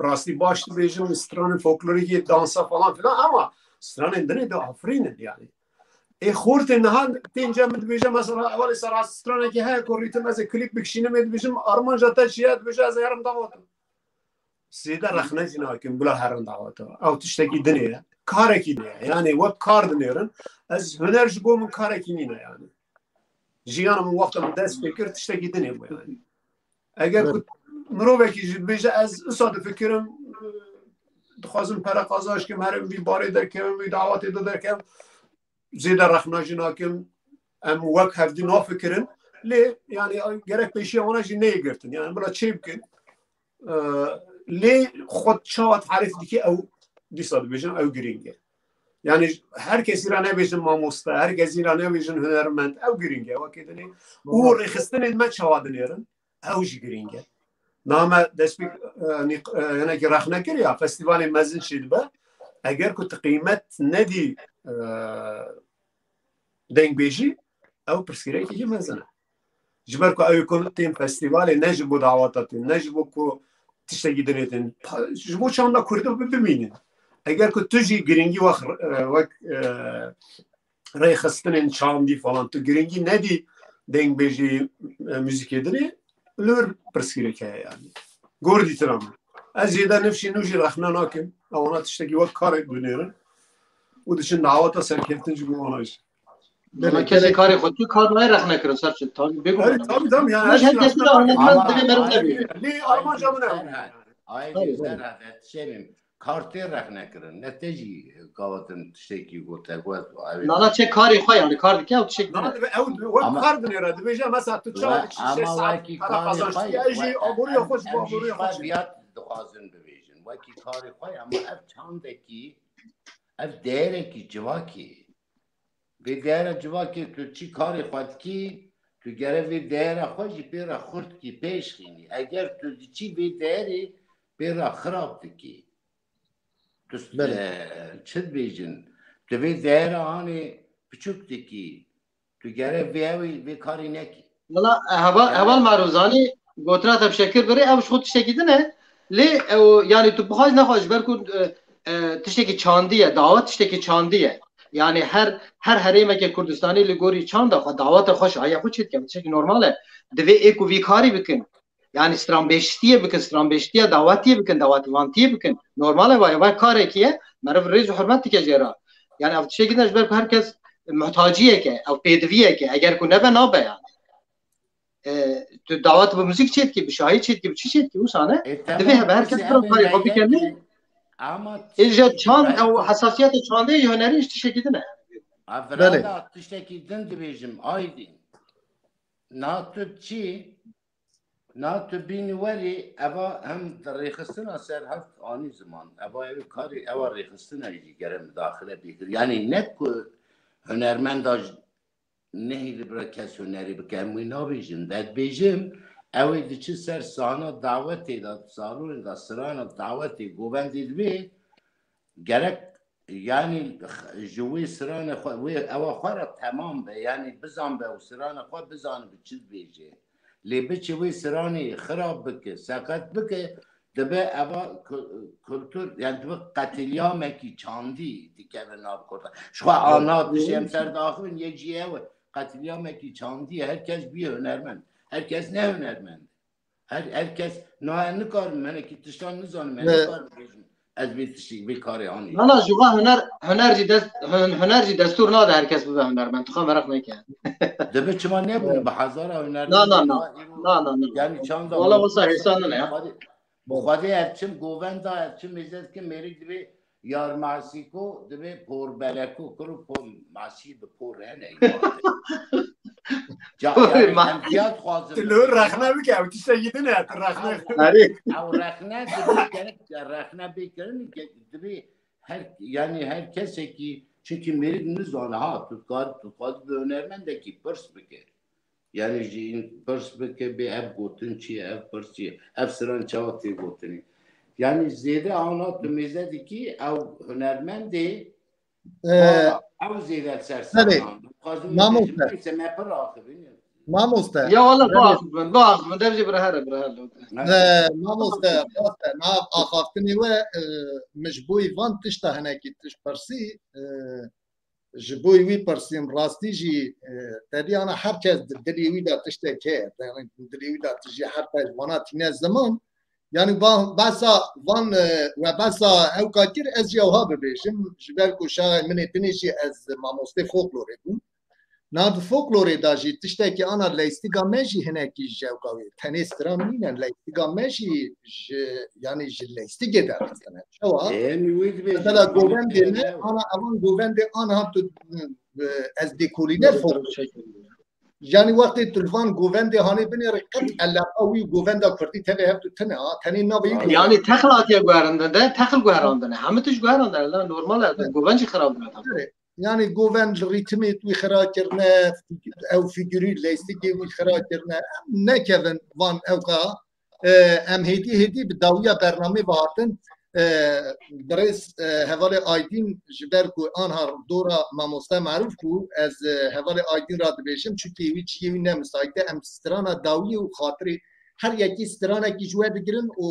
rastî baş dibêjim, stranên folklorîkê, dansa falan filan, ama stranên dinê diafirînin yani. Ê xortê niha tên cem min dibêje mesela, hevalê Serhat stranekî heye ku rîtim ez ê klîp bikişînim, ê dibêjim armanca te çi ye, dibêje ez ê herim daweta. Zêde rexne jî nakim, bila herin daweta. Ew tiştekî dinê ye. Karekî dinê ye. Yani wek kar dinêrin. Ez huner ji bo min karekî nîne yani. Jiyana min wexta min dest pê kir tiştekî dinê bû yani. Eger ku mirovekî jî dibêje ez wisa difikirim, dixwazim pere qazanç kim, herim vî barê derkevim, vî dawetê de derkevim, zêde rexna jî nakim. Em wek hevdî nafikirin. Lê yani gerek pêşiya wana jî neyê girtin. Yani bila çê bikin. Ee, lê xwe çawa tarîf dike ew dîsa dibêjin ew girîng e. Yani her kesî re nebêjin mamoste, her kesî re nebêjin hunermend, ew girîng e, wekî dinê. Û rêxistinên me çawa dinêrin, ew jî girîng e. Niha me destpêk, e, nîq-, e, hinekî rexne kir ya, festîvalê mezin çêdibe. Eger ku tu qîmet nedî, e, dengbêjî, ew pirsgirêkekî mezin e. Ji ber ku ew ê ku tên festîvalê ne ji bo daweta tên, ne ji bo ku tiştekî dinê tên, pa-, ji bo çanda Kurdo bi-, bimînin. Eger ku tu jî girîngî wek, e, wek, e, rêxistinên çandî falan, tu girîngî nedî dengbêjî, e, muzîkê dinê, li wir pirsgirêk heye yani. Gor dîtina min. Ez jê de nifşî nû jî rexne nakim. Ewana tiştekî wek karek dinêrin. Û diçin daweta serkeftin ji bo wana jî. Ama kesê karê xwe tu kar nayê rexne kirin, ser çi? Tabii, bêguman. Evet, tabii, tabii, yani, Ama her her şey kesî de rexne anlatmaz, Ama divê meriv Aydin, nebî. Lê armanca min ew. Serhat, Aydin, Tabii, tabii. Serhat, ez dişênim. Kar tê rexne kirin. Ne te jî gavetin tiştekî got, te got, ew ê Nana çe karê xwe yani, kar dike ew tiştek Nana dine. dibe, ew dibe, wek Ama kar dinêre, dibêje, mesela, tu çawa Ve dikişî şeş ama saet wekî para karê kazanç xwe dike, ye, ew jî we-, aboriya em, xwe ji em bo jî aboriya xwe şîfa çi. Viya dixwazin bibêjin. Wekî karê xwe ye, ama ev çandekî, ev değerekî civakî. Vê değera civakê tu çi karê xwe dikî, tu gere vê değera xwe jî pê re xurt kî, pêşxînî. Eger tu diçî vê değerê pê re xirab dikî, tu s-, Belê. e, çi dibêjin? Tu vê değera hanê piçûk dikî, tu gere vê ewî, vê karî nekî. Wala, e, heval, heval Marûzanî gotina te bi şekir birê, ew ji xwe tiştekî din e. Lê ew, yanî tu bixwaz nexwaz ji ber ku, e, e, tiştekî çandî ye, dawet tiştekî çandî ye. Yanî her, her herêmeke Kurdistanî li gorî çanda xwe, daweta xwe, şahiya xwe çêdike, tiştekî normal e. Divê ê ku vî karî bikin. Yanî stranbêjtiyê bikin, stranbêjtiya dawetiyê bikin, dawetvantiyê bikin. Normal e, vay, vay karekî ye, meriv rêz û hurmet dike jê re. Yanî ev tiştekî din e ji ber ku her kes muhtaciyek e, ew pêdiviyek e. Eger ku nebe, nabe yanî. E, tu dawet bi muzîk çêdikî, bi şahî çêdikî, bi çi çêdikî, wisa ne? E, divê tamam, hebe her kes piştî pira em karê xwe bike ne. Ama îja çand, ew hesasiyeta çandê ji hunerî ji tiştekî din e. Belê. Ev virada tiştekî din dibêjim, Aydîn. Na tu çi? Na tu bînî werî, eva hem rêxistina ser hev anî ziman. Eva ev karî, eva rêxistina jî gere mudaxile bîkir. Yanî ne ku hunermenda j-, nehîlibire kes hunerî bike, em wî nabêjin. De dibêjim, ew ê diçi ser sahna dawetê de, salonê de, sirana dawetê govendê dibê, gerek, yanî, x-, ji wê sirane xwe, wê ewa xwe re temam be, yanî bizan be û sirane xwe bizane bi çi dibêje. Lê biçe wê siranê xirab bike, seqet bike, dibe eva ku-, kultur, yanî dibe qetilîamekî çandî dikeve nav Kurdan. Ji xwe ana tiştê em ser diaxivin, yek jî ew e. Qetilîamekî çandî ye, her kes bûye hunermend. Her kes ne hunermend. Her, her kes, na, ez nikarim, hinekî tiştan nizanim, ez Ne. nikarim bêjim. Ez vê tiştî, vê karê anî. Na, na, ji xwe huner, huner jî dest, hun-, huner jî destûr nade her kes bibe hunermend. Tu xwe meraq neke. Dibe çima nebûn, bi hezara hunermend Na, na, na. Îro, Na, na, na. yanî çanda Wala wisa hêsan nine ya. Xwedê, bi Xwedê ev çim govenda, ev çim mêze dikim, mêrik dibê Yar Masîko dibê por beleko, kuro por masî bi por hene. Ca, Porê yanî ma- em ziya dixwazin. Tu li rexne bike, ew tiştekî din e, tu rexne. Ew, Erê. ew rexne dibê gerek, rexne bê kirin, ge-, dibê her, yanî her kesekî, çunkî mêrik nizane ha, tu dikar, tu dixwazî bi hunermendekî pirs bike. Yanî ji pirs bike bê ev gotin çi ye, ev pirs çi ye, ev siran çawa tê gotinê. Yanî zêde ana tu mêze dikî ew hunermendê, Ee, valla ew zêde li ser tabii, sahnan. Dixwazim mamoste. Bêjim, neyse me pir axivîn. Mamoste. Ya wala Tabii. biaxivin, biaxivin. Dev jî bira here, bira here. Ee, mamoste, rast e. Nav axaftinê we, e, min ji bo van tişta hinekî tişt pirsî, e, Ji bo wî pirsîm, rastî jî, e, tevî ana her kes di dilê wî de tiştek heye. Yanî dilê wî de tu jî her tişt vana tîne ziman. Yanî va-, behsa van, e, we behsa ewka kir, ez jî ewha bibêjim. Ji ber ku şaxê min ê dinê jî ez mamostê folklorê bûm. Na di folklorê de jî tiştekî ana leystiga me jî hinekî ji ewka wê. Tenê stran nîne, leystiga me jî ji, yanî ji leystigê derxistine. Çawa? Ê, em wê dibêjin, Mesela yanî govendê me, ana evan govendê ana tu, e, ez dekolîner fok. Yanî wextê tu li van govendê hanê binêrî qet eleqa wî govenda kurdî tevê hev tu tine ha. Tenê navê wî Ay. Yanî texil hatiye guherandin de, texil guherandine. Hemî tişt guherandine. La normal e, govend jî xirab bûne. Yanî govend li rîtimê wî xira kirine, ew fîgurî leystikê wî xira kirine. Em nekevin van ewka, e, em hêdî hêdî bi dawiya bernamê ve hatin. E, birêz, e, hevalê Aydîn ji ber ku anha dora mamoste merûf bû, ez, e, hevalê Aydîn ra dibêjim, çunkî wî cihê wî ne misayît e, em strana dawiyê û xatirê her yekî stranekî ji we digirin û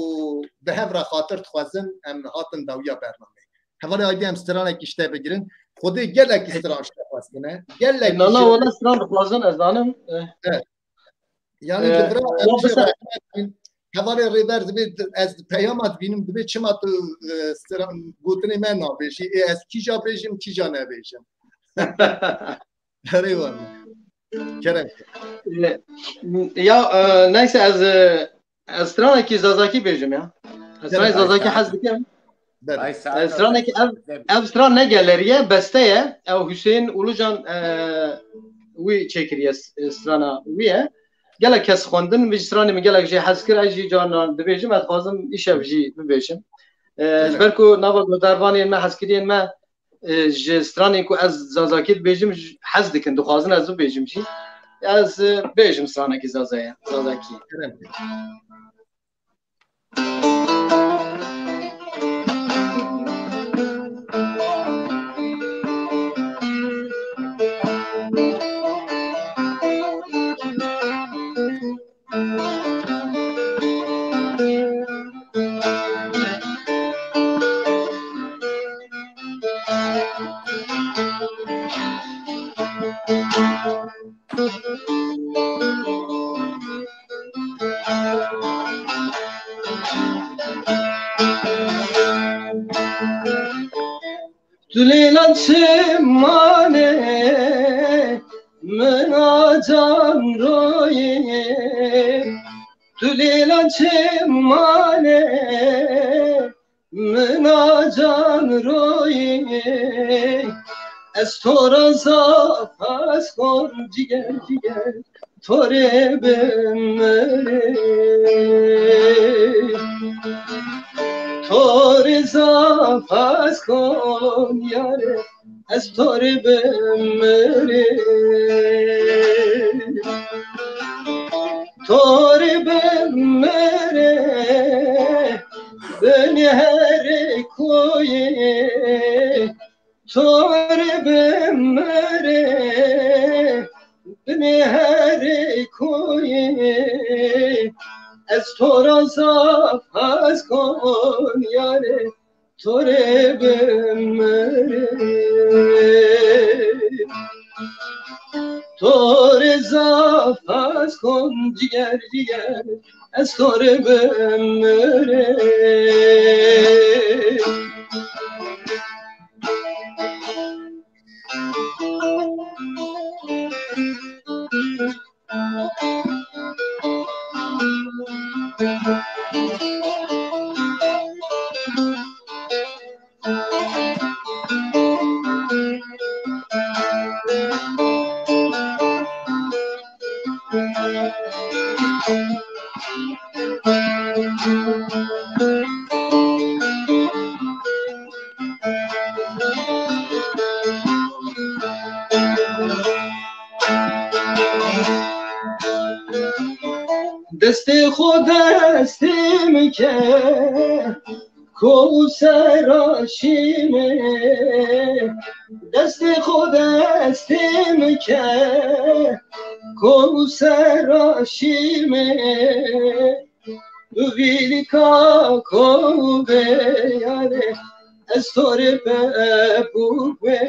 bi hev re xatir dixwazin em hatin dawiya bernameyê. Hevalê Aydî em stranekî ji te bigirin. Xwedê gelekî stran ji te xwestine. Gelekî Nana ji wala stran dixwazin ez zanim. Eh. Evet. Yanî Eh, di vira em em jî bisa- rexne dibîn. Hevalê Rêber dibê ez peyama dibînim, dibê çima tu, eh, stran gotinê me nabêjî. Ê ez kîja bêjim, kîja nebêjim. Herê wala. Kerem. Eh, ya, eh, neyse ez, eh, Ez stranekî zazakî bêjim ya. Ez stranekî zazakî hez dikim. Belê. Ez stranekî ev, ev stran ne geleriye, beste ye. Ew Hüseyin Ulucan, e, wî çêkiriye s-, strana wî ye. Gelek kes xwendin, vî stranê min gelek jê hez kir, ez jî carna dibêjim, ez dixwazim îşev jî bibêjim. E, ji ber ku nava guhdarvanên me, hezkiriyên me, e, ji stranên ku ez zazakî dibêjim, j-, hez dikin, dixwazin ez bibêjim jî. Ez, e, bêjim stranekî zaza ye, zazakî. Kerem. Tu lêla çimanê min a can royê, tu lêla çimanê min a can royê, ez to ra zaf hez kon ciger ciger. Torê bimirê, torê zaf hez kon yare, ez torê bimirê, torê bimirê, binê herê koyê, Torê bimirê, binê herê koyê, ez to ra zaf hez kon yare, torê bimirê. Torê zaf hez kon ciger ciger, ez torê bimirê. Destê xwe destê min ke, ko û sera şîmê. Destê xwe destê min ke, ko û sera şîmê. Tu vîlîka ko bê yare, ez torê pepûk bê.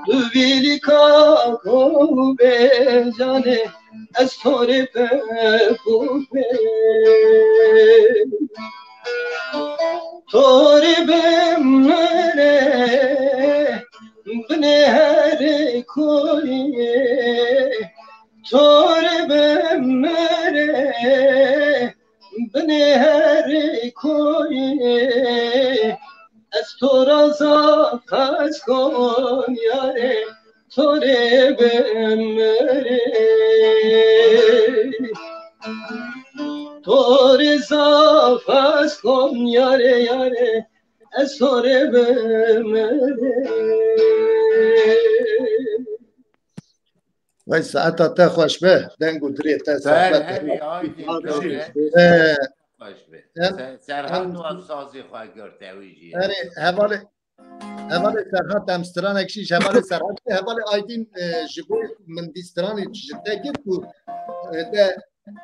Tu vîlîka ko bê canê, ez torê pepûk bê. Torê bimirê, binê herê koyê. Torê bimirê, binê herê koyê, ez to ra zaf hez kon yare, torê bimirê. Torê zaf hez kon yare, yare, ez torê bimirê. Vay, saeta te xweş be, deng û dirê te, Fer zehmet. Herî Aydin, Aydin, dewre Ee, xweş be. em, Se-, Serhat em, wa sazê xwe girte wî jî. Erê, hevalê, hevalê Serhat, em stranek şî, hevalê Serhat, hevalê Aydin, e, ji bo min dî stranê ji te girt û, e, te,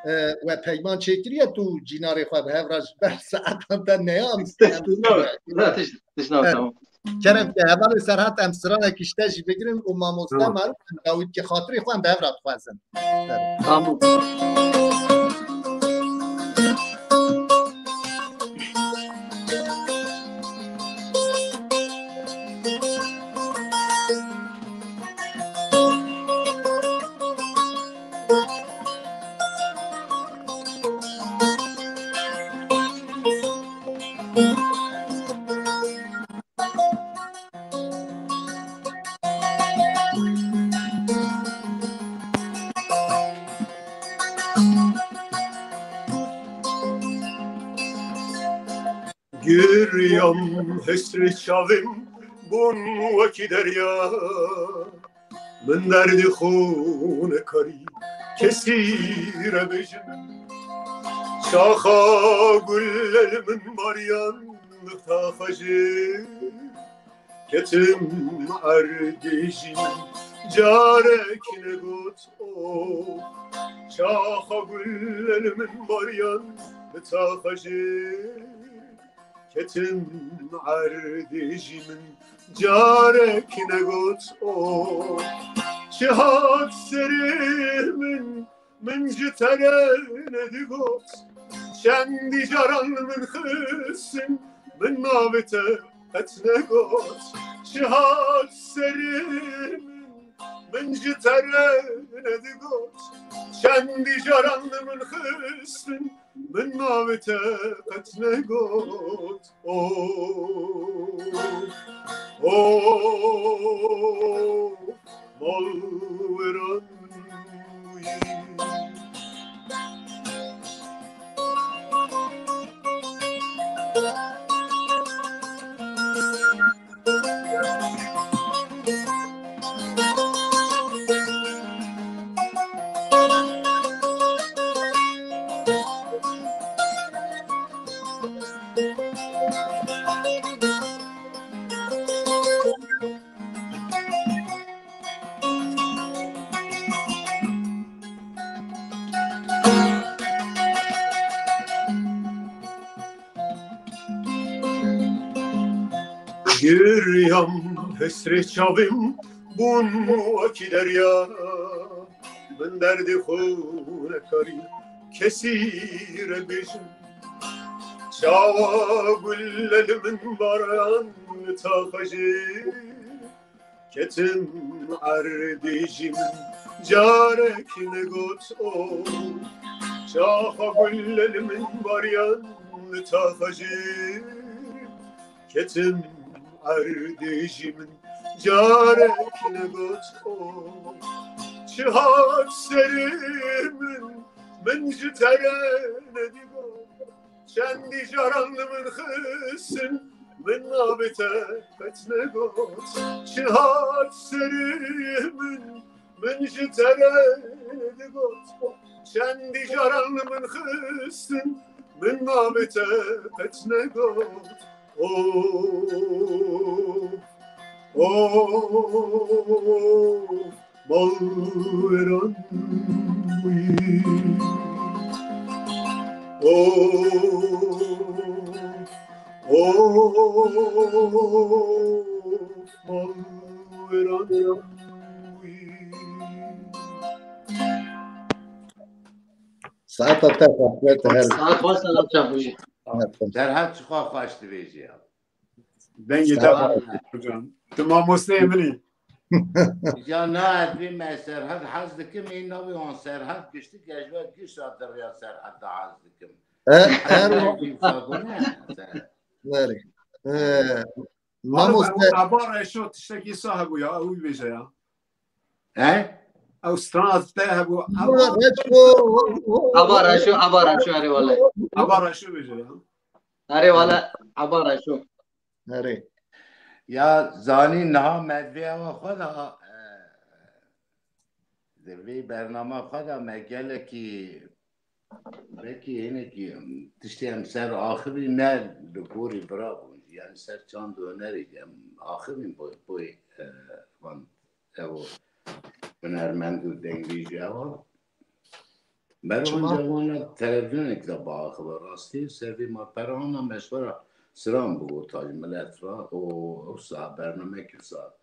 e, we peyman çêkiriye tu cînarê xwe bi hev re ji ber saetan te neya em Tişt, na, na, tişt, tişt, na, Evet. Tamam. Kerem ke, hevalê Serhat, em stranekî ji te jî bigirin û mamoste Tamam. Maruf, em dawî dike xatirê xwe em bi hev re dixwazin. Tamam. Giriyam hesrê çavên bûn wekî derya. Min derdê xwe nekarî kesî re bêjim. Çaxa gule li min bariyan, nixta xwe jê ketim erdê jî carek negot o. Çaxa gule li min bariyan, nixta xwe jê ketim erdê jî min carek negot o. Çi hat serê min, min ji te re nedigot. Çendî caran min xistin Min navê te qet negot, çi hat serê min, min ji te re nedigot. Çendî caran li min xistin, min navê te qet negot. Oh, oh, malweran wî. Giriyam hesrê çavim bûn wekî derya. Min derdê xwe nekarî kesî re bêjim. Çawa gule li min baran taxajê. Ketim erdê jî min carek negot o. Çaxa gule li min bariyan li taxa jî. Ketim erdê jî min carek negot o. Çi hat serê min, min ji te re nedigot. Çendî caran li min xistin, min navê te qet negot. Çi hat serê min, min ji te re digot. Çendî caran li min xistin, min navê te qet negot. Oh, oh, malweran wî. Oh, oh, malweran wî. Saeta te xweş be, te her Saet xweş, Serhat Çavuşî. Serhat, çiqa xweş dibêjî ya. Dengê te Sağ ol. Hocam. Tu mamosteyê min î. Ya na, ez vê me Serhat hez dikim, ê navê wan Serhat giştik, ez ji we gişa diriya Serhat da hez dikim. E, her Her wa- Gişa gune, Serhat. Nerê? E, Mamoste. Aba Reşo tiştekî sa hebû ya, ew bêje ya. He? Ew strana te hebû, Aba Reşo. Aba Reşo, Aba Reşo, erê wele. Aba Reşo bêje ya. Erê wele, Aba Reşo. Erê. Ya zanî niha me vê ewa xwe de, e, di vê bernama xwe de me gelekî, belkî hinekî tiştê em ser axivî ne li gorî bira bûn. Yani ser çand û hunerê em axivîn bo, bo, e, van ew hunermend û dengbêjî ewa. Mero Çima? Ancak wana televîzyonekî de biaxive rastî, ser vê malpera ana me ji we re silam bigot tajî milet re û wisa bernamekî wisa.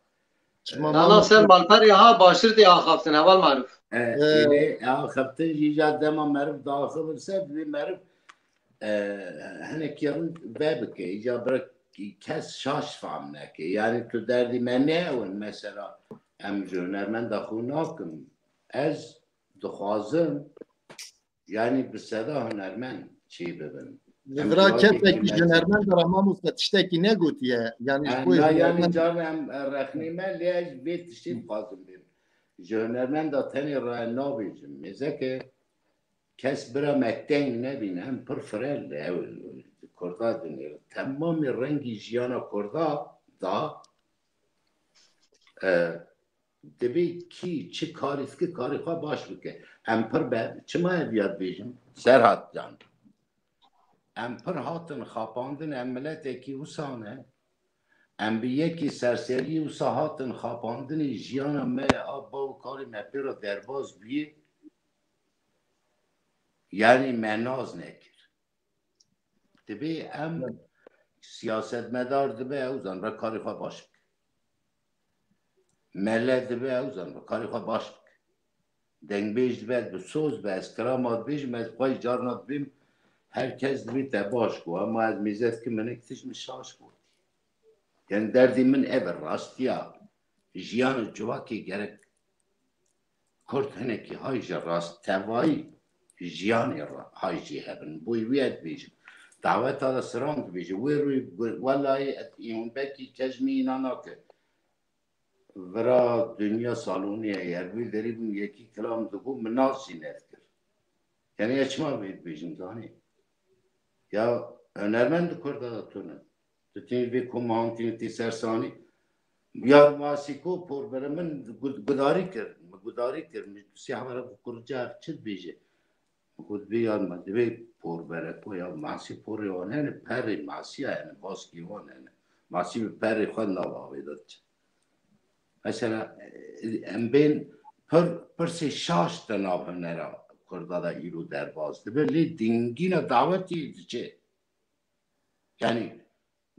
Çima Dana mama? Ser malperê ha baştir tê axaftin, heval maruf. E, Ee. Êlê axaftin jî ja dema meriv diaxivin ser vê meriv, e, hinekî rin vebike, îca bira kes şaş fam neke. Yani tu derdî me neyewin mesela em ji hunermenda xwe nakin. Ez dixwazim, yani bi seda hunermend çê bibin. Li Em vira civakê kesekî ji kîmet hunermend re mamoste tiştekî negotiye. Yani ji Em, bo na, yani hunermend carna em, e, rexnê me lê ez vê tiştê dixwazim bêm. Ji hunermenda tenê re nabêjim. Mêzeke kes bira me teng nebîne. Em pir firel ew Kurda dinê. Temamê rengî jiyana Kurda da, e, Divê kî çi karî dike, karê xwe baş bike. Em pir be, çima ev ya dibêjim? Serhat can. Em pir hatin xapandin, em miletekî wisa ne. Em bi yekî serseriyê wisa hatin xapandinê jiyana me ye, a bav û kalê me pê re derbas bûye. Yani me nas nekir. Divê em Evet. siyasetmedar dibe ew zan be karê xwe baş bike. Mele dibe ew zan be karê xwe baş bike. Dengbêj dibe bi soz be ez kirama dibêjim ez xwe carna dibêm Her kes dibî te baş ku, ama ez mêze dikim hinek tişt min şaş ku. Yani derdê min ev e, rastiya jiyanê civakê gerek Kurd hinekî hay ji rast tevayî jiyanê ra-, hay jî hebin. Bo wî ez dibêjim. Daweta de siran dibêje. Wê rûyê bi-, welayê et îhûn bekî kes ji min îna nake. Vira dinya salonê ye. Yer wî derî bûn yekî kilam digot, min nas jî nedikir. Yani ez çima vê dibêjim zanî? Ya hunermend di Kurda de tune. Tu tî vê koma han tî tî sersanî. Ya Masîko porbere min gud-, gudarî kir. Min gudarî kir. Min sê hevara ku kurca ev çi dibêje? Min got, "Vê ya me divê porbere ko ya Masî porê wan hene, perê Masî ya hene, baskî wan hene. Masî bi perê xwe nava wê de diçe." Mesela, e, em bên pir, pirsê şaş di nav hunera Kurda de îro derbas dibe, lê dingîna dawetî diçe. Yani,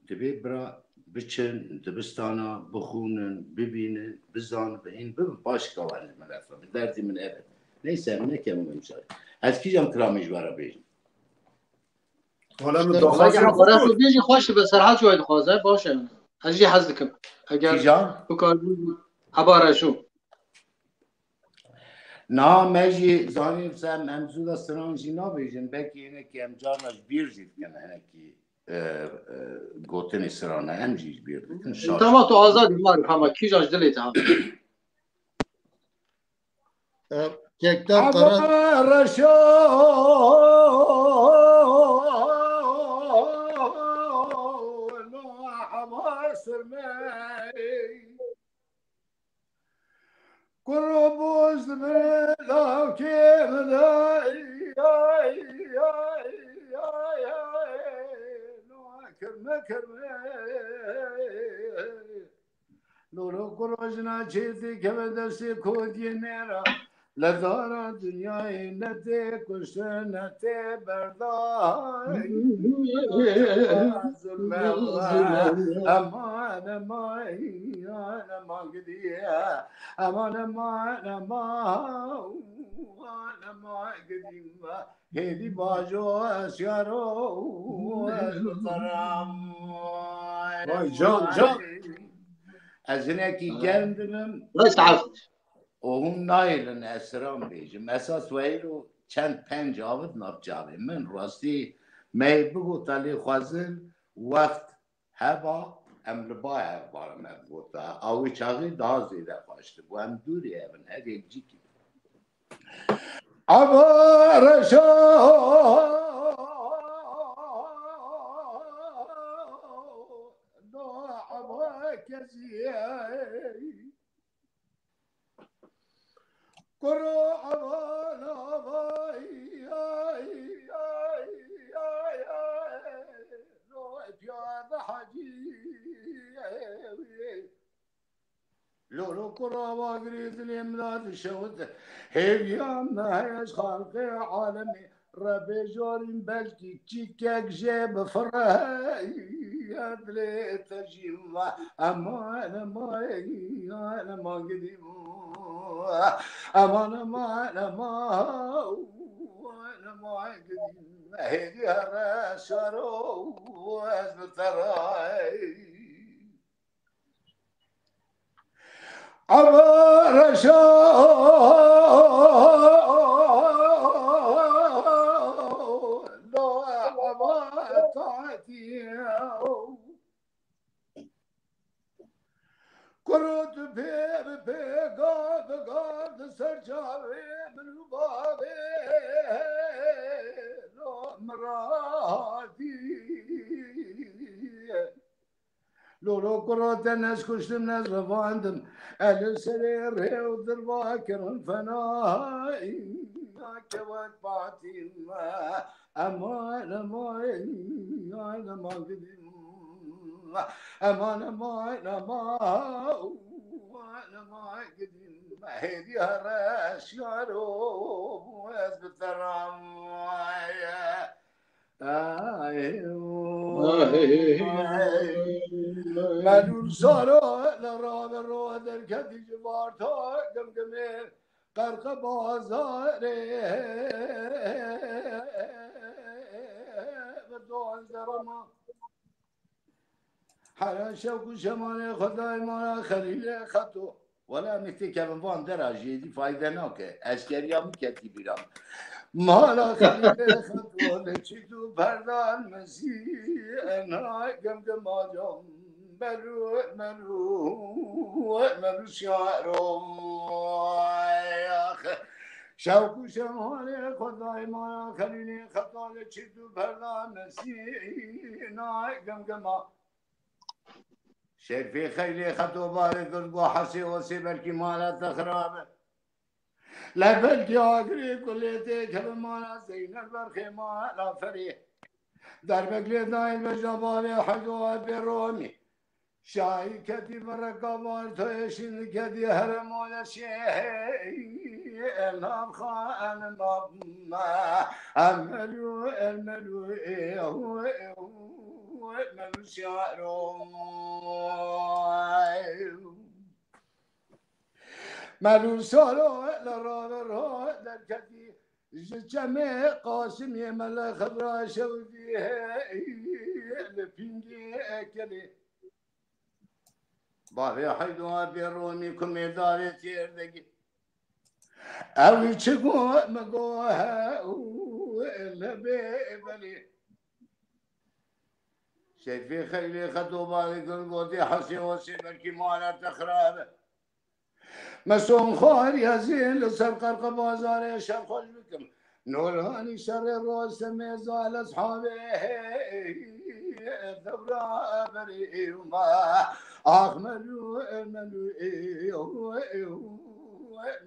divê bira biçin dibistana, bixûnin, bibînin, bizanibin, bibin paşka wan ji min re fehmin. Derdî min ev e. Neyse, em nekem wê mişarê. Ez kîjan kilamê ji we re bêjim? Wala min Xwedê daxwazê xwe re tu bêjî xweş dibe, Serhat ji we dixwaze, baş e. Ez jî hez dikim. Eger Kîjan? Bikarî, Heba Reşo. Na, me jî zanî se em zû de siran jî nabêjin. Belkî hinekî em carna ji bîr jî dikin, hinekî, e, e, gotinê siran e, em jî ji bîr dikin. Şaş. Tamam, tu azad î, Marif, hema kîjan ji dilê te hema. E, Kektan Qara. Reşo, no, hema sirmey. Kuro boz dibin lavkê min de, ay, ay, ay, ay, ay, no, kirme, kirme. Lolo kuro jina çêtî keve destê kotiyê nêra. Li dara dinyayê ne tê kuştin, ne tê berdan. Zulme Allah. Eman, eman, eman, eman gidiye. Eman, eman, eman, eman gidiye. Hêdî bajo ez yaro, ez biteram. Vay can, can. Ez hinekî germ dibim. Vay sağ ol. û hûn nayêlin ez siran bêjim. Esas we îro çend penc avit nav çavê min. Rastî me yê bigota lê xwezin wext heba em li ba hev barin me bigota. A wî çaxî daha zêde xweş dibû. Em dûrî hev in, her yek cîkî. Ava reşa do ava keziyê. Kuro aman avay, ay, ay, ay, ay, no piyade hacî, lolo kuro ava girî dilê min da dişewit. Hêviya me heye ji xalqê alemê. Rebê jorîn belkî çîkek jê bifire, ya dilê te jî va, eman, eman, eman gidî. Eman, eman, eman, eman gidî. Hêdî here şaro, ez bi te re. Ava reşa do ava tatiya. Kuro tu pê bi pê, gav bi gav di ser çavê min û bavê no miradî. Lolo kuro te ne ez kuştim, ne ez revandim. Ez li serê rê û dirva kirin fena. Îna kewek patîn me. Eman, eman, eman, eman gidîm. Eman, eman, eman, eman gidîm. Hêdî here şiyaro, ez bi te re. Ay, ay, ay. Melûl saro li rabe ro derketî ji varta gimgimê qerqe bazarê. Hera şewk û şemalê Xwedayê mala Xelîlê Xeto. Wela em ê têkevin van dera jî êdî fayde nake. Eskeriya min ketî bîra min. Mala Xelîlê Xeto li çît û perdan mesî ena gemgema can. Melû, melû, melû şiaro. Şewk û şemalê Xwedayê mala Xelîlê Xeto li çît û perdan mesî ena gemgema. Şerfê Xelîlê Xeto barê kir, got, Hesê Osê belkî mala te xirab e. Lê belkî agirê kulê têkeve mala Zeynel Berxê mala Ferê. Derbek lê dayî bejna bavê Heydo Ebê Romî. Şahî ketî bereka bar to êşîn diketî heremo leşê. Elhamxa enema. Emelû, emelû, ehu, ehu, emelû şiaro. Melû salo li rabe ra derketî, ji çemê Qasimiyê mele Xedra şewdî li pîngê ekelê. Bavê Heydo Ebê Romî kumê darê têrdegî. Ew çi got, min got, he û li bê belê. Şerfê Xelîlê Xeto barê kir, gotê, Hesê Osê belkî mala te xirab e. Meson xwar Yazîn li ser Qerqe Bazarê şer xweş bikim. Noranî şerê Rostemê zal eshabê dewra berê ma. Ax melû, melû,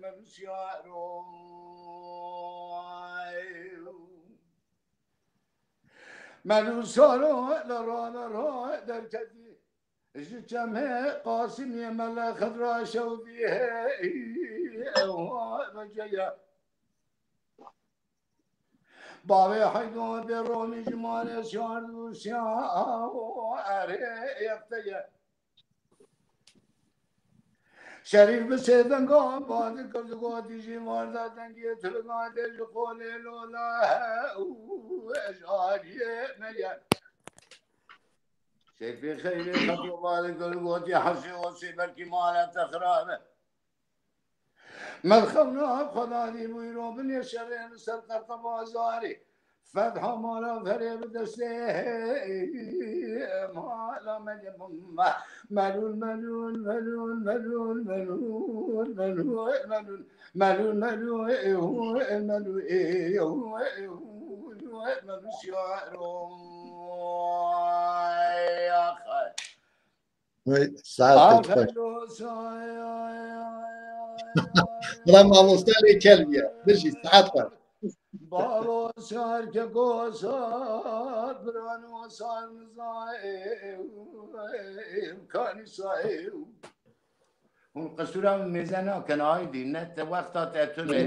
melû şiaro. Melû salo li rabe ra derketî. Ji çemê Qasimiyê mele Xedra şewdî ewa veceye. Bavê Heydo Ebê Romî ji malê şard û şiya erê yefte ye. Şerîf bi sê dengan badi kir, gotî jî warda dengê tilga tê ji qolê lola he û ji aliyê me ye. Şerîfê Xelîlê Xeto badi kir, gotî, Hesê Osê belkî mala te xirab e. Min xewna Xwedadî bûyro binê şerê li ser Qerqe Bazarê. Fetha mala Ferê bi destê mala Meryem. Melûl, melûl, melûl şiaro. Vay, saet xweş. Bira mamoste lê kel bûye. Bijî, saet xweş. Balo sar keko sar, birano sar nizayê, kanî sayê. Hûn qisûra min mêze nakin, aydî, ne te wexta te tune.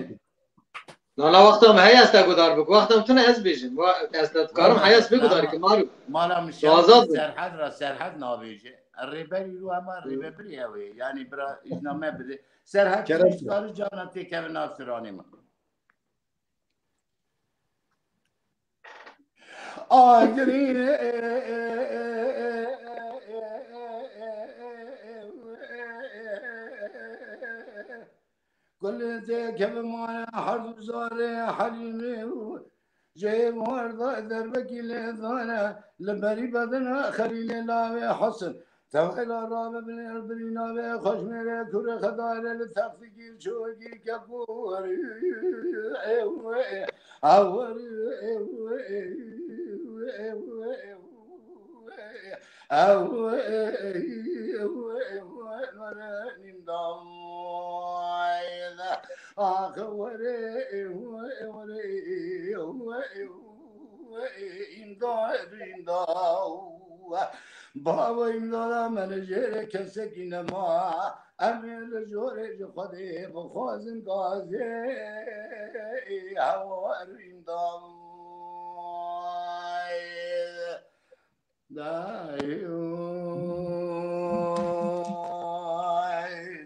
Nana wexta min heye ez te gudar bik. Wexta min tune ez bêjim. Wa-, ez te dikarim heye ez bê gudar kim, Arif. Mala min şev serhed ra serhed nabêje. Rêberî ru hema rêvebirî ew ê. Yanî bira îzna me bide. Serhed tu dikari cana têkeve nav stranê min. Agirî Gulê têkeve mala herd û zarê Helîmê û jê warda derbekî lê dane li berî bedena Xelîlê lawê Hesin. Tewhela rabe binêr birî navê xweşmêrê kurê xedare li textikî çûkî kekûr. Ew, ew, ew, ew, ew, ew, ew, ew. Ew, ew, ew, ew, nîmdayê. Ax, were, ew, ew, were, ew, ew, îmdad, îmdaw. Baba îmdada me li jêrê kesekî nema. Em ê li jorê ji Xwedê bixwazin gazê. Hewa, îmdaw.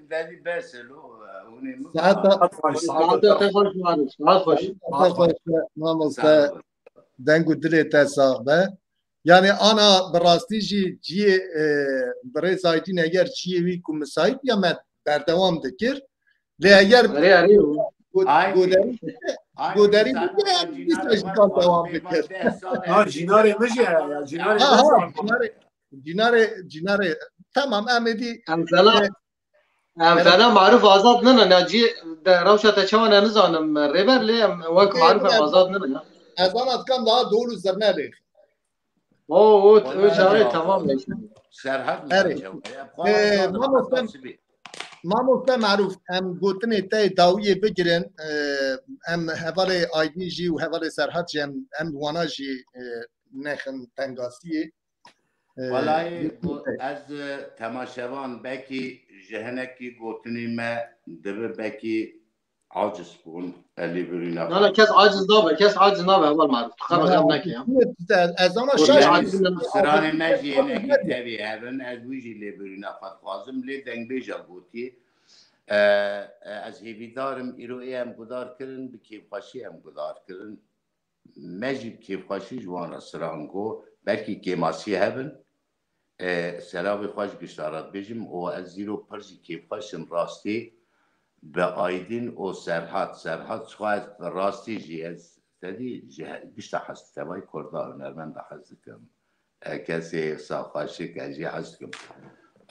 Derî bes e lo, hûnê min. Saeta, saeta te xweş, Maruf. Saet xweş. Saeta xweş, mamoste. Deng û dilê te sax be. Yani ana bi rastî jî ciyê, e, birêz Aydîn eger ciyê wî ku misayît ya me berdewam dikir. Lê eger Erê, erê. Go-, Ay, goderî, ay, goderî sen bike, dîsa jî kan dewam bike. Ha, cînarê min jî heye ya, cînarê Ha, ha, cînarê, cînarê, cînarê. Tamam, em êdî, Em fena, e, em fena Maruf Azad nine, ya cî de rewşa te çawa ne nizanim, Rêber, lê em wek Maruf em Azad nine ya. Ez ana dikan daha dol û zirne lê. O, o, o çare tamam. Serhat Erê. Ee, mamoste, mamoste Maruf, em gotinê te dawiyê bigirin, ee, em hevalê Aydîn jî û hevalê Serhat jî em, em wana jî, ee, nexin tengasiyê. Ee, Valayê ez, e, temaşevan, belkî ji hinekî gotinê me dibe, belkî aciz bûn, e, lêbirîna Na, na, kes aciz nabe, kes aciz nabe, heval Maruf. Tu xeber xev neke ya. Ez ana şaş stranê me jî yê nekî tevî hev in, ez wî jî lêbirîna xwe dixwazim, lê dengbêja gotiye, e, e, ez hêvîdar im, îro ê em gudar kirin, bi kêfxweşî em gudar kirin. Me jî bi kêfxweşî ji wan re stran got, belkî kêmasî hebin, e, selavê xwe ji gişta re dibêjim û ez zîro pir jî kêfxweş im rastî bi Aydîn û Serhat. Serhat, çiqa ez rastî jî ez te dî ji he-, gişta hez dikim, tevayî kurda hunermenda hez dikim. E, kesê saxaşik ez jî hez dikim.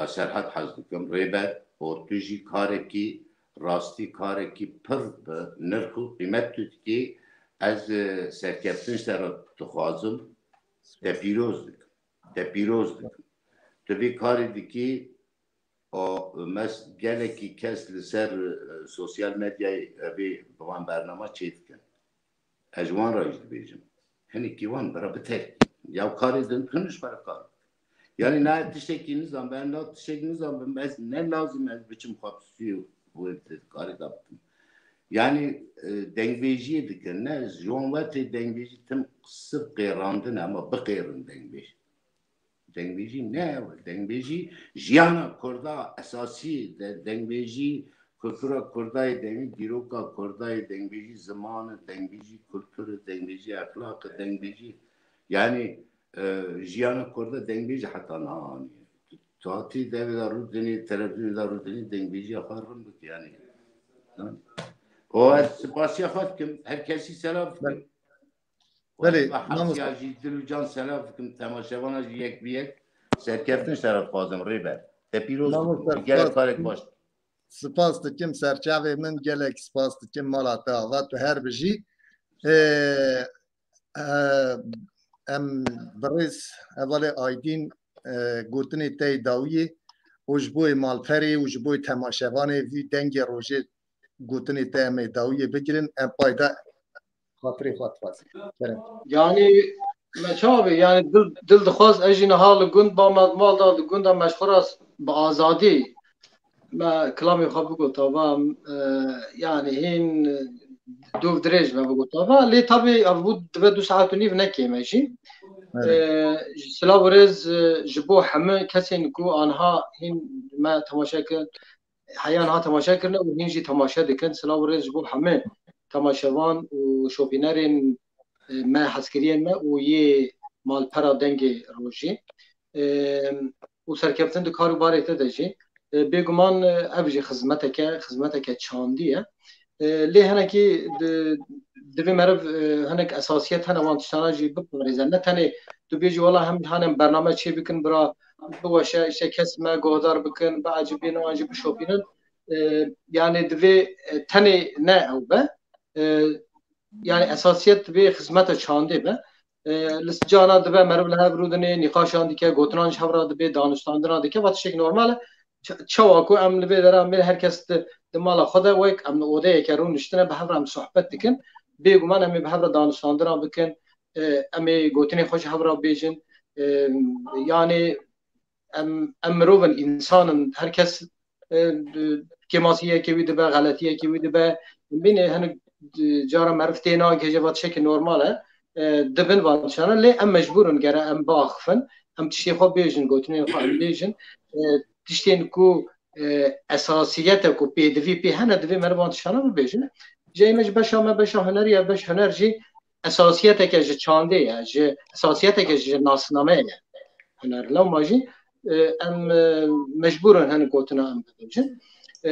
E, Serhat hez dikim. Rêber, û tu jî karekî rastî karekî pir bi nirx û qîmet tu dikî. Ez, e, serkeftin ji te re dixwazim. Te pîroz dikim. Te pîroz dikim. Tu vê karê dikî, o, mes-, gelekî kes li ser, e, sosyal medyayê evê bi van bernama çê dikin. Ez ji wan re jî dibêjim. Hinekî wan bira biterkî. Ya karê din tuniş bira kar. Yani na tiştekî nizam, ben na tiştekî nizam, ez ne lazim ez biçim xwe bi stûyê wê karê da bikim. Yani, e, dengbêjiyê dikin, ne, ji wan wetê dengbêjî tim sirf qêrandin, ama biqêrin dengbêj. Dengbêjî ne ew e. Dengbêjî jiyana Kurda esasî de, dengbêjî kultura Kurda yê, dengbêjî dîroka Kurda yê, dengbêjî ziman e, dengbêjî kultur e, dengbêjî exlaq e, dengbêjî, yani, e, jiyana Kurda dengbêjî heta niha aniye. Tu hatî devê de rûdinî, televizyonê de rûdinî, dengbêjiya xwe rin bike, yani. O ez spasiya xwe dikim, her kesî selav dikim. Belê, Hatiya mamoste. Jî dil û can selav dikim, temaşevana jî yek bi yek serkeftin ji te re dixwazim, Rêber. Te pîroz dikim. Mamoste, gelek spas karek dikim. Baş. Spas dikim, serçavê min, gelek spas dikim, mala te ava, tu her bijî. Ee, e, em birêz hevalê Aydîn, e, gotinê te yê dawiyê û ji bo yê malperê û ji bo yê temaşevanê vî dengê rojê gotinê te em ê dawiyê bigirin, em payda xatirê xwe dixwazin. Kerem. Yani, me çawa bê? Yani, dil, dil dixwaz, ez jî niha li gund ba me, mal da, li gunda me ji xwe re bi azadî me kilamê xwe bigota, va, e, yani, hîn, e, dov dirêj me bigota, va, lê tabî ev bû dibe du saet û nîv nekêm e jî. Evet. E, silav û rêz, e, ji bo hemû kesên ku anha hîn me temaşe kir, heya niha temaşe kirine û hîn jî temaşe dikin. Silav û rêz ji bo hemû temaşevan û şopînerên, e, me, hezkiriyên me û yê malpera Dengê Rojê. E, û serkeftin di kar û barê te de jî. E, bêguman, e, ev jî xizmeteke, xizmeteke çandî ye. E, lê hinekî di, divê meriv, e, hinek esasiyet hene wan tiştana jî biparêze. Ne tenê tu bêjî, wela hem hanem bername çê bikin, bira biweşe, işte kes me guhdar bikin, biecibînin, an jî bişopînin. E, yani divê, e, tenê ne ew be. E, yani esasiyet divê xizmeta çandê be. E, li cana dibe meriv li hev rûdinê, nîqaşan dike, gotinan ji hev re dibê, danûstandina dike, va tiştek normal e. Ç-, çawa ku em li vê dera em ê her kes di, di mala xwe de wek em li odeyeke rûniştine bi hev re em sohbet dikin. Bêguman em ê bi hev re danûstandina bikin. E, em ê gotinê xwe ji hev re bêjin. E, yani em, em mirov in, însan in, her kes, e, kêmasiyeke wî dibe, xeletiyeke wî dibe. Bîne hinek, e, cara meriv tê nagihêje, va tiştekî normal e. E, dibin van tiştana, lê em mecbûr in gere em biaxifin, em tiştê xwe bêjin, gotinên xwe em bêjin. E, tiştên ku, e, esasiyete ku pêdivî pê hene, divê meriv van tiştana bibêjin. Jeyê me ji beşa me, beşa hunerî ye, beş huner jî esasiyeteke ji çandê ye, ji esasiyeteke ji nasnameyê ye. Huner lewma jî, e, em, e, mecbûr in hinek gotina em bibêjin. E,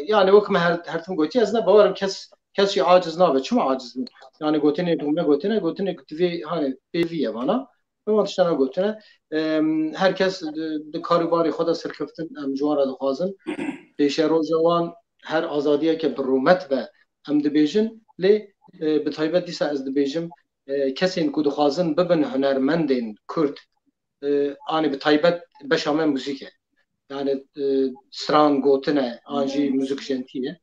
yani wek me her, her tim gotiye, ez ne bawerim kes, kes jî aciz nabe. Çima aciz bin? Yani gotinê ku me gotine, gotinê ku divê, hani, pêvî ye vana. Bi wan tiştana gotine. E, her kes di, di kar û barê xwe de serkeftin, em ji wan re dixwazin. Pêşeroja wan her azadiyeke bi rûmet be, em dibêjin. Lê, e, bi taybet dîsa ez dibêjim, e, kesên ku dixwazin bibin hunermendên Kurd, e, anî bi taybet beşa me muzîk e. Yani, e, stran gotine, an jî muzîk jentî ye.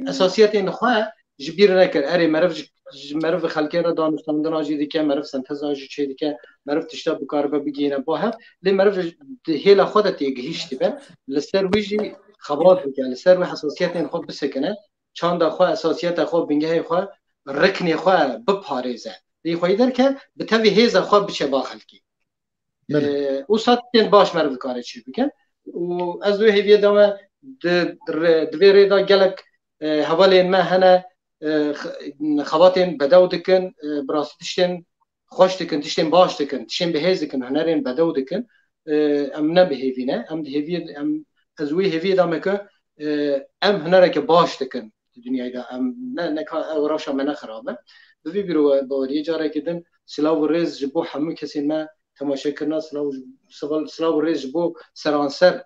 Esasiyetên xwe ji bîr nekir. Erê, meriv ji, ji meriv xelkê re danûstandina jî dike, meriv senteza jî çê dike, meriv tişta bikaribe bigihîne bo hev. Lê meriv di hêla xwe de têgihîştî be, li ser wî jî xebat bike, li ser wî hesasiyetên xwe bisekine, çanda xwe, esasiyeta xwe, bingehê xwe, riknê xwe biparêze. Lê xweyî derke bi tevî hêza xwe biçe ba xelkê. Belê. E, û sed tiştên baş meriv dikare çê bike. Û ez wê hêviyê de me di, re-, di vê rê de gelek, e, hevalên me hene, e, x-, xebatên bedew dikin, e, bi rastî tiştên xweş dikin, tiştên baş dikin, tiştên bihêz dikin, hunerên bedew dikin. E, em ne bi hêvî ne, em di hêviyê, em, ez wê hêviyê de me ku, e, em hunereke baş dikin di dinyayê de, em ne, ne ka ew rewşa me ne xirab e. Bi vî bîr û baweriyê carekê din silav û rêz ji bo hemû kesên me temaşe kirina, silav û, silav û rêz ji bo seranser,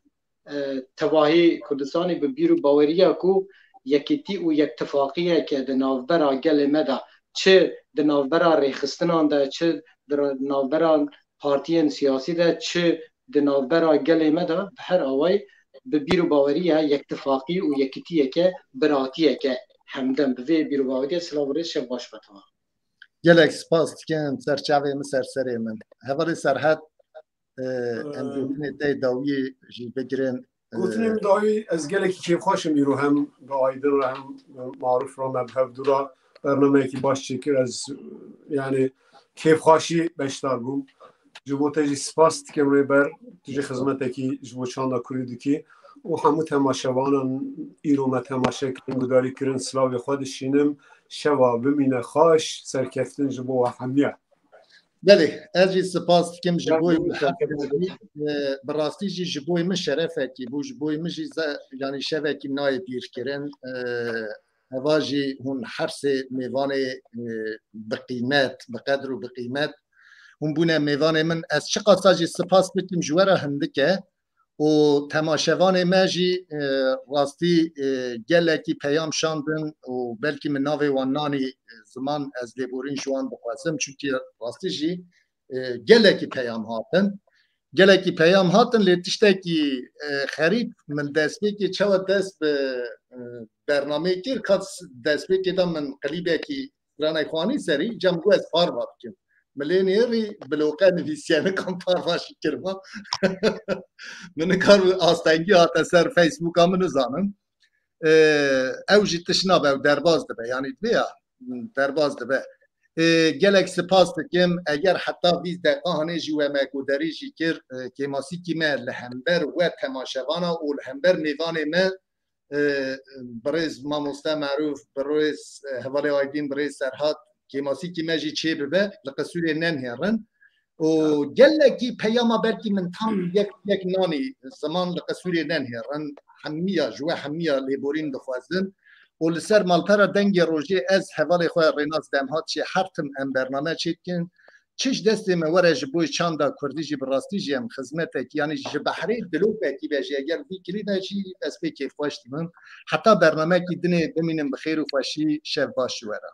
e, tevahî Kurdistanê bi bîr û baweriya ku yekîtî û yektifaqiyeke di navbera gelê me de, çi di navbera rêxistinan de, çi di ra-, navbera partiyên siyasî de, çi di navbera gelê me de, bi her awayî bi bîr û baweriya yektifaqî û yekîtiyeke, biratiyeke hemdem. Bi vê bîr û baweriyê silav û rêz, şev baş be tewa. Gelek spas dikim, ser çavê min, ser serê min. Hevalê Serhat, e, em Ee, gotinê te dawiyê jî bigirin. Gotinê min dawî, ez gelekî kêfxweş im îro hem bi Aydin re hem bi Maruf re me bi hevdû re bernameyekî baş çêkir. Ez, yani, kêfxweşî beşdar bûm. Ji bo te jî spas dikim Rêber, tu jî xizmetekî ji bo çanda Kurdî dikî û hemû temaşevanan îro me temaşe kirin, gudarî kirin, silavê xwe dişînim. Şeva bimîne xweş, serkeftin ji bo we hemiya. Belê, ez jî spas dikim ji bo wî. E, bi rastî jî ji bo min şerefekî bû, ji bo min jî ze-, yanî şevekî nayê bîrkirin. E, heva jî hûn her sê mêvanê, e, bi qîmet, bi qedr û bi qîmet hûn bûne mêvanê min. Ez çiqasa jî spas bikim ji we re hindik e. û temaşevanê me jî, e, rastî, e, gelekî peyam şandin û belkî min navê wan nanî, e, ziman, ez lêborîn ji wan dixwazim, çunkî rastî jî, e, gelekî peyam hatin. Gelekî peyam hatin, lê tiştekî, e, xerîb min destpêkê çawa dest bi, e, bernameyê kir, ka destpêkê de min qilîbekî stranekî xwanî serî, cem got ez parva bikim. Min lê nêrî bloqe nivîsiye, nikan parva jî kirma. Min nikar astengî hate ser Facebooka min nizanim. Ee, ew jî tişt nabe, ew derbaz dibe. Yanî divê ya, derbaz dibe. Ee, gelek spas dikim. Eger heta bîst deqa hanê jî we me guderî jî kir, e, kêmasîkî me li hember we temaşevana û li hember mêvanê me, e, birêz mamoste Merûf, birêz, e, hevalê Aydîn, birêz Serhat, kêmasîkî me jî çê bibe, li qisûrê nenihêrin. Û gelekî peyama belkî min tam yek, yek nanî ziman li qisûrê nenihêrin. Hemiya, ji we hemiya lêborîn dixwazin. Û li ser malpera Dengê Rojê ez hevalê xwe Rênas Demhat jî her tim em bername çêdikin. Çi ji destê me were ji bo çanda kurdî jî bi rastî jî em xizmetek, yanî ji behrê dilopekî be jî, eger vî kirî de jî ez pê kêfxweş dibim. Heta bernamekî dinê bimînin bi xêr û xweşî, şev baş ji we re.